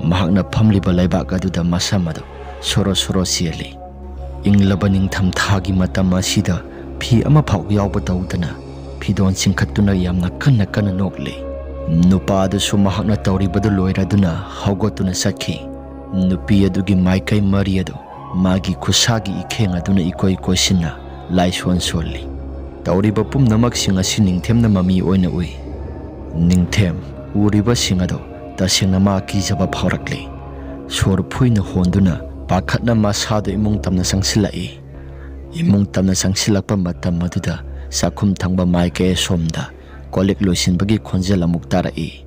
ꯃꯍꯥꯛꯅ ꯐꯝꯂꯤꯕ ꯂꯩꯕꯥꯛ ꯑꯗꯨꯗ ꯃꯁꯝ ꯑꯗꯨ ꯁꯣꯔꯣ ꯁꯣꯔꯣ ꯆꯦꯜꯂꯤ꯫ ꯏꯪꯂꯕ ꯅꯤꯡꯊꯝ ꯊꯥꯒꯤ ꯃꯇꯝ ꯑꯁꯤꯗ ꯐꯤ ꯑꯃꯐꯥꯎ ꯌꯥꯎꯕ ꯇꯧꯗꯅ ꯐꯤꯗꯣꯟ ꯆꯤꯡꯈꯠꯇꯨꯅ ꯌꯥꯝꯅ ꯀꯟꯅ ꯀꯟꯅ ꯅꯣꯛꯂꯤ꯫ ꯅꯨꯄꯥ ꯑꯗꯨꯁꯨ ꯃꯍꯥꯛꯅ ꯇꯧꯔꯤꯕꯗꯨ ꯂꯣꯏꯔꯗꯨꯅ ꯍꯧꯒꯠꯇꯨꯅ ꯆꯠꯈꯤ꯫ ꯅꯨꯄꯤ ꯑꯗꯨꯒꯤ ꯃꯥꯏꯀꯩ ꯃꯔꯤ ꯑꯗꯨ ꯃꯥꯒꯤ ꯈꯨꯠꯁꯥꯒꯤ ꯏꯈꯦꯡ ꯑꯗꯨꯅ ꯏꯀꯣꯏ ꯀꯣꯏꯁꯤꯟꯅ ꯂꯥꯏꯁꯣꯟ ꯁꯣꯜꯂꯤ꯫ ꯇꯧꯔꯤꯕ ꯄꯨꯝꯅꯃꯛꯁꯤꯡ ꯑꯁꯤ ꯅꯤꯡꯊꯦꯝꯅ ꯃꯃꯤ ꯑꯣꯏꯅ ꯎꯏ꯫ ꯅꯤꯡꯊꯦꯝ ꯎꯔꯤꯕꯁꯤꯡ ꯑꯗꯨ ꯇꯁꯦꯡꯅ ꯃꯥ ꯀꯤꯖꯕ ꯐꯥꯎꯔꯛꯂꯤ꯫ ꯁꯣꯔ ꯐꯨꯏꯅ ꯍꯣꯟꯗꯨꯅ ꯄꯥꯈꯠꯅ ꯃꯁꯥꯗꯨ ꯏꯃꯨꯡ ꯇꯝꯅ ꯆꯪꯁꯤꯜꯂꯛꯏ꯫ ꯏꯃꯨꯡ ꯇꯝꯅ ꯆꯪꯁꯤꯜꯂꯛꯄ ꯃꯇꯝ ꯑꯗꯨꯗ ꯆꯥꯛꯈꯨꯝ ꯊꯪꯕ ꯃꯥꯏꯀꯩ ꯑꯁꯣꯝꯗ ꯀꯣꯜꯂꯤꯛ ꯂꯣꯏꯁꯤꯟꯕꯒꯤ ꯈꯣꯟꯖꯦꯜ ꯑꯃꯨꯛ ꯇꯥꯔꯛꯏ꯫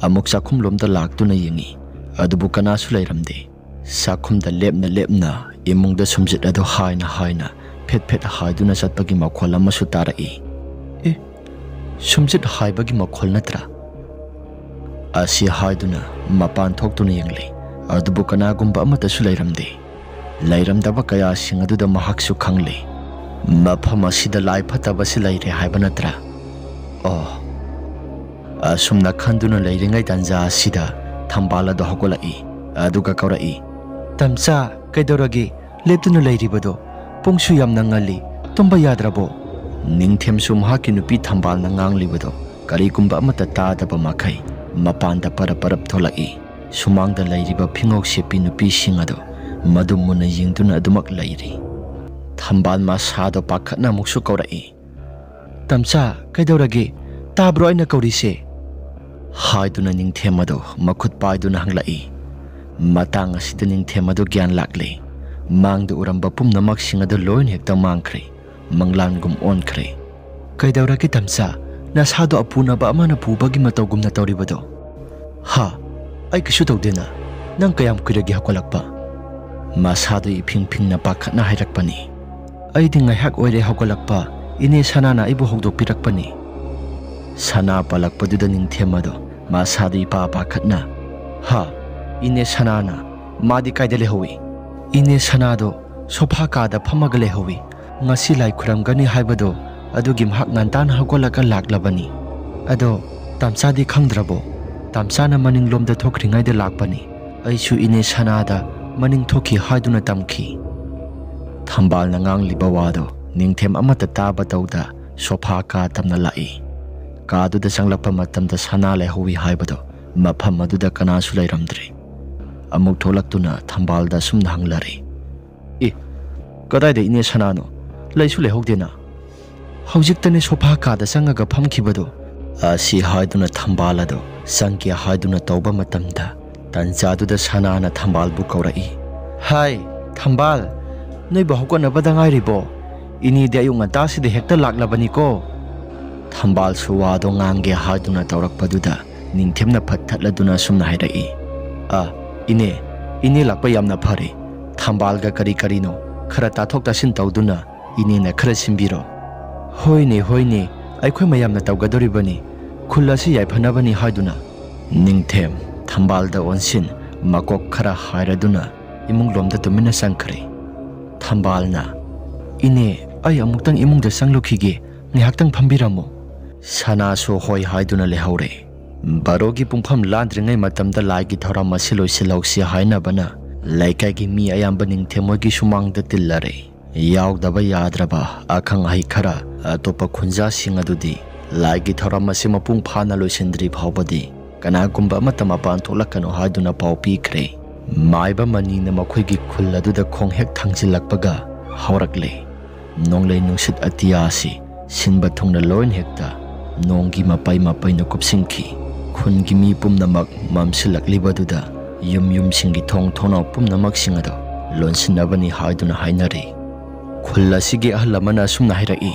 ꯑꯃꯨꯛ ꯆꯥꯛꯈꯨꯝꯂꯣꯝꯗ ꯂꯥꯛꯇꯨꯅ ꯌꯦꯡꯉꯤ꯫ ꯑꯗꯨꯕꯨ ꯀꯅꯥꯁꯨ ꯂꯩꯔꯝꯗꯦ꯫ ꯆꯥꯛꯈꯨꯝꯗ ꯂꯦꯞꯅ ꯂꯦꯞꯅ ꯏꯃꯨꯡꯗ ꯁꯨꯝꯖꯤꯠ ꯑꯗꯨ ꯍꯥꯏꯅ ꯍꯥꯏꯅ ꯐꯦꯠ ꯐꯦꯠ ꯍꯥꯏꯗꯨꯅ ꯆꯠꯄꯒꯤ ꯃꯈꯣꯜ ꯑꯃꯁꯨ ꯇꯥꯔꯛꯏ꯫ "ꯑꯦ, ꯁꯨꯝꯖꯤꯠ ꯍꯥꯏꯕꯒꯤ ꯃꯈꯣꯜ ꯅꯠꯇ꯭ꯔꯥ?" ꯑꯁꯤ ꯍꯥꯏꯗꯨꯅ ꯃꯄꯥꯟ ꯊꯣꯛꯇꯨꯅ ꯌꯦꯡꯂꯤ꯫ ꯑꯗꯨꯕꯨ ꯀꯅꯥꯒꯨꯝꯕ ꯑꯃꯠꯇꯁꯨ ꯂꯩꯔꯝꯗꯦ꯫ ꯂꯩꯔꯝꯗꯕ ꯀꯌꯥꯁꯤꯡ ꯑꯗꯨꯗ ꯃꯍꯥꯛꯁꯨ ꯈꯪꯂꯦ꯫ ꯃꯐꯝ ꯑꯁꯤꯗ ꯂꯥꯏ ꯐꯠꯇꯕꯁꯤ ꯂꯩꯔꯦ ꯍꯥꯏꯕ ꯅꯠꯇ꯭ꯔꯥ? ꯑꯣ꯫ ꯑꯁꯨꯝꯅ ꯈꯟꯗꯨꯅ ꯂꯩꯔꯤꯉꯩ ꯇꯥꯟꯖꯥ ꯑꯁꯤꯗ ꯊꯝꯕꯥꯜ ꯑꯗꯨ ꯍꯧꯒꯠꯂꯛꯏ꯫ ꯑꯗꯨꯒ ꯀꯧꯔꯛꯏ, "ꯇꯝꯆꯥ, ꯀꯩꯗꯧꯔꯒꯦ? ꯂꯦꯞꯇꯨꯅ ꯂꯩꯔꯤꯕꯗꯣ? ꯄꯨꯡꯁꯨ ꯌꯥꯝꯅ ꯉꯜꯂꯤ꯫ ꯇꯨꯝꯕ ꯌꯥꯗ꯭ꯔꯕꯣ?" ꯅꯤꯡꯊꯦꯝꯁꯨ ꯃꯍꯥꯛꯀꯤ ꯅꯨꯄꯤ ꯊꯝꯕꯥꯜꯅ ꯉꯥꯡꯂꯤꯕꯗꯣ ꯀꯔꯤꯒꯨꯝꯕ ꯑꯃꯠꯇ ꯇꯥꯗꯕ ꯃꯈꯩ ꯃꯄꯥꯟꯗ ꯄꯔꯞ ꯄꯔꯞ ꯊꯣꯛꯂꯛꯏ꯫ ꯁꯨꯃꯥꯡꯗ ꯂꯩꯔꯤꯕ ꯐꯤꯉꯧ ꯁꯦꯠꯄꯤ ꯅꯨꯄꯤꯁꯤꯡ ꯑꯗꯨ ꯃꯗꯨ ꯃꯨꯟꯅ ꯌꯦꯡꯗꯨꯅ ꯑꯗꯨꯃꯛ ꯂꯩꯔꯤ꯫ ꯊꯝꯕꯥꯜ ꯃꯁꯥꯗꯣ ꯄꯥꯈꯠꯅ ꯑꯃꯨꯛꯁꯨ ꯀꯧꯔꯛꯏ, "ꯇꯝꯆꯥ, ꯀꯩꯗꯧꯔꯒꯦ? ꯇꯥꯕ꯭ꯔꯣ ꯑꯩꯅ ꯀꯧꯔꯤꯁꯦ?" ꯍꯥꯏꯗꯨꯅ ꯅꯤꯡꯊꯦꯝ ꯑꯗꯨ ꯃꯈꯨꯠ ꯄꯥꯏꯗꯨꯅ ꯍꯪꯂꯛꯏ꯫ ꯃꯇꯥꯡ ꯑꯁꯤꯗ ꯅꯤꯡꯊꯦꯝ ꯑꯗꯨ ꯒ꯭ꯌꯥꯟ ꯂꯥꯛꯂꯦ꯫ ꯃꯥꯡꯗ ꯎꯔꯝꯕ ꯄꯨꯝꯅꯃꯛꯁꯤꯡ ꯑꯗꯨ ꯂꯣꯏꯅ ꯍꯦꯛꯇ ꯃꯥꯡꯈ꯭ꯔꯦ꯫ ꯃꯪꯂꯥꯟꯒꯨꯝ ꯑꯣꯟꯈ꯭ꯔꯦ꯫ "ꯀꯩꯗꯧꯔꯒꯦ ꯇꯝꯆꯥ? ꯅꯁꯥꯗꯣ ꯑꯄꯨꯅꯕ ꯑꯃꯅ ꯄꯨꯕꯒꯤ ꯃꯇꯧꯒꯨꯝꯅ ꯇꯧꯔꯤꯕꯗꯣ?" "ꯍꯥ? ꯑꯩ ꯀꯩꯁꯨ ꯇꯧꯗꯦꯅ꯫ ꯅꯪ ꯀꯌꯥꯝ ꯀꯨꯏꯔꯒꯦ ꯍꯧꯒꯠꯂꯛꯄ?" ꯃꯁꯥꯗꯨ ꯏꯐꯤꯡ ꯐꯤꯡꯅ ꯄꯥꯈꯠꯅ ꯍꯥꯏꯔꯛꯄꯅꯤ꯫ "ꯑꯩꯗꯤ ꯉꯥꯏꯍꯥꯛ ꯑꯣꯏꯔꯦ ꯍꯧꯒꯠꯂꯛꯄ꯫ ꯏꯅꯦ ꯁꯅꯥꯅ ꯑꯩꯕꯨ ꯍꯧꯗꯣꯛꯄꯤꯔꯛꯄꯅꯤ꯫" ꯁꯅꯥ ꯄꯜꯂꯛꯄꯗꯨꯗ ꯅꯤꯡꯊꯦꯝ ꯑꯗꯣ ꯃꯁꯥꯗꯨ ꯏꯄꯥ ꯄꯥꯈꯠꯅ, "ꯍꯥ? ꯏꯅꯦ ꯁꯅꯥꯅ? ꯃꯥꯗꯤ ꯀꯥꯏꯗ ꯂꯩꯍꯧꯏ? ꯏꯅꯦ ꯁꯅꯥꯗꯣ ꯁꯣꯐꯥ ꯀꯥꯗ ꯐꯝꯃꯒ ꯂꯩꯍꯧꯏ꯫ ꯉꯁꯤ ꯂꯥꯏ ꯈꯨꯔꯝꯒꯅꯤ ꯍꯥꯏꯕꯗꯣ ꯑꯗꯨꯒꯤ ꯃꯍꯥꯛ ꯉꯟꯇꯥꯅ ꯍꯧꯒꯠꯂꯒ ꯂꯥꯛꯂꯕꯅꯤ꯫ ꯑꯗꯣ ꯇꯥꯝꯆꯥꯗꯤ ꯈꯪꯗ꯭ꯔꯕꯣ? ꯇꯥꯝꯆꯥꯅ ꯃꯅꯤꯡꯂꯣꯝꯗ ꯊꯣꯛꯈ꯭ꯔꯤꯉꯩꯗ ꯂꯥꯛꯄꯅꯤ꯫ ꯑꯩꯁꯨ ꯏꯅꯦ ꯁꯅꯥꯗ ꯃꯅꯤꯡ ꯊꯣꯛꯈꯤ ꯍꯥꯏꯗꯨꯅ ꯇꯝꯈꯤ꯫ ꯊꯝꯕꯥꯜꯅ ꯉꯥꯡꯂꯤꯕ ꯋꯥꯗꯣ ꯅꯤꯡꯊꯦꯝ ꯑꯃꯠꯇ ꯇꯥꯕ ꯇꯧꯗ ꯁꯣꯐꯥ ꯀꯥ ꯇꯝꯅ ꯂꯥꯛꯏ꯫ ꯀꯥꯗꯨꯗ ꯆꯪꯂꯛꯄ ꯃꯇꯝꯗ ꯁꯅꯥ ꯂꯩꯍꯧꯏ ꯍꯥꯏꯕꯗꯣ ꯃꯐꯝ ꯑꯗꯨꯗ ꯀꯅꯥꯁꯨ ꯂꯩꯔꯝꯗ꯭ꯔꯦ꯫ ꯑꯃꯨꯛ ꯊꯣꯛꯂꯛꯇꯨꯅ ꯊꯝꯕꯥꯜꯗ ꯑꯁꯨꯝꯅ ꯍꯪꯂꯔꯦ, "ꯑꯦ, ꯀꯗꯥꯏꯗ ꯏꯅꯦ ꯁꯅꯥꯅꯣ? ꯂꯩꯁꯨ ꯂꯩꯍꯧꯗꯦꯅ꯫ ꯍꯧꯖꯤꯛꯇꯅꯦ ꯁꯣꯐꯥ ꯀꯥꯗ ꯆꯪꯉꯒ ꯐꯝꯈꯤꯕꯗꯣ"꯫ ꯑꯁꯤ ꯍꯥꯏꯗꯨꯅ ꯊꯝꯕꯥꯜ ꯑꯗꯣ ꯆꯪꯒꯦ ꯍꯥꯏꯗꯨꯅ ꯇꯧꯕ ꯃꯇꯝꯗ ꯇꯟꯖꯥꯗꯨꯗ ꯁꯅꯥꯅ ꯊꯝꯕꯥꯜꯕꯨ ꯀꯧꯔꯛꯏ꯫ "ꯍꯥꯏ, ꯊꯝꯕꯥꯜ, ꯅꯣꯏꯕꯨ ꯍꯧꯒꯠꯅꯕꯗ ꯉꯥꯏꯔꯤꯕꯣ? ꯏꯅꯦꯗꯤ ꯑꯌꯨꯛ ꯉꯟꯇꯥꯁꯤꯗ ꯍꯦꯛꯇ ꯂꯥꯛꯂꯕꯅꯤꯀꯣ"꯫ ꯊꯝꯕꯥꯜꯁꯨ ꯋꯥꯗꯣ ꯉꯥꯡꯒꯦ ꯍꯥꯏꯗꯨꯅ ꯇꯧꯔꯛꯄꯗꯨꯗ ꯅꯤꯡꯊꯦꯝꯅ ꯐꯠ ꯊꯠꯂꯗꯨꯅ ꯑꯁꯨꯝꯅ ꯍꯥꯏꯔꯛꯏ, "ꯑ, ꯏꯅꯦ, ꯏꯅꯦ ꯂꯥꯛꯄ ꯌꯥꯝꯅ ꯐꯔꯦ꯫ ꯊꯝꯕꯥꯜꯒ ꯀꯔꯤ ꯀꯔꯤꯅꯣ ꯈꯔ ꯇꯥꯊꯣꯛ ꯇꯥꯁꯤꯟ ꯇꯧꯗꯨꯅ ꯏꯅꯦꯅ ꯈꯔ ꯁꯤꯟꯕꯤꯔꯣ"꯫ "ꯍꯣꯏꯅꯦ, ꯍꯣꯏꯅꯦ, ꯑꯩꯈꯣꯏ ꯃꯌꯥꯝꯅ ꯇꯧꯒꯗꯧꯔꯤꯕꯅꯤ꯫ ꯈꯨꯜ ꯑꯁꯤ ꯌꯥꯏꯐꯅꯕꯅꯤ ꯍꯥꯏꯗꯨꯅ"꯫ ꯅꯤꯡꯊꯦꯝ ꯊꯝꯕꯥꯜꯗ ꯑꯣꯟꯁꯤꯟ ꯃꯀꯣꯛ ꯈꯔ ꯍꯥꯏꯔꯗꯨꯅ ꯏꯃꯨꯡꯂꯣꯝꯗ ꯇꯨꯃꯤꯟꯅ ꯆꯪꯈ꯭ꯔꯦ꯫ ꯊꯝꯕꯥꯜꯅ, "ꯏꯅꯦ, ꯑꯩ ꯑꯃꯨꯛꯇꯪ ꯏꯃꯨꯡꯗ ꯆꯪꯂꯨꯈꯤꯒꯦ, ꯉꯥꯏꯍꯥꯛꯇꯪ ꯐꯝꯕꯤꯔꯝꯃꯨ"꯫ ꯁꯅꯥꯁꯨ ꯍꯣꯏ ꯍꯥꯏꯗꯨꯅ ꯂꯩꯍꯧꯔꯦ꯫ ꯕꯥꯔꯣꯒꯤ ꯄꯨꯡꯐꯝ ꯂꯥꯟꯗ꯭ꯔꯤꯉꯩ ꯃꯇꯝꯗ ꯂꯥꯏꯒꯤ ꯊꯧꯔꯝ ꯑꯁꯤ ꯂꯣꯏꯁꯤꯜꯍꯧꯁꯤ ꯍꯥꯏꯅꯕꯅ ꯂꯩꯀꯥꯏꯒꯤ ꯃꯤ ꯑꯌꯥꯝꯕ ꯅꯤꯡꯊꯦꯝ ꯍꯣꯏꯒꯤ ꯁꯨꯃꯥꯡꯗ ꯇꯤꯜꯂꯔꯦ꯫ ꯌꯥꯎꯗꯕ ꯌꯥꯗ꯭ꯔꯕ ꯑꯈꯪ ꯑꯍꯩ ꯈꯔ ꯑꯇꯣꯞꯄ ꯈꯨꯟꯖꯥꯁꯤꯡ ꯑꯗꯨꯗꯤ ꯂꯥꯏꯒꯤ ꯊꯧꯔꯝ ꯑꯁꯤ ꯃꯄꯨꯡ ꯐꯥꯅ ꯂꯣꯏꯁꯤꯟꯗ꯭ꯔꯤ ꯐꯥꯎꯕꯗꯤ ꯀꯅꯥꯒꯨꯝꯕ ꯑꯃꯠꯇ ꯃꯄꯥꯟ ꯊꯣꯛꯂꯛꯀꯅꯨ ꯍꯥꯏꯗꯨꯅ ꯄꯥꯎ ꯄꯤꯈ꯭ꯔꯦ꯫ ꯃꯥꯏꯕ ꯃꯅꯤꯅ ꯃꯈꯣꯏꯒꯤ ꯈꯨꯜ ꯑꯗꯨꯗ ꯈꯣꯡ ꯍꯦꯛ ꯊꯥꯡꯖꯤꯜꯂꯛꯄꯒ ꯍꯧꯔꯛꯂꯦ꯫ ꯅꯣꯡꯂꯩ ꯅꯨꯡꯁꯤꯠ ꯑꯇꯤꯌꯥ ꯑꯁꯤ ꯁꯤꯟꯕ ꯊꯨꯡꯅ ꯂꯣꯏꯅ ꯍꯦꯛꯇ ꯅꯣꯡꯒꯤ ꯃꯄꯩ ꯃꯄꯩꯅ ꯀꯨꯞꯁꯤꯟꯈꯤ꯫ ꯈꯨꯟꯒꯤ ꯃꯤ ꯄꯨꯝꯅꯃꯛ ꯃꯝꯁꯤꯜꯂꯛꯂꯤꯕꯗꯨꯗ ꯌꯨꯝ ꯌꯨꯝꯁꯤꯡꯒꯤ ꯊꯣꯡ ꯊꯣꯡꯅꯥꯎ ꯄꯨꯝꯅꯃꯛꯁꯤꯡ ꯑꯗꯨ ꯂꯣꯟꯁꯤꯟꯅꯕꯅꯤ ꯍꯥꯏꯗꯨꯅ ꯍꯥꯏꯅꯔꯤ꯫ ꯈꯨꯜ ꯑꯁꯤꯒꯤ ꯑꯍꯜ ꯑꯃꯅ ꯑꯁꯨꯝꯅ ꯍꯥꯏꯔꯛꯏ,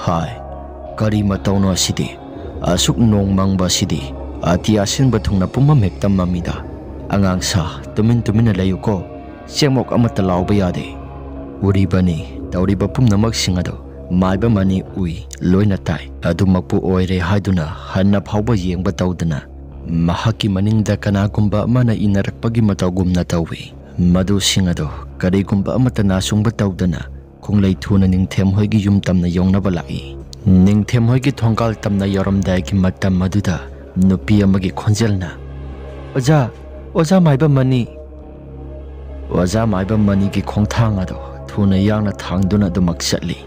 "ꯍꯥꯏ, ꯀꯔꯤ ꯃꯇꯧꯅꯣ ꯑꯁꯤꯗꯤ? ꯑꯁꯨꯛ ꯅꯣꯡ ꯃꯪꯕ ꯑꯁꯤꯗꯤ? ꯑꯇꯤꯌꯥ ꯁꯤꯟꯕ ꯊꯨꯡꯅ ꯄꯨꯝꯃꯝ ꯍꯦꯛꯇ ꯃꯝꯃꯤꯗ꯫ ꯑꯉꯥꯡ ꯁꯥ, ꯇꯨꯃꯤꯟ ꯇꯨꯃꯤꯟꯅ ꯂꯩꯌꯨꯀꯣ, ꯆꯦꯃꯣꯛ ꯑꯃꯠꯇ ꯂꯥꯎꯕ ꯌꯥꯗꯦ"꯫ ꯎꯔꯤꯕꯅꯤ, ꯇꯧꯔꯤꯕ ꯄꯨꯝꯅꯃꯛꯁꯤꯡ ꯑꯗꯨ ꯃꯥꯏꯕ ꯃꯅꯤ ꯎꯏ, ꯂꯣꯏꯅ ꯇꯥꯏ꯫ ꯑꯗꯨꯃꯛꯄꯨ ꯑꯣꯏꯔꯦ ꯍꯥꯏꯗꯨꯅ ꯍꯟꯅ ꯐꯥꯎꯕ ꯌꯦꯡꯕ ꯇꯧꯗꯅ ꯃꯍꯥꯛꯀꯤ ꯃꯅꯤꯡꯗ ꯀꯅꯥꯒꯨꯝꯕ ꯑꯃꯅ ꯏꯟꯅꯔꯛꯄꯒꯤ ꯃꯇꯧꯒꯨꯝꯅ ꯇꯧꯏ꯫ ꯃꯗꯨꯁꯤꯡ ꯑꯗꯣ ꯀꯔꯤꯒꯨꯝꯕ ꯑꯃꯠꯇ ꯅꯥꯆꯨꯡꯕ ꯇꯧꯗꯅ ꯈꯣꯡꯂꯩ ꯊꯨꯅ ꯅꯤꯡꯊꯦꯝ ꯍꯣꯏꯒꯤ ꯌꯨꯝ ꯇꯝꯅ ꯌꯧꯅꯕ ꯂꯥꯛꯏ꯫ ꯅꯤꯡꯊꯦꯝ ꯍꯣꯏꯒꯤ ꯊꯣꯡꯒꯥꯜ ꯇꯝꯅ ꯌꯧꯔꯝꯗꯥꯏꯒꯤ ꯃꯇꯝ ꯑꯗꯨꯗ ꯅꯨꯄꯤ ꯑꯃꯒꯤ ꯈꯣꯟꯖꯦꯜꯅ, "ꯑꯣꯖꯥ, ꯑꯣꯖꯥ ꯃꯥꯏꯕ ꯃꯅꯤ!" ꯑꯣꯖꯥ ꯃꯥꯏꯕ ꯃꯅꯤꯒꯤ ꯈꯣꯡꯊꯥꯡ ꯑꯗꯣ ꯊꯨꯅ ꯌꯥꯡꯅ ꯊꯥꯡꯗꯨꯅ ꯑꯗꯨꯃꯛ ꯆꯠꯂꯤ꯫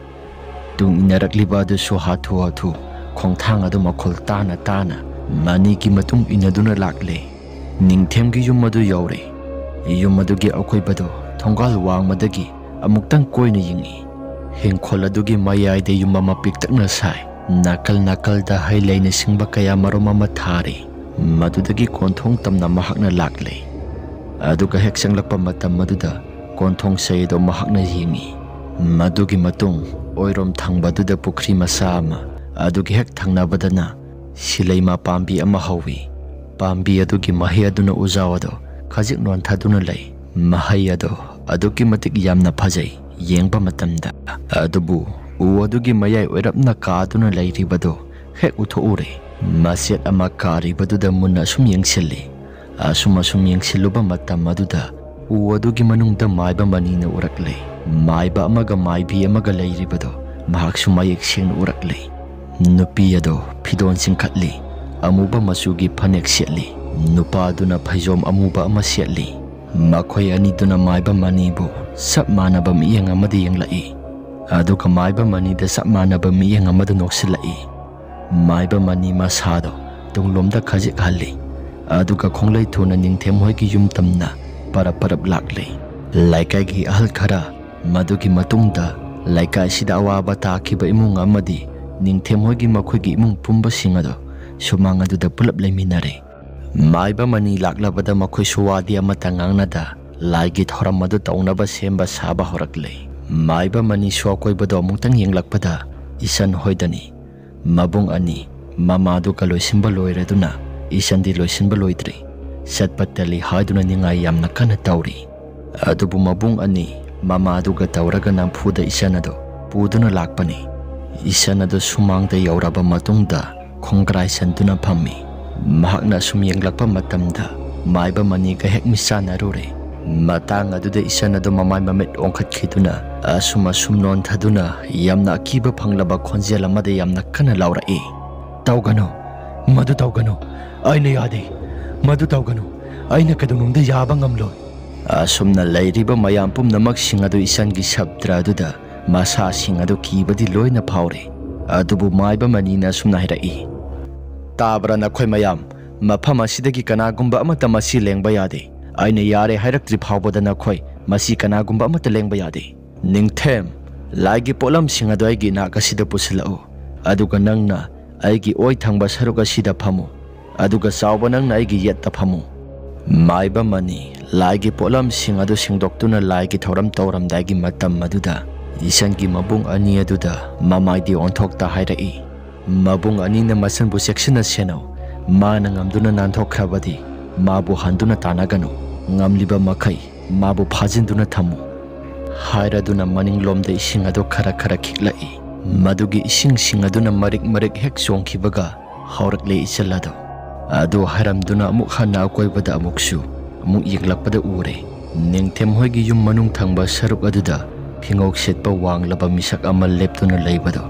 ꯇꯨꯡ ꯏꯟꯅꯔꯛꯂꯤꯕ ꯑꯗꯨꯁꯨ ꯍꯥꯊꯨ ꯍꯥꯊꯨ ꯈꯣꯡꯊꯥꯡ ꯑꯗꯨ ꯃꯈꯣꯜ ꯇꯥꯅ ꯇꯥꯅ ꯃꯅꯤꯒꯤ ꯃꯇꯨꯡ ꯏꯟꯅꯗꯨꯅ ꯂꯥꯛꯂꯦ꯫ ꯅꯤꯡꯊꯦꯝꯒꯤ ꯌꯨꯝ ꯑꯗꯨ ꯌꯧꯔꯦ꯫ ꯌꯨꯝ ꯑꯗꯨꯒꯤ ꯑꯀꯣꯏꯕꯗꯨ ꯊꯣꯡꯒꯥꯜ ꯋꯥꯡꯃꯗꯒꯤ ꯑꯃꯨꯛꯇꯪ ꯀꯣꯏꯅ ꯌꯦꯡꯏ꯫ ꯍꯤꯡꯈꯣꯜ ꯑꯗꯨꯒꯤ ꯃꯌꯥꯏꯗ ꯌꯨꯝ ꯑꯃ ꯄꯤꯛꯇꯛꯅ ꯁꯥꯏ꯫ ꯅꯥꯀꯜ ꯅꯥꯀꯜꯗ ꯍꯩ ꯂꯩꯅ ꯁꯤꯡꯕ ꯀꯌꯥ ꯃꯔꯨꯝ ꯑꯃ ꯊꯥꯔꯤ꯫ ꯃꯗꯨꯗꯒꯤ ꯀꯣꯟꯊꯣꯡ ꯇꯝꯅ ꯃꯍꯥꯛꯅ ꯂꯥꯛꯂꯦ꯫ ꯑꯗꯨꯒ ꯍꯦꯛ ꯆꯪꯂꯛꯄ ꯃꯇꯝ ꯑꯗꯨꯗ ꯀꯣꯟꯊꯣꯡ ꯆꯩ ꯑꯗꯨ ꯃꯍꯥꯛꯅ ꯌꯦꯡꯏ꯫ ꯃꯗꯨꯒꯤ ꯃꯇꯨꯡ ꯑꯣꯏꯔꯣꯝ ꯊꯪꯕꯗꯨꯗ ꯄꯨꯈ꯭ꯔꯤ ꯃꯆꯥ ꯑꯃ, ꯑꯗꯨꯒꯤ ꯍꯦꯛ ꯊꯪꯅꯕꯗꯅ ꯁꯤꯂꯩꯃꯥ ꯄꯥꯝꯕꯤ ꯑꯃ ꯍꯧꯏ꯫ ꯄꯥꯝꯕꯤ ꯑꯗꯨꯒꯤ ꯃꯍꯩ ꯑꯗꯨꯅ ꯎꯖꯥꯎ ꯑꯗꯨ ꯈꯖꯤꯛ ꯅꯣꯟꯊꯗꯨꯅ ꯂꯩ꯫ ꯃꯍꯩ ꯑꯗꯨ ꯑꯗꯨꯛꯀꯤ ꯃꯇꯤꯛ ꯌꯥꯝꯅ ꯐꯖꯩ ꯌꯦꯡꯕ ꯃꯇꯝꯗ꯫ ꯑꯗꯨꯕꯨ ꯎ ꯑꯗꯨꯒꯤ ꯃꯌꯥꯏ ꯑꯣꯏꯔꯞꯅ ꯀꯥꯗꯨꯅ ꯂꯩꯔꯤꯕꯗꯨ ꯍꯦꯛ ꯎꯊꯣꯛꯎꯔꯦ꯫ ꯃꯆꯦꯠ ꯑꯃ ꯀꯥꯔꯤꯕꯗꯨꯗ ꯃꯨꯟꯅ ꯑꯁꯨꯝ ꯌꯦꯡꯁꯤꯜꯂꯤ꯫ ꯑꯁꯨꯝ ꯑꯁꯨꯝ ꯌꯦꯡꯁꯤꯜꯂꯨꯕ ꯃꯇꯝ ꯑꯗꯨꯗ ꯎ ꯑꯗꯨꯒꯤ ꯃꯅꯨꯡꯗ ꯃꯥꯏꯕ ꯃꯅꯤꯅ ꯎꯔꯛꯂꯦ꯫ ꯃꯥꯏꯕ ꯑꯃꯒ ꯃꯥꯏꯕꯤ ꯑꯃꯒ ꯂꯩꯔꯤꯕꯗꯨ ꯃꯍꯥꯛꯁꯨ ꯃꯌꯦꯛ ꯁꯦꯡꯅ ꯎꯔꯛꯂꯦ꯫ ꯅꯨꯄꯤ ꯑꯗꯨ ꯐꯤꯗꯣꯟ ꯆꯤꯡꯈꯠꯂꯤ꯫ ꯑꯃꯨꯕ ꯃꯆꯨꯒꯤ ꯐꯅꯦꯛ ꯁꯦꯠꯂꯤ꯫ ꯅꯨꯄꯥ ꯑꯗꯨꯅ ꯐꯩꯖꯣꯝ ꯑꯃꯨꯕ ꯑꯃ ꯁꯦꯠꯂꯤ꯫ ꯃꯈꯣꯏ ꯑꯅꯤꯗꯨꯅ ꯃꯥꯏꯕ ꯃꯅꯤꯕꯨ ꯆꯞ ꯃꯥꯟꯅꯕ ꯃꯤꯠꯌꯦꯡ ꯑꯃꯗ ꯌꯦꯡꯂꯛꯏ꯫ ꯑꯗꯨꯒ ꯃꯥꯏꯕ ꯃꯅꯤꯗ ꯆꯞ ꯃꯥꯟꯅꯕ ꯃꯤꯠꯌꯦꯡ ꯑꯃꯗ ꯅꯣꯛꯁꯤꯜꯂꯛꯏ꯫ ꯃꯥꯏꯕ ꯃꯅꯤ ꯃꯁꯥꯗꯣ ꯇꯨꯡꯂꯣꯝꯗ ꯈꯖꯤꯛ ꯍꯜꯂꯤ꯫ ꯑꯗꯨꯒ ꯈꯣꯡꯂꯩ ꯊꯨꯅ ꯅꯤꯡꯊꯦꯝ ꯍꯣꯏꯒꯤ ꯌꯨꯝ ꯇꯝꯅ ꯄꯔꯞ ꯄꯔꯞ ꯂꯥꯛꯂꯤ꯫ ꯂꯩꯀꯥꯏꯒꯤ ꯑꯍꯜ ꯈꯔ, ꯃꯗꯨꯒꯤ ꯃꯇꯨꯡꯗ ꯂꯩꯀꯥꯏꯁꯤꯗ ꯑꯋꯥꯕ ꯇꯥꯈꯤꯕ ꯏꯃꯨꯡ ꯑꯃꯗꯤ ꯅꯤꯡꯊꯦꯝ ꯍꯣꯏꯒꯤ ꯃꯈꯣꯏꯒꯤ ꯏꯃꯨꯡ ꯄꯨꯝꯕꯁꯤꯡ ꯑꯗꯨ ꯁꯨꯃꯥꯡ ꯑꯗꯨꯗ ꯄꯨꯂꯞ ꯂꯩꯃꯤꯟꯅꯔꯦ꯫ ꯃꯥꯏꯕ ꯃꯅꯤ ꯂꯥꯛꯂꯕꯗ ꯃꯈꯣꯏꯁꯨ ꯋꯥꯗꯤ ꯑꯃꯠꯇ ꯉꯥꯡꯅꯗ ꯂꯥꯏꯒꯤ ꯊꯧꯔꯝ ꯑꯗꯨ ꯇꯧꯅꯕ ꯁꯦꯝꯕ ꯁꯥꯕ ꯍꯧꯔꯛꯂꯦ꯫ ꯃꯥꯏꯕ ꯃꯅꯤꯁꯨ ꯑꯀꯣꯏꯕꯗꯣ ꯑꯃꯨꯛꯇꯪ ꯌꯦꯡꯂꯛꯄꯗ ꯏꯆꯟ ꯍꯣꯏꯗꯅꯤ꯫ ꯃꯕꯨꯡ ꯑꯅꯤ ꯃꯃꯥꯗꯨꯒ ꯂꯣꯏꯁꯤꯟꯕ ꯂꯣꯏꯔꯗꯨꯅ ꯏꯆꯟꯗꯤ ꯂꯣꯏꯁꯤꯟꯕ ꯂꯣꯏꯗ꯭ꯔꯤ꯫ ꯆꯠꯄ ꯇꯜꯂꯤ ꯍꯥꯏꯗꯨꯅ ꯅꯤꯡꯉꯥꯏ ꯌꯥꯝꯅ ꯀꯟꯅ ꯇꯧꯔꯤ꯫ ꯑꯗꯨꯕꯨ ꯃꯕꯨꯡ ꯑꯅꯤ ꯃꯃꯥꯗꯨꯒ ꯇꯧꯔꯒ ꯅꯝꯐꯨꯗ ꯏꯆꯟ ꯑꯗꯨ ꯄꯨꯗꯨꯅ ꯂꯥꯛꯄꯅꯤ꯫ ꯏꯆꯟ ꯑꯗꯨ ꯁꯨꯃꯥꯡꯗ ꯌꯧꯔꯕ ꯃꯇꯨꯡꯗ ꯈꯣꯡꯒ꯭ꯔꯥꯏ ꯆꯟꯗꯨꯅ ꯐꯝꯃꯤ꯫ ꯃꯍꯥꯛꯅ ꯑꯁꯨꯝ ꯌꯦꯡꯂꯛꯄ ꯃꯇꯝꯗ ꯃꯥꯏꯕ ꯃꯅꯤꯒ ꯍꯦꯛ ꯃꯤꯠꯆꯥꯟꯅꯔꯨꯔꯦ꯫ ꯃꯇꯥꯡ ꯑꯗꯨꯗ ꯏꯆꯟ ꯑꯗꯨ ꯃꯃꯥꯏ ꯃꯃꯤꯠ ꯑꯣꯟꯈꯠꯈꯤꯗꯨꯅ ꯑꯁꯨꯝ ꯑꯁꯨꯝ ꯅꯣꯟꯊꯗꯨꯅ ꯌꯥꯝꯅ ꯑꯀꯤꯕ ꯐꯪꯂꯕ ꯈꯣꯟꯖꯦꯜ ꯑꯃꯗ ꯌꯥꯝꯅ ꯀꯟꯅ ꯂꯥꯎꯔꯛꯏ, "ꯇꯧꯒꯅꯨ, ꯃꯗꯨ ꯇꯧꯒꯅꯨ, ꯑꯩꯅ ꯌꯥꯗꯦ, ꯃꯗꯨ ꯇꯧꯒꯅꯨ, ꯑꯩꯅ ꯀꯩꯗꯧꯅꯨꯡꯗ ꯌꯥꯕ ꯉꯝꯂꯣꯏ"꯫ ꯑꯁꯨꯝꯅ ꯂꯩꯔꯤꯕ ꯃꯌꯥꯝ ꯄꯨꯝꯅꯃꯛꯁꯤꯡ ꯑꯗꯨ ꯏꯆꯟꯒꯤ ꯁꯞꯇ꯭ꯔ ꯑꯗꯨꯗ ꯃꯁꯥꯁꯤꯡ ꯑꯗꯨ ꯀꯤꯕꯗꯤ ꯂꯣꯏꯅ ꯐꯥꯎꯔꯦ꯫ ꯑꯗꯨꯕꯨ ꯃꯥꯏꯕ ꯃꯅꯤꯅ ꯑꯁꯨꯝꯅ ꯍꯥꯏꯔꯛꯏ, "ꯇꯥꯕ꯭ꯔꯥ ꯅꯈꯣꯏ ꯃꯌꯥꯝ? ꯃꯐꯝ ꯑꯁꯤꯗꯒꯤ ꯀꯅꯥꯒꯨꯝꯕ ꯑꯃꯠꯇ ꯃꯁꯤ ꯂꯦꯡꯕ ꯌꯥꯗꯦ꯫ ꯑꯩꯅ ꯌꯥꯔꯦ ꯍꯥꯏꯔꯛꯇ꯭ꯔꯤ ꯐꯥꯎꯕꯗ ꯅꯈꯣꯏ ꯃꯁꯤ ꯀꯅꯥꯒꯨꯝꯕ ꯑꯃꯠꯇ ꯂꯦꯡꯕ ꯌꯥꯗꯦ꯫ ꯅꯤꯡꯊꯦꯝ, ꯂꯥꯏꯒꯤ ꯄꯣꯠꯂꯝꯁꯤꯡ ꯑꯗꯨ ꯑꯩꯒꯤ ꯏꯅꯥꯛ ꯑꯁꯤꯗ ꯄꯨꯁꯤꯜꯂꯛꯎ, ꯑꯗꯨꯒ ꯅꯪꯅ ꯑꯩꯒꯤ ꯑꯣꯏ ꯊꯪꯕ ꯁꯔꯨꯛ ꯑꯁꯤꯗ ꯐꯝꯃꯨ, ꯑꯗꯨꯒ ꯆꯥꯎꯕ ꯅꯪꯅ ꯑꯩꯒꯤ ꯌꯦꯠꯇ ꯐꯝꯃꯨ"꯫ ꯃꯥꯏꯕ ꯃꯅꯤ ꯂꯥꯏꯒꯤ ꯄꯣꯠꯂꯝꯁꯤꯡ ꯑꯗꯨ ꯁꯦꯡꯗꯣꯛꯇꯨꯅ ꯂꯥꯏꯒꯤ ꯊꯧꯔꯝ ꯇꯧꯔꯝꯗꯥꯏꯒꯤ ꯃꯇꯝ ꯑꯗꯨꯗ ꯏꯆꯟꯒꯤ ꯃꯕꯨꯡ ꯑꯅꯤ ꯑꯗꯨꯗ ꯃꯃꯥꯏꯗꯤ ꯑꯣꯟꯊꯣꯛꯇ ꯍꯥꯏꯔꯛꯏ, "ꯃꯕꯨꯡ ꯑꯅꯤꯅ ꯃꯆꯟꯕꯨ ꯆꯦꯛꯁꯤꯟꯅ ꯁꯦꯟꯅꯧ꯫ ꯃꯥꯅ ꯉꯝꯗꯨꯅ ꯅꯥꯟꯊꯣꯛꯈ꯭ꯔꯕꯗꯤ ꯃꯥꯕꯨ ꯍꯟꯗꯨꯅ ꯇꯥꯟꯅꯒꯅꯨ꯫ ꯉꯝꯂꯤꯕ ꯃꯈꯩ ꯃꯥꯕꯨ ꯐꯥꯖꯤꯟꯗꯨꯅ ꯊꯝꯃꯨ"꯫ ꯍꯥꯏꯔꯗꯨꯅ ꯃꯅꯤꯡꯂꯣꯝꯗ ꯏꯁꯤꯡ ꯑꯗꯨ ꯈꯔ ꯈꯔ ꯈꯤꯛꯂꯛꯏ꯫ ꯃꯗꯨꯒꯤ ꯏꯁꯤꯡꯁꯤꯡ ꯑꯗꯨꯅ ꯃꯔꯤꯛ ꯃꯔꯤꯛ ꯍꯦꯛ ꯆꯣꯡꯈꯤꯕꯒ ꯍꯧꯔꯛꯂꯦ ꯏꯆꯜ ꯑꯗꯨ꯫ ꯑꯗꯨ ꯍꯥꯏꯔꯝꯗꯨꯅ ꯑꯃꯨꯛ ꯍꯟꯅ ꯑꯀꯣꯏꯕꯗ ꯑꯃꯨꯛꯁꯨ ꯑꯃꯨꯛ ꯌꯦꯡꯂꯛꯄꯗ ꯎꯔꯦ꯫ ꯅꯤꯡꯊꯦꯝ ꯍꯣꯏꯒꯤ ꯌꯨꯝ ꯃꯅꯨꯡ ꯊꯪꯕ ꯁꯔꯨꯛ ꯑꯗꯨꯗ ꯐꯤꯉꯧ ꯁꯦꯠꯄ ꯋꯥꯡꯂꯕ ꯃꯤꯁꯛ ꯑꯃ ꯂꯦꯞꯇꯨꯅ ꯂꯩꯕꯗꯨ,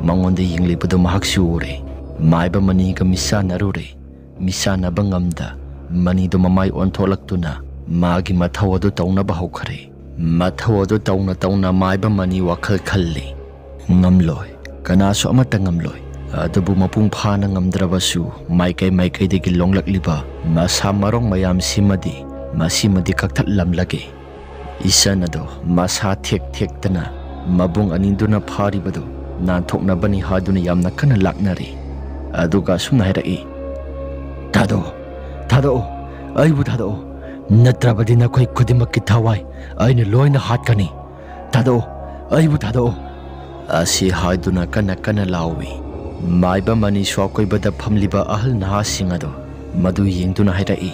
ꯃꯉꯣꯟꯗ ꯌꯦꯡꯂꯤꯕꯗꯨ ꯃꯍꯥꯛꯁꯨ ꯎꯔꯦ꯫ ꯃꯥꯏꯕ ꯃꯅꯤꯒ ꯃꯤꯆꯥꯟꯅꯔꯨꯔꯦ꯫ ꯃꯤꯆꯥꯟꯅꯕ ꯉꯝꯗ ꯃꯅꯤꯗꯨ ꯃꯃꯥꯏ ꯑꯣꯟꯊꯣꯛꯂꯛꯇꯨꯅ ꯃꯥꯒꯤ ꯃꯊꯧ ꯑꯗꯨ ꯇꯧꯅꯕ ꯍꯧꯈ꯭ꯔꯦ꯫ ꯃꯊꯧ ꯑꯗꯨ ꯇꯧꯅ ꯇꯧꯅ ꯃꯥꯏꯕ ꯃꯅꯤ ꯋꯥꯈꯜ ꯈꯜꯂꯤ, "ꯉꯝꯂꯣꯏ, ꯀꯅꯥꯁꯨ ꯑꯃꯠꯇ ꯉꯝꯂꯣꯏ"꯫ ꯑꯗꯨꯕꯨ ꯃꯄꯨꯡ ꯐꯥꯅ ꯉꯝꯗ꯭ꯔꯕꯁꯨ ꯃꯥꯏꯀꯩ ꯃꯥꯏꯀꯩꯗꯒꯤ ꯂꯣꯡꯂꯛꯂꯤꯕ ꯃꯁꯥ ꯃꯔꯣꯡ ꯃꯌꯥꯝꯁꯤꯃꯗꯤ ꯃꯁꯤꯃꯗꯤ ꯀꯛꯊꯠꯂꯝꯂꯒꯦ꯫ ꯏꯆꯟ ꯑꯗꯣ ꯃꯁꯥ ꯊꯦꯛ ꯊꯦꯛꯇꯅ ꯃꯕꯨꯡ ꯑꯅꯤꯗꯨꯅ ꯐꯥꯔꯤꯕꯗꯨ ꯅꯥꯟꯊꯣꯛꯅꯕꯅꯤ ꯍꯥꯏꯗꯨꯅ ꯌꯥꯝꯅ ꯀꯟꯅ ꯂꯥꯛꯅꯔꯤ꯫ ꯑꯗꯨꯒ ꯑꯁꯨꯝꯅ ꯍꯥꯏꯔꯛꯏ, "ꯊꯥꯗꯣꯛꯑꯣ, ꯊꯥꯗꯣꯛꯑꯣ, ꯑꯩꯕꯨ ꯊꯥꯗꯣꯛꯑꯣ, ꯅꯠꯇ꯭ꯔꯕꯗꯤ ꯅꯈꯣꯏ ꯈꯨꯗꯤꯡꯃꯛꯀꯤ ꯊꯋꯥꯏ ꯑꯩꯅ ꯂꯣꯏꯅ ꯍꯥꯠꯀꯅꯤ꯫ ꯊꯥꯗꯣꯛꯑꯣ, ꯑꯩꯕꯨ ꯊꯥꯗꯣꯛꯑꯣ"꯫ ꯑꯁꯤ ꯍꯥꯏꯗꯨꯅ ꯀꯟꯅ ꯀꯟꯅ ꯂꯥꯎꯏ꯫ ꯃꯥꯏꯕ ꯃꯅꯤꯁꯨ ꯑꯀꯣꯏꯕꯗ ꯐꯝꯂꯤꯕ ꯑꯍꯜ ꯅꯍꯥꯁꯤꯡ ꯑꯗꯣ ꯃꯗꯨ ꯌꯦꯡꯗꯨꯅ ꯍꯥꯏꯔꯛꯏ,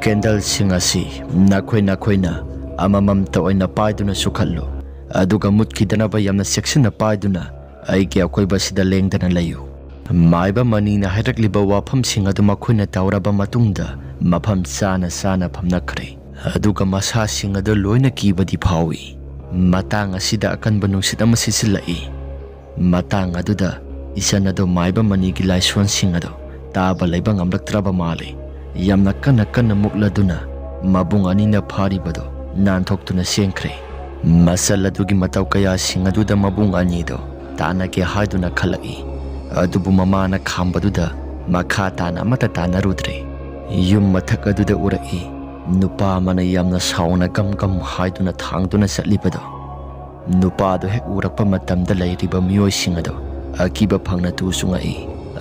"ꯀꯦꯟꯗꯜꯁꯤꯡ ꯑꯁꯤ ꯅꯈꯣꯏ ꯅꯈꯣꯏꯅ ꯑꯃꯃꯝꯇ ꯑꯣꯏꯅ ꯄꯥꯏꯗꯨꯅ ꯆꯨꯈꯠꯂꯨ, ꯑꯗꯨꯒ ꯃꯨꯠꯈꯤꯗꯅꯕ ꯌꯥꯝꯅ ꯆꯦꯛꯁꯤꯟꯅ ꯄꯥꯏꯗꯨꯅ ꯑꯩꯒꯤ ꯑꯀꯣꯏꯕꯁꯤꯗ ꯂꯦꯡꯗꯅ ꯂꯩꯌꯨ"꯫ ꯃꯥꯏꯕ ꯃꯅꯤꯅ ꯍꯥꯏꯔꯛꯂꯤꯕ ꯋꯥꯐꯝꯁꯤꯡ ꯑꯗꯨ ꯃꯈꯣꯏꯅ ꯇꯧꯔꯕ ꯃꯇꯨꯡꯗ ꯃꯐꯝ ꯆꯥꯅ ꯆꯥꯅ ꯐꯝꯅꯈ꯭ꯔꯦ꯫ ꯑꯗꯨꯒ ꯃꯁꯥꯁꯤꯡ ꯑꯗꯨ ꯂꯣꯏꯅ ꯀꯤꯕꯗꯤ ꯐꯥꯎꯏ꯫ ꯃꯇꯥꯡ ꯑꯁꯤꯗ ꯑꯀꯟꯕ ꯅꯨꯡꯁꯤꯠ ꯑꯃ ꯁꯤꯠꯆꯤꯜꯂꯛꯏ꯫ ꯃꯇꯥꯡ ꯑꯗꯨꯗ ꯏꯆꯟ ꯑꯗꯨ ꯃꯥꯏꯕ ꯃꯅꯤꯒꯤ ꯂꯥꯏꯁꯣꯟꯁꯤꯡ ꯑꯗꯨ ꯇꯥꯕ ꯂꯩꯕ ꯉꯝꯂꯛꯇ꯭ꯔꯕ ꯃꯥꯜꯂꯤ꯫ ꯌꯥꯝꯅ ꯀꯟꯅ ꯀꯟꯅ ꯃꯨꯛꯂꯗꯨꯅ ꯃꯕꯨꯡ ꯑꯅꯤꯅ ꯐꯥꯔꯤꯕꯗꯨ ꯅꯥꯟꯊꯣꯛꯇꯨꯅ ꯆꯦꯟꯈ꯭ꯔꯦ꯫ ꯃꯆꯜ ꯑꯗꯨꯒꯤ ꯃꯇꯧ ꯀꯌꯥꯁꯤꯡ ꯑꯗꯨꯗ ꯃꯕꯨꯡ ꯑꯅꯤꯗꯨ ꯇꯥꯟꯅꯒꯦ ꯍꯥꯏꯗꯨꯅ ꯈꯜꯂꯛꯏ꯫ ꯑꯗꯨꯕꯨ ꯃꯃꯥꯅ ꯈꯥꯝꯕꯗꯨꯗ ꯃꯈꯥ ꯇꯥꯅ ꯑꯃꯠꯇ ꯇꯥꯟꯅꯔꯨꯗ꯭ꯔꯦ꯫ ꯌꯨꯝ ꯃꯊꯛ ꯑꯗꯨꯗ ꯎꯔꯛꯏ꯫ ꯅꯨꯄꯥ ꯑꯃꯅ ꯌꯥꯝꯅ ꯁꯥꯎꯅ ꯒꯝ ꯒꯝ ꯍꯥꯏꯗꯨꯅ ꯊꯥꯡꯗꯨꯅ ꯆꯠꯂꯤꯕꯗꯨ꯫ ꯅꯨꯄꯥꯗꯨ ꯍꯦꯛ ꯎꯔꯛꯄ ꯃꯇꯝꯗ ꯂꯩꯔꯤꯕ ꯃꯤꯑꯣꯏꯁꯤꯡ ꯑꯗꯨ ꯑꯀꯤꯕ ꯐꯪꯅ ꯇꯨ ꯆꯨꯡꯉꯛꯏ꯫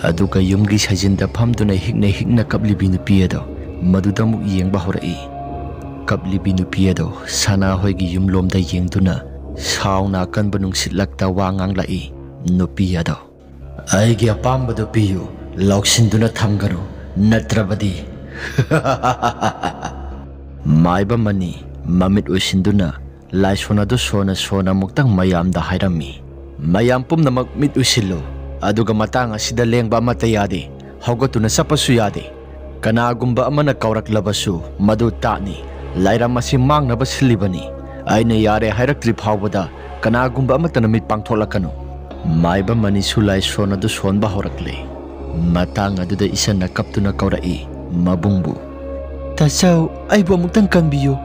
ꯑꯗꯨꯒ ꯌꯨꯝꯒꯤ ꯁꯩꯖꯤꯟꯗ ꯐꯝꯗꯨꯅ ꯍꯤꯛꯅ ꯍꯤꯛꯅ ꯀꯞꯂꯤꯕꯤ ꯅꯨꯄꯤ ꯑꯗꯨ ꯃꯗꯨꯗ ꯑꯃꯨꯛ ꯌꯦꯡꯕ ꯍꯧꯔꯛꯏ꯫ ꯀꯞꯂꯤꯕꯤ ꯅꯨꯄꯤ ꯑꯗꯨ ꯁꯅꯥꯍꯣꯏꯒꯤ ꯌꯨꯝꯂꯣꯝꯗ ꯌꯦꯡꯗꯨꯅ ꯁꯥꯎꯅ ꯑꯀꯟꯕ ꯅꯨꯡꯁꯤꯠꯂꯛꯇ ꯋꯥ ꯉꯥꯡꯂꯛꯏ꯫ ꯅꯨꯄꯤ ꯑꯗꯨ, "ꯑꯩꯒꯤ ꯑꯄꯥꯝꯕꯗꯨ ꯄꯤꯌꯨ, ꯂꯧꯁꯤꯟꯗꯨꯅ ꯊꯝꯒꯅꯨ, ꯅꯠꯇ꯭ꯔꯕꯗꯤ!" ꯃꯥꯏꯕ ꯃꯅꯤ ꯃꯃꯤꯠ ꯎꯏꯁꯤꯟꯗꯨꯅ ꯂꯥꯏꯁꯣꯟ ꯑꯗꯨ ꯁꯣꯟꯅ ꯁꯣꯟꯅ ꯑꯃꯨꯛꯇꯪ ꯃꯌꯥꯝꯗ ꯍꯥꯏꯔꯝꯃꯤ꯫ "ꯃꯌꯥꯝ ꯄꯨꯝꯅꯃꯛ ꯃꯤꯠ ꯎꯏꯁꯤꯜꯂꯨ, ꯑꯗꯨꯒ ꯃꯇꯥꯡ ꯑꯁꯤꯗ ꯂꯦꯡꯕ ꯑꯃꯠꯇ ꯌꯥꯗꯦ, ꯍꯧꯒꯠꯇꯨꯅ ꯆꯠꯄꯁꯨ ꯌꯥꯗꯦ꯫ ꯀꯅꯥꯒꯨꯝꯕ ꯑꯃꯅ ꯀꯧꯔꯛꯂꯕꯁꯨ ꯃꯗꯨ ꯇꯥꯠꯅꯤ꯫ ꯂꯥꯏꯔꯝ ꯑꯁꯤ ꯃꯥꯡꯅꯕ ꯁꯤꯜꯂꯤꯕꯅꯤ꯫ ꯑꯩꯅ ꯌꯥꯔꯦ ꯍꯥꯏꯔꯛꯇ꯭ꯔꯤ ꯐꯥꯎꯕꯗ ꯀꯅꯥꯒꯨꯝꯕ ꯑꯃꯠꯇꯅ ꯃꯤꯠ ꯄꯥꯡꯊꯣꯛꯂꯛꯀꯅꯨ꯫" ꯃꯥꯏꯕ ꯃꯅꯤꯁꯨ ꯂꯥꯏꯁꯣꯟ ꯑꯗꯨ ꯁꯣꯟꯕ ꯍꯧꯔꯛꯂꯦ꯫ ꯃꯇꯥꯡ ꯑꯗꯨꯗ ꯏꯆꯟꯅ ꯀꯞꯇꯨꯅ ꯀꯧꯔꯛꯏ ꯃꯕꯨꯡꯕꯨ꯫ "ꯇꯥꯆꯧ, ꯑꯩꯕꯨ ꯑꯃꯨꯛꯇꯪ ꯀꯟꯕꯤꯌꯨ꯫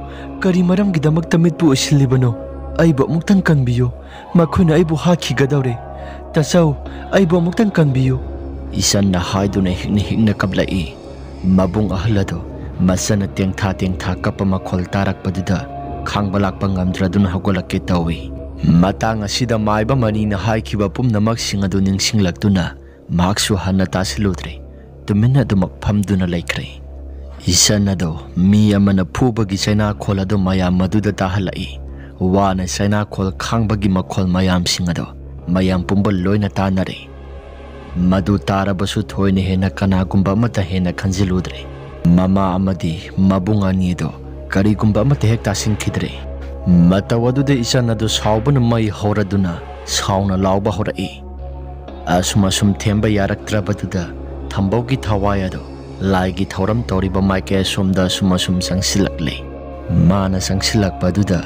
ꯀꯔꯤ ꯃꯔꯝꯒꯤꯗꯃꯛꯇ ꯃꯤꯠꯄꯨ ꯎꯏꯁꯤꯜꯂꯤꯕꯅꯣ? ꯑꯩꯕꯨ ꯑꯃꯨꯛꯇꯪ ꯀꯟꯕꯤꯌꯨ꯫ ꯃꯈꯣꯏꯅ ꯑꯩꯕꯨ ꯍꯥꯠꯈꯤꯒꯗꯧꯔꯦ꯫ ꯇꯥꯆꯧ, ꯑꯩꯕꯨ ꯑꯃꯨꯛꯇꯪ ꯀꯟꯕꯤꯌꯨ꯫" ꯏꯆꯟꯅ ꯍꯥꯏꯗꯨꯅ ꯍꯤꯛꯅ ꯍꯤꯛꯅ ꯀꯞꯂꯛꯏ꯫ ꯃꯕꯨꯡ ꯑꯍꯜ ꯑꯗꯨ ꯃꯆꯟꯅ ꯇꯦꯡꯊꯥ ꯇꯦꯡꯊꯥ ꯀꯞꯄ ꯃꯈꯣꯜ ꯇꯥꯔꯛꯄꯗꯨꯗ ꯈꯥꯡꯕ ꯂꯥꯛꯄ ꯉꯝꯗ꯭ꯔꯗꯨꯅ ꯍꯧꯒꯠꯂꯛꯀꯦ ꯇꯧꯏ꯫ ꯃꯇꯥꯡ ꯑꯁꯤꯗ ꯃꯥꯏꯕ ꯃꯅꯤꯅ ꯍꯥꯏꯈꯤꯕ ꯄꯨꯝꯅꯃꯛꯁꯤꯡ ꯑꯗꯨ ꯅꯤꯡꯁꯤꯡꯂꯛꯇꯨꯅ ꯃꯍꯥꯛꯁꯨ ꯍꯟꯅ ꯇꯥꯁꯤꯜꯂꯨꯗ꯭ꯔꯦ꯫ ꯇꯨꯃꯤꯟꯅ ꯑꯗꯨꯃꯛ ꯐꯝꯗꯨꯅ ꯂꯩꯈ꯭ꯔꯦ꯫ ꯏꯆꯟ ꯑꯗꯨ ꯃꯤ ꯑꯃꯅ ꯐꯨꯕꯒꯤ ꯆꯩꯅꯥꯈꯣꯜ ꯑꯗꯨ ꯃꯌꯥꯝ ꯑꯗꯨꯗ ꯇꯥꯍꯜꯂꯛꯏ꯫ ꯋꯥꯅ ꯆꯩꯅꯥꯈꯣꯜ ꯈꯥꯡꯕꯒꯤ ꯃꯈꯣꯜ ꯃꯌꯥꯝꯁꯤꯡ ꯑꯗꯨ ꯃꯌꯥꯝ ꯄꯨꯝꯕ ꯂꯣꯏꯅ ꯇꯥꯅꯔꯦ꯫ ꯃꯗꯨ ꯇꯥꯔꯕꯁꯨ ꯊꯣꯏꯅ ꯍꯦꯟꯅ ꯀꯅꯥꯒꯨꯝꯕ ꯑꯃꯠꯇ ꯍꯦꯟꯅ ꯈꯟꯖꯤꯜꯂꯨꯗ꯭ꯔꯦ꯫ ꯃꯃꯥ ꯑꯃꯗꯤ ꯃꯕꯨꯡ ꯑꯅꯤꯗꯨ ꯀꯔꯤꯒꯨꯝꯕ ꯑꯃꯠꯇ ꯍꯦꯛ ꯇꯥꯁꯤꯟꯈꯤꯗ꯭ꯔꯦ꯫ ꯃꯇꯧ ꯑꯗꯨꯗ ꯏꯆꯟ ꯑꯗꯨ ꯁꯥꯎꯕꯅ ꯃꯩ ꯍꯧꯔꯗꯨꯅ ꯁꯥꯎꯅ ꯂꯥꯎꯕ ꯍꯧꯔꯛꯏ꯫ ꯑꯁꯨꯝ ꯑꯁꯨꯝ ꯊꯦꯝꯕ ꯌꯥꯔꯛꯇ꯭ꯔꯕꯗꯨꯗ ꯊꯝꯕꯧꯒꯤ ꯊꯋꯥꯏ ꯑꯗꯨ ꯂꯥꯏꯒꯤ ꯊꯧꯔꯝ ꯇꯧꯔꯤꯕ ꯃꯥꯏꯀꯩ ꯑꯁꯣꯝꯗ ꯑꯁꯨꯝ ꯑꯁꯨꯝ ꯆꯪꯁꯤꯜꯂꯛꯂꯤ꯫ ꯃꯥꯅ ꯆꯪꯁꯤꯜꯂꯛꯄꯗꯨꯗ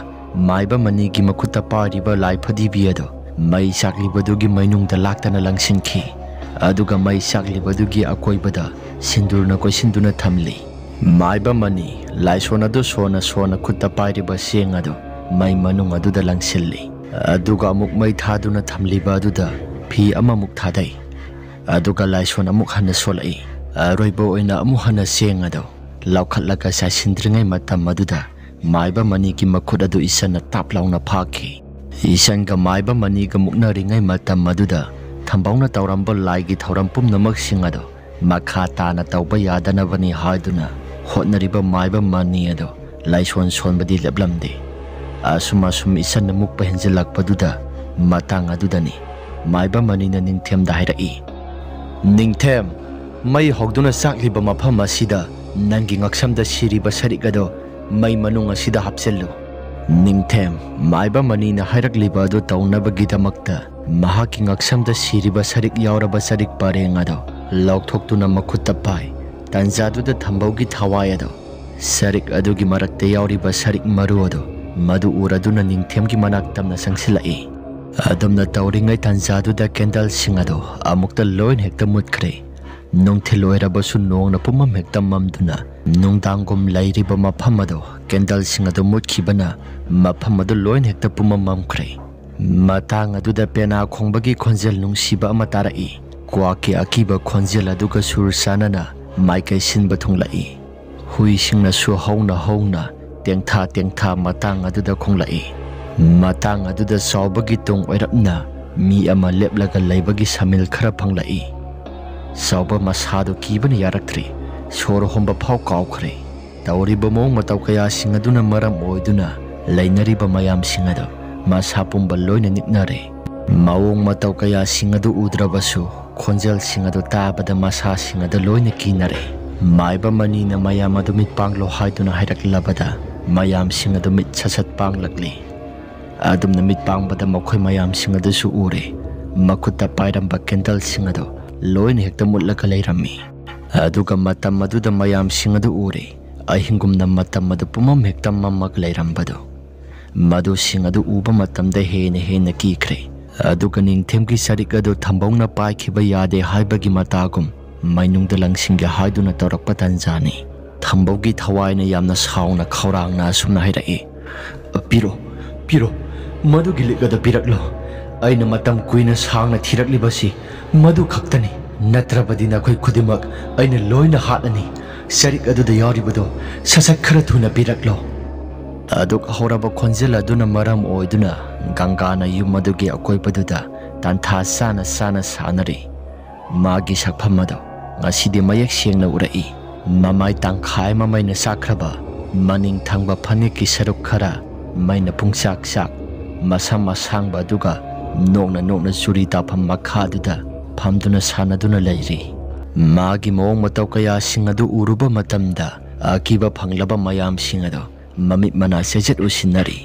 ꯃꯥꯏꯕ ꯃꯅꯤꯒꯤ ꯃꯈꯨꯠꯇ ꯄꯥꯏꯔꯤꯕ ꯂꯥꯏ ꯐꯗꯤꯕꯤ ꯑꯗꯨ ꯃꯩ ꯆꯥꯛꯂꯤꯕꯗꯨꯒꯤ ꯃꯩꯅꯨꯡꯗ ꯂꯥꯛꯇꯅ ꯂꯪꯁꯤꯟꯈꯤ꯫ ꯑꯗꯨꯒ ꯃꯩ ꯆꯥꯛꯂꯤꯕꯗꯨꯒꯤ ꯑꯀꯣꯏꯕꯗ ꯁꯤꯟꯗꯨꯔꯅ ꯀꯣꯏꯁꯤꯟꯗꯨꯅ ꯊꯝꯂꯤ꯫ ꯃꯥꯏꯕ ꯃꯅꯤ ꯂꯥꯏꯁꯣꯟ ꯑꯗꯨ ꯁꯣꯟꯅ ꯁꯣꯟꯅ ꯈꯨꯠꯇ ꯄꯥꯏꯔꯤꯕ ꯆꯦꯡ ꯑꯗꯨ ꯃꯩ ꯃꯅꯨꯡ ꯑꯗꯨꯗ ꯂꯪꯁꯤꯜꯂꯤ꯫ ꯑꯗꯨꯒ ꯑꯃꯨꯛ ꯃꯩ ꯊꯥꯗꯨꯅ ꯊꯝꯂꯤꯕ ꯑꯗꯨꯗ ꯐꯤ ꯑꯃꯃꯨꯛ ꯊꯥꯗꯩ꯫ ꯑꯗꯨꯒ ꯂꯥꯏꯁꯣꯟ ꯑꯃꯨꯛ ꯍꯟꯅ ꯁꯣꯜꯂꯛꯏ꯫ ꯑꯔꯣꯏꯕ ꯑꯣꯏꯅ ꯑꯃꯨꯛ ꯍꯟꯅ ꯆꯦꯡ ꯑꯗꯨ ꯂꯧꯈꯠꯂꯒ ꯆꯥꯏꯁꯤꯟꯗ꯭ꯔꯤꯉꯩ ꯃꯇꯝ ꯑꯗꯨꯗ ꯃꯥꯏꯕ ꯃꯅꯤꯒꯤ ꯃꯈꯨꯠ ꯑꯗꯨ ꯏꯆꯟꯅ ꯇꯥꯞ ꯂꯥꯎꯅ ꯐꯥꯈꯤ꯫ ꯏꯆꯟꯒ ꯃꯥꯏꯕ ꯃꯅꯤꯒ ꯃꯨꯛꯅꯔꯤꯉꯩ ꯃꯇꯝ ꯑꯗꯨꯗ ꯊꯝꯕꯧꯅ ꯇꯧꯔꯝꯕ ꯂꯥꯏꯒꯤ ꯊꯧꯔꯝ ꯄꯨꯝꯅꯃꯛꯁꯤꯡ ꯑꯗꯨ ꯃꯈꯥ ꯇꯥꯅ ꯇꯧꯕ ꯌꯥꯗꯅꯕꯅꯤ ꯍꯥꯏꯗꯨꯅ ꯍꯣꯠꯅꯔꯤꯕ ꯃꯥꯏꯕ ꯃꯅꯤ ꯑꯗꯨ ꯂꯥꯏꯁꯣꯟ ꯁꯣꯟꯕꯗꯤ ꯂꯦꯞꯂꯝꯗꯦ꯫ ꯑꯁꯨꯝ ꯑꯁꯨꯝ ꯏꯆꯟꯅ ꯃꯨꯛꯄ ꯍꯦꯟꯖꯤꯜꯂꯛꯄꯗꯨꯗ ꯃꯇꯥꯡ ꯑꯗꯨꯗꯅꯤ ꯃꯥꯏꯕ ꯃꯅꯤꯅ ꯅꯤꯡꯊꯦꯝꯗ ꯍꯥꯏꯔꯛꯏ, "ꯅꯤꯡꯊꯦꯝ, ꯃꯩ ꯍꯧꯗꯨꯅ ꯆꯥꯛꯂꯤꯕ ꯃꯐꯝ ꯑꯁꯤꯗ ꯅꯪꯒꯤ ꯉꯛꯁꯝꯗ ꯁꯤꯔꯤꯕ ꯁꯔꯤꯛ ꯑꯗꯣ ꯃꯩ ꯃꯅꯨꯡ ꯑꯁꯤꯗ ꯍꯥꯞꯆꯤꯜꯂꯨ꯫" ꯅꯤꯡꯊꯦꯝ ꯃꯥꯏꯕ ꯃꯅꯤꯅ ꯍꯥꯏꯔꯛꯂꯤꯕ ꯑꯗꯨ ꯇꯧꯅꯕꯒꯤꯗꯃꯛꯇ ꯃꯍꯥꯛꯀꯤ ꯉꯛꯁꯝꯗ ꯁꯤꯔꯤꯕ ꯁꯔꯤꯛ ꯌꯥꯎꯔꯕ ꯁꯔꯤꯛ ꯄꯔꯦꯡ ꯑꯗꯨ ꯂꯧꯊꯣꯛꯇꯨꯅ ꯃꯈꯨꯠꯇ ꯄꯥꯏ꯫ ꯇꯟꯖꯥꯗꯨꯗ ꯊꯝꯕꯧꯒꯤ ꯊꯋꯥꯏ ꯑꯗꯨ ꯁꯔꯤꯛ ꯑꯗꯨꯒꯤ ꯃꯔꯛꯇ ꯌꯥꯎꯔꯤꯕ ꯁꯔꯤꯛ ꯃꯔꯨ ꯑꯗꯨ ꯃꯗꯨ ꯎꯔꯗꯨꯅ ꯅꯤꯡꯊꯦꯝꯒꯤ ꯃꯅꯥꯛ ꯇꯝꯅ ꯆꯪꯁꯤꯜꯂꯛꯏ꯫ ꯑꯗꯨꯝꯅ ꯇꯧꯔꯤꯉꯩ ꯇꯟꯖꯥꯗꯨꯗ ꯀꯦꯟꯗꯜꯁꯤꯡ ꯑꯗꯨ ꯑꯃꯨꯛꯇ ꯂꯣꯏꯅ ꯍꯦꯛꯇ ꯃꯨꯠꯈ꯭ꯔꯦ꯫ ꯅꯨꯡꯊꯤꯜ ꯑꯣꯏꯔꯕꯁꯨ ꯅꯣꯡꯅ ꯄꯨꯝꯃꯝ ꯍꯦꯛꯇ ꯃꯝꯗꯨꯅ ꯅꯨꯡꯗꯥꯡꯒꯨꯝ ꯂꯩꯔꯤꯕ ꯃꯐꯝ ꯑꯗꯨ ꯀꯦꯟꯗꯜꯁꯤꯡ ꯑꯗꯨ ꯃꯨꯠꯈꯤꯕꯅ ꯃꯐꯝ ꯑꯗꯨ ꯂꯣꯏꯅ ꯍꯦꯛꯇ ꯄꯨꯝꯃꯝ ꯃꯝꯈ꯭ꯔꯦ꯫ ꯃꯇꯥꯡ ꯑꯗꯨꯗ ꯄꯦꯅꯥ ꯈꯣꯡꯕꯒꯤ ꯈꯣꯟꯖꯦꯜ ꯅꯨꯡꯁꯤꯕ ꯑꯃ ꯇꯥꯔꯛꯏ꯫ ꯀ꯭ꯋꯥꯛꯀꯤ ꯑꯀꯤꯕ ꯈꯣꯟꯖꯦꯜ ꯑꯗꯨꯒ ꯁꯨꯔ ꯆꯥꯟꯅꯅ ꯃꯥꯏꯀꯩ ꯁꯤꯟꯕ ꯊꯨꯡꯂꯛꯏ꯫ ꯍꯨꯏꯁꯤꯡꯅꯁꯨ ꯍꯧꯅ ꯍꯧꯅ ꯇꯦꯡꯊꯥ ꯇꯦꯡꯊꯥ ꯃꯇꯥꯡ ꯑꯗꯨꯗ ꯈꯣꯡꯂꯛꯏ꯫ ꯃꯇꯥꯡ ꯑꯗꯨꯗ ꯆꯥꯎꯕꯒꯤ ꯇꯨꯡ ꯑꯣꯏꯔꯞꯅ ꯃꯤ ꯑꯃ ꯂꯦꯞꯂꯒ ꯂꯩꯕꯒꯤ ꯁꯃꯤꯜ ꯈꯔ ꯐꯪꯂꯛꯏ꯫ ꯆꯥꯎꯕ ꯃꯁꯥꯗꯨ ꯀꯤꯕꯅ ꯌꯥꯔꯛꯇ꯭ꯔꯦ꯫ ꯁꯣꯔ ꯍꯣꯟꯕ ꯐꯥꯎ ꯀꯥꯎꯈ꯭ꯔꯦ꯫ ꯇꯧꯔꯤꯕ ꯃꯑꯣꯡ ꯃꯇꯧ ꯀꯌꯥꯁꯤꯡ ꯑꯗꯨꯅ ꯃꯔꯝ ꯑꯣꯏꯗꯨꯅ ꯂꯩꯅꯔꯤꯕ ꯃꯌꯥꯝꯁꯤꯡ ꯑꯗꯨ ꯃꯁꯥ ꯄꯨꯝꯕ ꯂꯣꯏꯅ ꯅꯤꯛꯅꯔꯦ꯫ ꯃꯑꯣꯡ ꯃꯇꯧ ꯀꯌꯥꯁꯤꯡ ꯑꯗꯨ ꯎꯗ꯭ꯔꯕꯁꯨ ꯈꯣꯟꯖꯦꯜꯁꯤꯡ ꯑꯗꯨ ꯇꯥꯕꯗ ꯃꯁꯥꯁꯤꯡ ꯑꯗꯨ ꯂꯣꯏꯅ ꯀꯤꯅꯔꯦ꯫ ꯃꯥꯏꯕ ꯃꯅꯤꯅ ꯃꯌꯥꯝ ꯑꯗꯨ ꯃꯤꯠ ꯄꯥꯡꯂꯣ ꯍꯥꯏꯗꯨꯅ ꯍꯥꯏꯔꯛꯂꯕꯗ ꯃꯌꯥꯝꯁꯤꯡ ꯑꯗꯨ ꯃꯤꯠ ꯁꯠ ꯁꯠ ꯄꯥꯡꯂꯛꯂꯤ꯫ ꯑꯗꯨꯝꯅ ꯃꯤꯠ ꯄꯥꯡꯕꯗ ꯃꯈꯣꯏ ꯃꯌꯥꯝꯁꯤꯡ ꯑꯗꯨꯁꯨ ꯎꯔꯦ꯫ ꯃꯈꯨꯠꯇ ꯄꯥꯏꯔꯝꯕ ꯀꯦꯟꯗꯜꯁꯤꯡ ꯑꯗꯨ ꯂꯣꯏꯅ ꯍꯦꯛꯇ ꯃꯨꯠꯂꯒ ꯂꯩꯔꯝꯃꯤ꯫ ꯑꯗꯨꯒ ꯃꯇꯝ ꯑꯗꯨꯗ ꯃꯌꯥꯝꯁꯤꯡ ꯑꯗꯨ ꯎꯔꯦ, ꯑꯍꯤꯡꯒꯨꯝꯅ ꯃꯇꯝ ꯑꯗꯨ ꯄꯨꯝꯕꯝ ꯍꯦꯛꯇ ꯃꯝꯃꯒ ꯂꯩꯔꯝꯕꯗꯨ꯫ ꯃꯗꯨꯁꯤꯡ ꯑꯗꯨ ꯎꯕ ꯃꯇꯝꯗ ꯍꯦꯟꯅ ꯍꯦꯟꯅ ꯀꯤꯈ꯭ꯔꯦ꯫ ꯑꯗꯨꯒ ꯅꯤꯡꯊꯦꯝꯒꯤ ꯆꯔꯤꯛ ꯑꯗꯨ ꯊꯝꯕꯧꯅ ꯄꯥꯏꯈꯤꯕ ꯌꯥꯗꯦ ꯍꯥꯏꯕꯒꯤ ꯃꯇꯥꯒꯨꯝ ꯃꯩꯅꯨꯡꯗ ꯂꯪꯁꯤꯟꯒꯦ ꯍꯥꯏꯗꯨꯅ ꯇꯧꯔꯛꯄ ꯇꯟꯖꯥꯅꯤ꯫ ꯊꯝꯕꯧꯒꯤ ꯊꯋꯥꯏꯅ ꯌꯥꯝꯅ ꯁꯥꯎꯅ ꯈꯧꯔꯥꯡꯅ ꯑꯁꯨꯝꯅ ꯍꯥꯏꯔꯛꯏ, "ꯄꯤꯔꯣ, ꯄꯤꯔꯣ, ꯃꯗꯨꯒꯤ ꯂꯤꯛ ꯑꯗꯨ ꯄꯤꯔꯛꯂꯣ꯫ ꯑꯩꯅ ꯃꯇꯝ ꯀꯨꯏꯅ ꯁꯥꯡꯅ ꯊꯤꯔꯛꯂꯤꯕꯁꯤ ꯃꯗꯨ ꯈꯛꯇꯅꯤ꯫ ꯅꯠꯇ꯭ꯔꯕꯗꯤ ꯅꯈꯣꯏ ꯈꯨꯗꯤꯡꯃꯛ ꯑꯩꯅ ꯂꯣꯏꯅ ꯍꯥꯠꯂꯅꯤ꯫ ꯆꯔꯤꯛ ꯑꯗꯨꯗ ꯌꯥꯎꯔꯤꯕꯗꯣ ꯁꯠ ꯁꯠ ꯈꯔ ꯊꯨꯅ ꯄꯤꯔꯛꯂꯣ꯫" ꯑꯗꯨꯛ ꯍꯧꯔꯕ ꯈꯣꯟꯖꯦꯜ ꯑꯗꯨꯅ ꯃꯔꯝ ꯑꯣꯏꯗꯨꯅ ꯒꯪꯒꯥꯅ ꯌꯨꯝ ꯑꯗꯨꯒꯤ ꯑꯀꯣꯏꯕꯗꯨꯗ ꯇꯥꯟꯊꯥ ꯆꯥꯅ ꯆꯥꯅ ꯁꯥꯟꯅꯔꯤ꯫ ꯃꯥꯒꯤ ꯁꯛꯐꯝ ꯑꯗꯨ ꯉꯁꯤꯗꯤ ꯃꯌꯦꯛ ꯁꯦꯡꯅ ꯎꯔꯛꯏ꯫ ꯃꯃꯥꯏ ꯇꯪꯈꯥꯏ ꯑꯃ ꯃꯩꯅ ꯆꯥꯛꯈ꯭ꯔꯕ, ꯃꯅꯤꯡ ꯊꯪꯕ ꯐꯅꯦꯛꯀꯤ ꯁꯔꯨꯛ ꯈꯔ ꯃꯩꯅ ꯄꯨꯡꯆꯥꯛ ꯆꯥꯛ, ꯃꯁꯝ ꯑꯁꯥꯡꯕ ꯑꯗꯨꯒ ꯅꯣꯛꯅ ꯅꯣꯛꯅ ꯆꯨꯔꯤ ꯇꯥꯐꯝ ꯃꯈꯥꯗꯨꯗ ꯐꯝꯗꯨꯅ ꯁꯥꯟꯅꯗꯨꯅ ꯂꯩꯔꯤ꯫ ꯃꯥꯒꯤ ꯃꯑꯣꯡ ꯃꯇꯧ ꯀꯌꯥꯁꯤꯡ ꯑꯗꯨ ꯎꯔꯨꯕ ꯃꯇꯝꯗ ꯑꯀꯤꯕ ꯐꯪꯂꯕ ꯃꯌꯥꯝꯁꯤꯡ ꯑꯗꯨ ꯃꯃꯤꯠ ꯃꯅꯥ ꯆꯦꯖꯦꯠ ꯎꯁꯤꯟꯅꯔꯤ꯫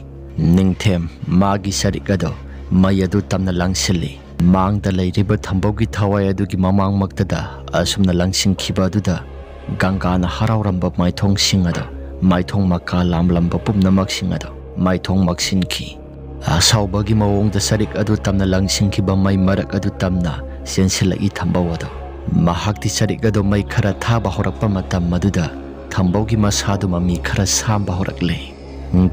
ꯅꯤꯡꯊꯦꯝ ꯃꯥꯒꯤ ꯆꯔꯤꯛ ꯑꯗꯨ ꯃꯩ ꯑꯗꯨ ꯇꯝꯅ ꯂꯪꯁꯤꯜꯂꯤ꯫ ꯃꯥꯡꯗ ꯂꯩꯔꯤꯕ ꯊꯝꯕꯧꯒꯤ ꯊꯋꯥꯏ ꯑꯗꯨꯒꯤ ꯃꯃꯥꯡꯃꯛꯇꯗ ꯑꯁꯨꯝꯅ ꯂꯪꯁꯤꯟꯈꯤꯕ ꯑꯗꯨꯗ ꯒꯪꯒꯥꯅ ꯍꯔꯥꯎꯔꯝꯕ ꯃꯥꯏꯊꯣꯡꯁꯤꯡ ꯑꯗꯨ, ꯃꯥꯏꯊꯣꯡ ꯃꯀꯥ ꯂꯥꯝꯂꯝꯕ ꯄꯨꯝꯅꯃꯛꯁꯤꯡ ꯑꯗꯨ ꯃꯥꯏꯊꯣꯡ ꯃꯛꯁꯤꯟꯈꯤ꯫ ꯑꯁꯥꯎꯕꯒꯤ ꯃꯑꯣꯡꯗ ꯆꯔꯤꯛ ꯑꯗꯨ ꯇꯝꯅ ꯂꯪꯁꯤꯟꯈꯤꯕ ꯃꯩ ꯃꯔꯛ ꯑꯗꯨ ꯇꯝꯅ ꯆꯦꯟꯁꯤꯜꯂꯛꯏ ꯊꯝꯕꯧ ꯑꯗꯨ꯫ ꯃꯍꯥꯛꯇꯤ ꯆꯔꯤꯛ ꯑꯗꯨ ꯃꯩ ꯈꯔ ꯊꯥꯕ ꯍꯧꯔꯛꯄ ꯃꯇꯝ ꯑꯗꯨꯗ ꯊꯝꯕꯧꯒꯤ ꯃꯁꯥꯗꯨ ꯃꯃꯤ ꯈꯔ ꯁꯥꯝꯕ ꯍꯧꯔꯛꯂꯦ꯫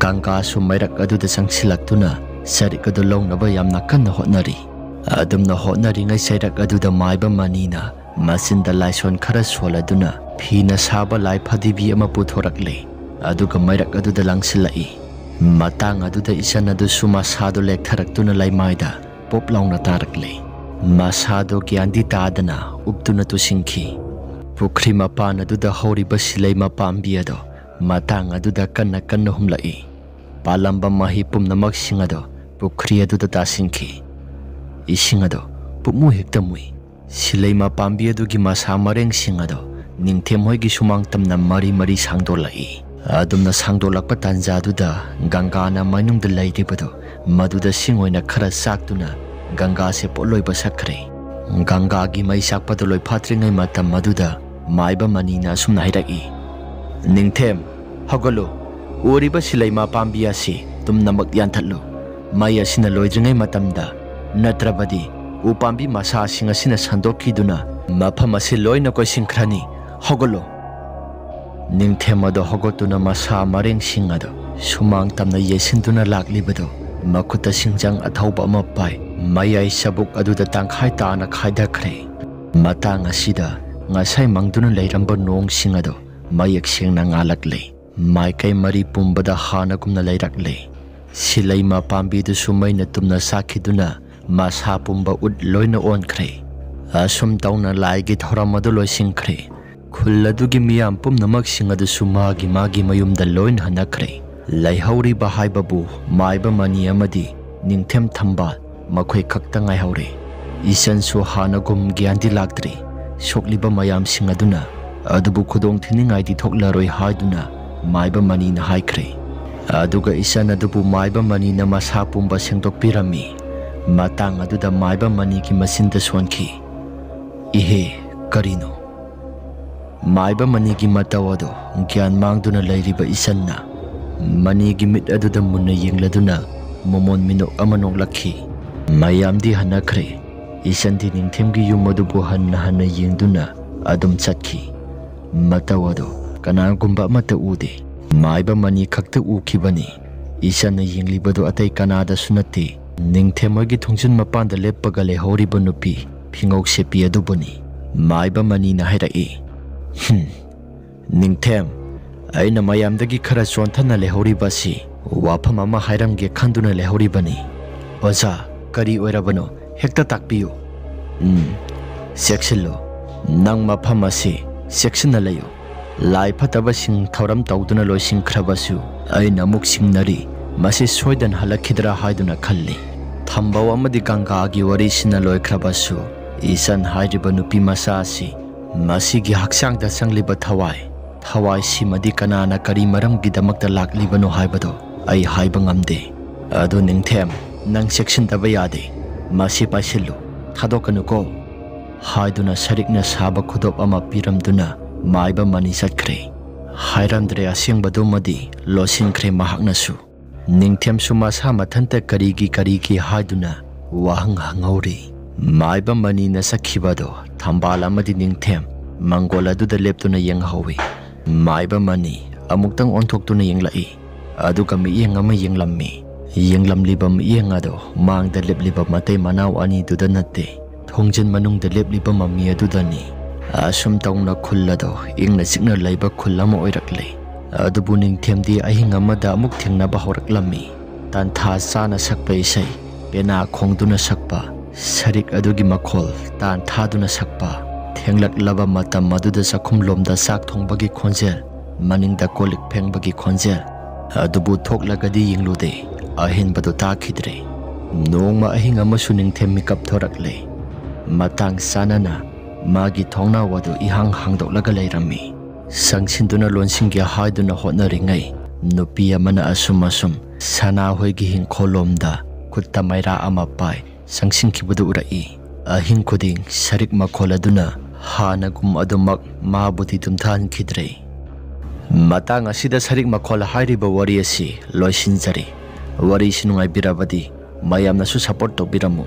ꯒꯪꯒꯥꯁꯨ ꯃꯩꯔꯛ ꯑꯗꯨꯗ ꯆꯪꯁꯤꯜꯂꯛꯇꯨꯅ ꯆꯔꯤꯛ ꯑꯗꯨ ꯂꯧꯅꯕ ꯌꯥꯝꯅ ꯀꯟꯅ ꯍꯣꯠꯅꯔꯤ꯫ ꯑꯗꯨꯝꯅ ꯍꯣꯠꯅꯔꯤꯉꯩ ꯆꯩꯔꯛ ꯑꯗꯨꯗ ꯃꯥꯏꯕ ꯃꯅꯤꯅ ꯃꯆꯤꯟꯗ ꯂꯥꯏꯁꯣꯟ ꯈꯔ ꯁꯣꯜꯂꯗꯨꯅ ꯐꯤꯅ ꯁꯥꯕ ꯂꯥꯏ ꯐꯗꯤꯕꯤ ꯑꯃ ꯄꯨꯊꯣꯔꯛꯂꯦ꯫ ꯑꯗꯨꯒ ꯃꯩꯔꯛ ꯑꯗꯨꯗ ꯂꯪꯁꯤꯜꯂꯛꯏ꯫ ꯃꯇꯥꯡ ꯑꯗꯨꯗ ꯏꯆꯟ ꯑꯗꯨꯁꯨ ꯃꯁꯥꯗꯨ ꯂꯦꯛꯊꯔꯛꯇꯨꯅ ꯂꯩꯃꯥꯏꯗ ꯄꯣꯞ ꯂꯥꯎꯅ ꯇꯥꯔꯛꯂꯦ꯫ ꯃꯁꯥꯗꯨ ꯒ꯭ꯌꯥꯟꯗꯤ ꯇꯥꯗꯅ ꯎꯞꯇꯨꯅ ꯇꯨꯁꯤꯟꯈꯤ꯫ ꯄꯨꯈ꯭ꯔꯤ ꯃꯄꯥꯟ ꯑꯗꯨꯗ ꯍꯧꯔꯤꯕ ꯁꯤꯂꯩꯃ ꯄꯥꯝꯕꯤ ꯑꯗꯨ ꯃꯇꯥꯡ ꯑꯗꯨꯗ ꯀꯟꯅ ꯀꯟꯅ ꯍꯨꯝꯂꯛꯏ꯫ ꯄꯥꯜꯂꯝꯕ ꯃꯍꯩ ꯄꯨꯝꯅꯃꯛꯁꯤꯡ ꯑꯗꯨ ꯄꯨꯈ꯭ꯔꯤ ꯑꯗꯨꯗ ꯇꯥꯁꯤꯟꯈꯤ꯫ ꯏꯁꯤꯡ ꯑꯗꯨ ꯄꯨꯝꯃꯨ ꯍꯦꯛꯇ ꯃꯨꯏ꯫ ꯁꯤꯂꯩꯃ ꯄꯥꯝꯕꯤ ꯑꯗꯨꯒꯤ ꯃꯁꯥ ꯃꯔꯦꯡꯁꯤꯡ ꯑꯗꯨ ꯅꯤꯡꯊꯦꯝ ꯍꯣꯏꯒꯤ ꯁꯨꯃꯥꯡ ꯇꯝꯅ ꯃꯔꯤ ꯃꯔꯤ ꯁꯥꯡꯗꯣꯛꯂꯛꯏ꯫ ꯑꯗꯨꯝꯅ ꯁꯥꯡꯗꯣꯛꯂꯛꯄ ꯇꯥꯟꯖꯥꯗꯨꯗ ꯒꯪꯒꯥꯅ ꯃꯅꯨꯡꯗ ꯂꯩꯔꯤꯕꯗꯨ ꯃꯗꯨꯗ ꯁꯤꯡ ꯑꯣꯏꯅ ꯈꯔ ꯆꯥꯛꯇꯨꯅ ꯒꯪꯒꯥꯁꯦ ꯄꯣꯠꯂꯣꯏꯕ ꯁꯛꯈ꯭ꯔꯦ꯫ ꯒꯪꯒꯥꯒꯤ ꯃꯩ ꯆꯥꯛꯄꯗꯨ ꯂꯣꯏꯐꯥꯠꯇ꯭ꯔꯤꯉꯩ ꯃꯇꯝ ꯑꯗꯨꯗ ꯃꯥꯏꯕ ꯃꯅꯤꯅ ꯑꯁꯨꯝꯅ ꯍꯥꯏꯔꯛꯏ, "ꯅꯤꯡꯊꯦꯝ, ꯍꯧꯒꯠꯂꯨ꯫ ꯎꯔꯤꯕ ꯁꯤꯂꯩꯃꯥ ꯄꯥꯝꯕꯤ ꯑꯁꯤ ꯇꯨꯝꯅꯃꯛ ꯌꯥꯟꯊꯠꯂꯨ꯫ ꯃꯩ ꯑꯁꯤꯅ ꯂꯣꯏꯗ꯭ꯔꯤꯉꯩ ꯃꯇꯝꯗ, ꯅꯠꯇ꯭ꯔꯕꯗꯤ ꯎ ꯄꯥꯝꯕꯤ ꯃꯁꯥꯁꯤꯡ ꯑꯁꯤꯅ ꯁꯟꯗꯣꯛꯈꯤꯗꯨꯅ ꯃꯐꯝ ꯑꯁꯤ ꯂꯣꯏꯅ ꯀꯣꯏꯁꯤꯟꯈ꯭ꯔꯅꯤ꯫ ꯍꯧꯒꯠꯂꯨ!" ꯅꯤꯡꯊꯦꯝ ꯑꯗꯣ ꯍꯧꯒꯠꯇꯨꯅ ꯃꯁꯥ ꯃꯔꯦꯡꯁꯤꯡ ꯑꯗꯨ ꯁꯨꯃꯥꯡ ꯇꯝꯅ ꯌꯩꯁꯤꯟꯗꯨꯅ ꯂꯥꯛꯂꯤꯕꯗꯨ ꯃꯈꯨꯠꯇ ꯁꯤꯡꯖꯪ ꯑꯊꯧꯕ ꯑꯃ ꯄꯥꯏ꯫ ꯃꯌꯥꯏ ꯆꯕꯨꯛ ꯑꯗꯨꯗ ꯇꯪꯈꯥꯏ ꯇꯥꯅ ꯈꯥꯏꯗꯈ꯭ꯔꯦ꯫ ꯃꯇꯥꯡ ꯑꯁꯤꯗ ꯉꯁꯥꯏ ꯃꯪꯗꯨꯅ ꯂꯩꯔꯝꯕ ꯅꯣꯡꯁꯤꯡ ꯑꯗꯨ ꯃꯌꯦꯛ ꯁꯦꯡꯅ ꯉꯥꯜꯂꯛꯂꯦ꯫ ꯃꯥꯏꯀꯩ ꯃꯔꯤ ꯄꯨꯝꯕꯗ ꯍꯥꯟꯅꯒꯨꯝꯅ ꯂꯩꯔꯛꯂꯦ꯫ ꯁꯤꯂꯩꯃꯥ ꯄꯥꯝꯕꯤꯗꯨꯁꯨ ꯃꯩꯅ ꯇꯨꯝꯅ ꯁꯥꯠꯈꯤꯗꯨꯅ ꯃꯁꯥ ꯄꯨꯝꯕ ꯎꯠ ꯂꯣꯏꯅ ꯑꯣꯟꯈ꯭ꯔꯦ꯫ ꯑꯁꯨꯝ ꯇꯧꯅ ꯂꯥꯏꯒꯤ ꯊꯧꯔꯝ ꯑꯗꯨ ꯂꯣꯏꯁꯤꯟꯈ꯭ꯔꯦ꯫ ꯈꯨꯜ ꯑꯗꯨꯒꯤ ꯃꯤꯌꯥꯝ ꯄꯨꯝꯅꯃꯛꯁꯤꯡ ꯑꯗꯨꯁꯨ ꯃꯥꯒꯤ ꯃꯥꯒꯤ ꯃꯌꯨꯝꯗ ꯂꯣꯏꯅ ꯍꯟꯅꯈ꯭ꯔꯦ꯫ ꯂꯩꯍꯧꯔꯤꯕ ꯍꯥꯏꯕꯕꯨ ꯃꯥꯏꯕ ꯃꯅꯤ ꯑꯃꯗꯤ ꯅꯤꯡꯊꯦꯝ ꯊꯝꯕꯥꯜ, ꯃꯈꯣꯏ ꯈꯛꯇ ꯉꯥꯏꯍꯧꯔꯦ꯫ ꯏꯆꯟꯁꯨ ꯍꯥꯟꯅꯒꯨꯝ ꯒ꯭ꯌꯥꯟꯗꯤ ꯂꯥꯛꯇ꯭ꯔꯤ꯫ ꯁꯣꯛꯂꯤꯕ ꯃꯌꯥꯝꯁꯤꯡ ꯑꯗꯨꯅ ꯑꯗꯨꯕꯨ ꯈꯨꯗꯣꯡ ꯊꯤꯅꯤꯡꯉꯥꯏꯗꯤ ꯊꯣꯛꯂꯔꯣꯏ ꯍꯥꯏꯗꯨꯅ ꯃꯥꯏꯕ ꯃꯅꯤꯅ ꯍꯥꯏꯈ꯭ꯔꯦ꯫ ꯑꯗꯨꯒ ꯏꯆꯟ ꯑꯗꯨꯕꯨ ꯃꯥꯏꯕ ꯃꯅꯤꯅ ꯃꯁꯥ ꯄꯨꯝꯕ ꯁꯦꯡꯗꯣꯛꯄꯤꯔꯝꯃꯤ꯫ ꯃꯇꯥꯡ ꯑꯗꯨꯗ ꯃꯥꯏꯕ ꯃꯅꯤꯒꯤ ꯃꯆꯤꯟꯗ ꯁꯣꯟꯈꯤ, "ꯏꯍꯦ, ꯀꯔꯤꯅꯣ?" ꯃꯥꯏꯕ ꯃꯅꯤꯒꯤ ꯃꯇꯧ ꯑꯗꯨ ꯒ꯭ꯌꯥꯟ ꯃꯥꯡꯗꯨꯅ ꯂꯩꯔꯤꯕ ꯏꯆꯟꯅ ꯃꯅꯤꯒꯤ ꯃꯤꯠ ꯑꯗꯨꯗ ꯃꯨꯟꯅ ꯌꯦꯡꯂꯗꯨꯅ ꯃꯃꯣꯟ ꯃꯤꯅꯣꯛ ꯑꯃ ꯅꯣꯛꯂꯛꯈꯤ꯫ ꯃꯌꯥꯝꯗꯤ ꯍꯟꯅꯈ꯭ꯔꯦ꯫ ꯏꯆꯟꯗꯤ ꯅꯤꯡꯊꯦꯝꯒꯤ ꯌꯨꯝ ꯑꯗꯨꯕꯨ ꯍꯟꯅ ꯍꯟꯅ ꯌꯦꯡꯗꯨꯅ ꯑꯗꯨꯝ ꯆꯠꯈꯤ꯫ ꯃꯇꯧ ꯑꯗꯨ ꯀꯅꯥꯒꯨꯝꯕ ꯑꯃꯠꯇ ꯎꯗꯦ꯫ ꯃꯥꯏꯕ ꯃꯅꯤ ꯈꯛꯇ ꯎꯈꯤꯕꯅꯤ꯫ ꯏꯆꯟꯅ ꯌꯦꯡꯂꯤꯕꯗꯨ ꯑꯇꯩ ꯀꯅꯥꯗꯁꯨ ꯅꯠꯇꯦ, ꯅꯤꯡꯊꯦꯝ ꯍꯣꯏꯒꯤ ꯊꯣꯡꯖꯤꯟ ꯃꯄꯥꯟꯗ ꯂꯦꯞꯄꯒ ꯂꯩꯍꯧꯔꯤꯕ ꯅꯨꯄꯤ ꯐꯤꯉꯧ ꯁꯦꯠꯄꯤ ꯑꯗꯨꯕꯨꯅꯤ꯫ ꯃꯥꯏꯕ ꯃꯅꯤꯅ ꯍꯥꯏꯔꯛꯏ, "ꯍꯨꯝ, ꯅꯤꯡꯊꯦꯝ, ꯑꯩꯅ ꯃꯌꯥꯝꯗꯒꯤ ꯈꯔ ꯆꯣꯟꯊꯅ ꯂꯩꯍꯧꯔꯤꯕ ꯑꯁꯤ ꯋꯥꯐꯝ ꯑꯃ ꯍꯥꯏꯔꯝꯒꯦ ꯈꯟꯗꯨꯅ ꯂꯩꯍꯧꯔꯤꯕꯅꯤ꯫" "ꯑꯣꯖꯥ, ꯀꯔꯤ ꯑꯣꯏꯔꯕꯅꯣ? ꯍꯦꯛꯇ ꯇꯥꯛꯄꯤꯌꯨ꯫" "ꯎꯝ, ꯆꯦꯛꯁꯤꯜꯂꯨ꯫ ꯅꯪ ꯃꯐꯝ ꯑꯁꯤ ꯆꯦꯛꯁꯤꯟꯅ ꯂꯩꯌꯨ꯫ ꯂꯥꯏ ꯐꯠꯇꯕꯁꯤꯡ ꯊꯧꯔꯝ ꯇꯧꯗꯨꯅ ꯂꯣꯏꯁꯤꯟꯈ꯭ꯔꯕꯁꯨ, ꯑꯩꯅ ꯑꯃꯨꯛ ꯆꯤꯡꯅꯔꯤ, ꯃꯁꯤ ꯁꯣꯏꯗꯅ ꯍꯜꯂꯛꯈꯤꯗ꯭ꯔꯥ ꯍꯥꯏꯗꯨꯅ ꯈꯜꯂꯤ꯫ ꯊꯝꯕꯧ ꯑꯃꯗꯤ ꯒꯪꯒꯥꯒꯤ ꯋꯥꯔꯤꯁꯤꯅ ꯂꯣꯏꯈ꯭ꯔꯕꯁꯨ, ꯏꯆꯟ ꯍꯥꯏꯔꯤꯕ ꯅꯨꯄꯤ ꯃꯆꯥ ꯑꯁꯤ ꯃꯁꯤꯒꯤ ꯍꯛꯆꯥꯡꯗ ꯆꯪꯂꯤꯕ ꯊꯋꯥꯏ, ꯊꯋꯥꯏꯁꯤꯃꯗꯤ ꯀꯅꯥꯅ ꯀꯔꯤ ꯃꯔꯝꯒꯤꯗꯃꯛꯇ ꯂꯥꯛꯂꯤꯕꯅꯣ ꯍꯥꯏꯕꯗꯨ ꯑꯩ ꯍꯥꯏꯕ ꯉꯝꯗꯦ꯫ ꯑꯗꯨ ꯅꯤꯡꯊꯦꯝ, ꯅꯪ ꯆꯦꯛꯁꯤꯟꯗꯕ ꯌꯥꯗꯦ꯫ "ꯃꯁꯤ ꯄꯥꯏꯁꯤꯜꯂꯨ, ꯊꯥꯗꯣꯛꯀꯅꯨꯀꯣ" ꯍꯥꯏꯗꯨꯅ ꯁꯔꯤꯛꯅ ꯁꯥꯕ ꯈꯨꯗꯣꯞ ꯑꯃ ꯄꯤꯔꯝꯗꯨꯅ ꯃꯥꯏꯕ ꯃꯅꯤ ꯆꯠꯈ꯭ꯔꯦ꯫ ꯍꯥꯏꯔꯝꯗ꯭ꯔꯦ ꯑꯁꯦꯡꯕꯗꯨꯃꯗꯤ ꯂꯣꯠꯁꯤꯟꯈ꯭ꯔꯦ ꯃꯍꯥꯛꯅꯁꯨ꯫ ꯅꯤꯡꯊꯦꯝꯁꯨ ꯃꯁꯥ ꯃꯊꯟꯇ ꯀꯔꯤꯒꯤ ꯀꯔꯤꯒꯤ ꯍꯥꯏꯗꯨꯅ ꯋꯥꯍꯪ ꯍꯪꯍꯧꯔꯤ꯫ ꯃꯥꯏꯕ ꯃꯅꯤꯅ ꯆꯠꯈꯤꯕꯗꯣ ꯊꯝꯕꯥꯜ ꯑꯃꯗꯤ ꯅꯤꯡꯊꯦꯝ ꯃꯪꯒꯣꯜ ꯑꯗꯨꯗ ꯂꯦꯞꯇꯨꯅ ꯌꯦꯡꯍꯧꯏ꯫ ꯃꯥꯏꯕ ꯃꯅꯤ ꯑꯃꯨꯛꯇꯪ ꯑꯣꯟꯊꯣꯛꯇꯨꯅ ꯌꯦꯡꯂꯛꯏ꯫ ꯑꯗꯨꯒ ꯃꯤꯠꯌꯦꯡ ꯑꯃ ꯌꯦꯡꯂꯝꯃꯤ꯫ ꯌꯦꯡꯂꯝꯂꯤꯕ ꯃꯤꯠꯌꯦꯡ ꯑꯗꯣ ꯃꯥꯡꯗ ꯂꯦꯞꯂꯤꯕ ꯃꯇꯩ ꯃꯅꯥꯎ ꯑꯅꯤꯗꯨꯗ ꯅꯠꯇꯦ, ꯊꯣꯡꯖꯤꯟ ꯃꯅꯨꯡꯗ ꯂꯦꯞꯂꯤꯕ ꯃꯃꯤ ꯑꯗꯨꯗꯅꯤ꯫ ꯑꯁꯨꯝ ꯇꯧꯅ ꯈꯨꯜ ꯑꯗꯣ ꯏꯪꯅ ꯆꯤꯛꯅ ꯂꯩꯕ ꯈꯨꯜ ꯑꯃ ꯑꯣꯏꯔꯛꯂꯦ꯫ ꯑꯗꯨꯕꯨ ꯅꯤꯡꯊꯦꯝꯗꯤ ꯑꯍꯤꯡ ꯑꯃꯗ ꯑꯃꯨꯛ ꯊꯦꯡꯅꯕ ꯍꯧꯔꯛꯂꯝꯃꯤ꯫ ꯇꯥꯟꯊꯥ ꯆꯥꯅ ꯁꯛꯄ ꯏꯁꯩ, ꯄꯦꯅꯥ ꯈꯣꯡꯗꯨꯅ ꯁꯛꯄ, ꯁꯔꯤꯛ ꯑꯗꯨꯒꯤ ꯃꯈꯣꯜ ꯇꯥꯟ ꯊꯥꯗꯨꯅ ꯁꯛꯄ, ꯊꯦꯡꯂꯛꯂꯕ ꯃꯇꯝ ꯑꯗꯨꯗ ꯆꯥꯛꯈꯨꯝꯂꯣꯝꯗ ꯆꯥꯛ ꯊꯣꯡꯕꯒꯤ ꯈꯣꯟꯖꯦꯜ, ꯃꯅꯤꯡꯗ ꯀꯣꯜ ꯂꯤꯛ ꯐꯦꯡꯕꯒꯤ ꯈꯣꯟꯖꯦꯜ꯫ ꯑꯗꯨꯕꯨ ꯊꯣꯛꯂꯒꯗꯤ ꯌꯦꯡꯂꯨꯗꯦ, ꯑꯍꯦꯟꯕꯗꯨ ꯇꯥꯈꯤꯗ꯭ꯔꯦ꯫ ꯅꯣꯡꯃ ꯑꯍꯤꯡ ꯑꯃꯁꯨ ꯅꯤꯡꯊꯦꯝ ꯃꯤꯀꯞ ꯊꯣꯔꯛꯂꯦ꯫ ꯃꯇꯥꯡ ꯆꯥꯅꯅ ꯃꯥꯒꯤ ꯊꯣꯡꯅꯥꯎ ꯑꯗꯨ ꯏꯍꯥꯡ ꯍꯥꯡꯗꯣꯛꯂꯒ ꯂꯩꯔꯝꯃꯤ꯫ ꯆꯪꯁꯤꯟꯗꯨꯅ ꯂꯣꯟꯁꯤꯟꯒꯦ ꯍꯥꯏꯗꯨꯅ ꯍꯣꯠꯅꯔꯤꯉꯩ, ꯅꯨꯄꯤ ꯑꯃꯅ ꯑꯁꯨꯝ ꯑꯁꯨꯝ ꯁꯅꯥꯍꯣꯏꯒꯤ ꯍꯤꯡꯈꯣꯜꯂꯣꯝꯗ ꯈꯨꯠꯇ ꯃꯩꯔꯥ ꯑꯃ ꯄꯥꯏ ꯆꯪꯁꯤꯟꯈꯤꯕꯗꯨ ꯎꯔꯛꯏ꯫ ꯑꯍꯤꯡ ꯈꯨꯗꯤꯡ ꯁꯔꯤꯛ ꯃꯈꯣꯜ ꯑꯗꯨꯅ ꯍꯥꯟꯅꯒꯨꯝ ꯑꯗꯨꯃꯛ ꯃꯥꯕꯨꯗꯤ ꯇꯨꯝꯊꯍꯟꯈꯤꯗ꯭ꯔꯦ꯫ ꯃꯇꯥꯡ ꯑꯁꯤꯗ ꯁꯔꯤꯛ ꯃꯈꯣꯜ ꯍꯥꯏꯔꯤꯕ ꯋꯥꯔꯤ ꯑꯁꯤ ꯂꯣꯏꯁꯤꯟꯖꯔꯤ꯫ ꯋꯥꯔꯤꯁꯤ ꯅꯨꯡꯉꯥꯏꯕꯤꯔꯕꯗꯤ ꯃꯌꯥꯝꯅꯁꯨ ꯁꯄꯣꯔꯠ ꯇꯧꯕꯤꯔꯝꯃꯨ꯫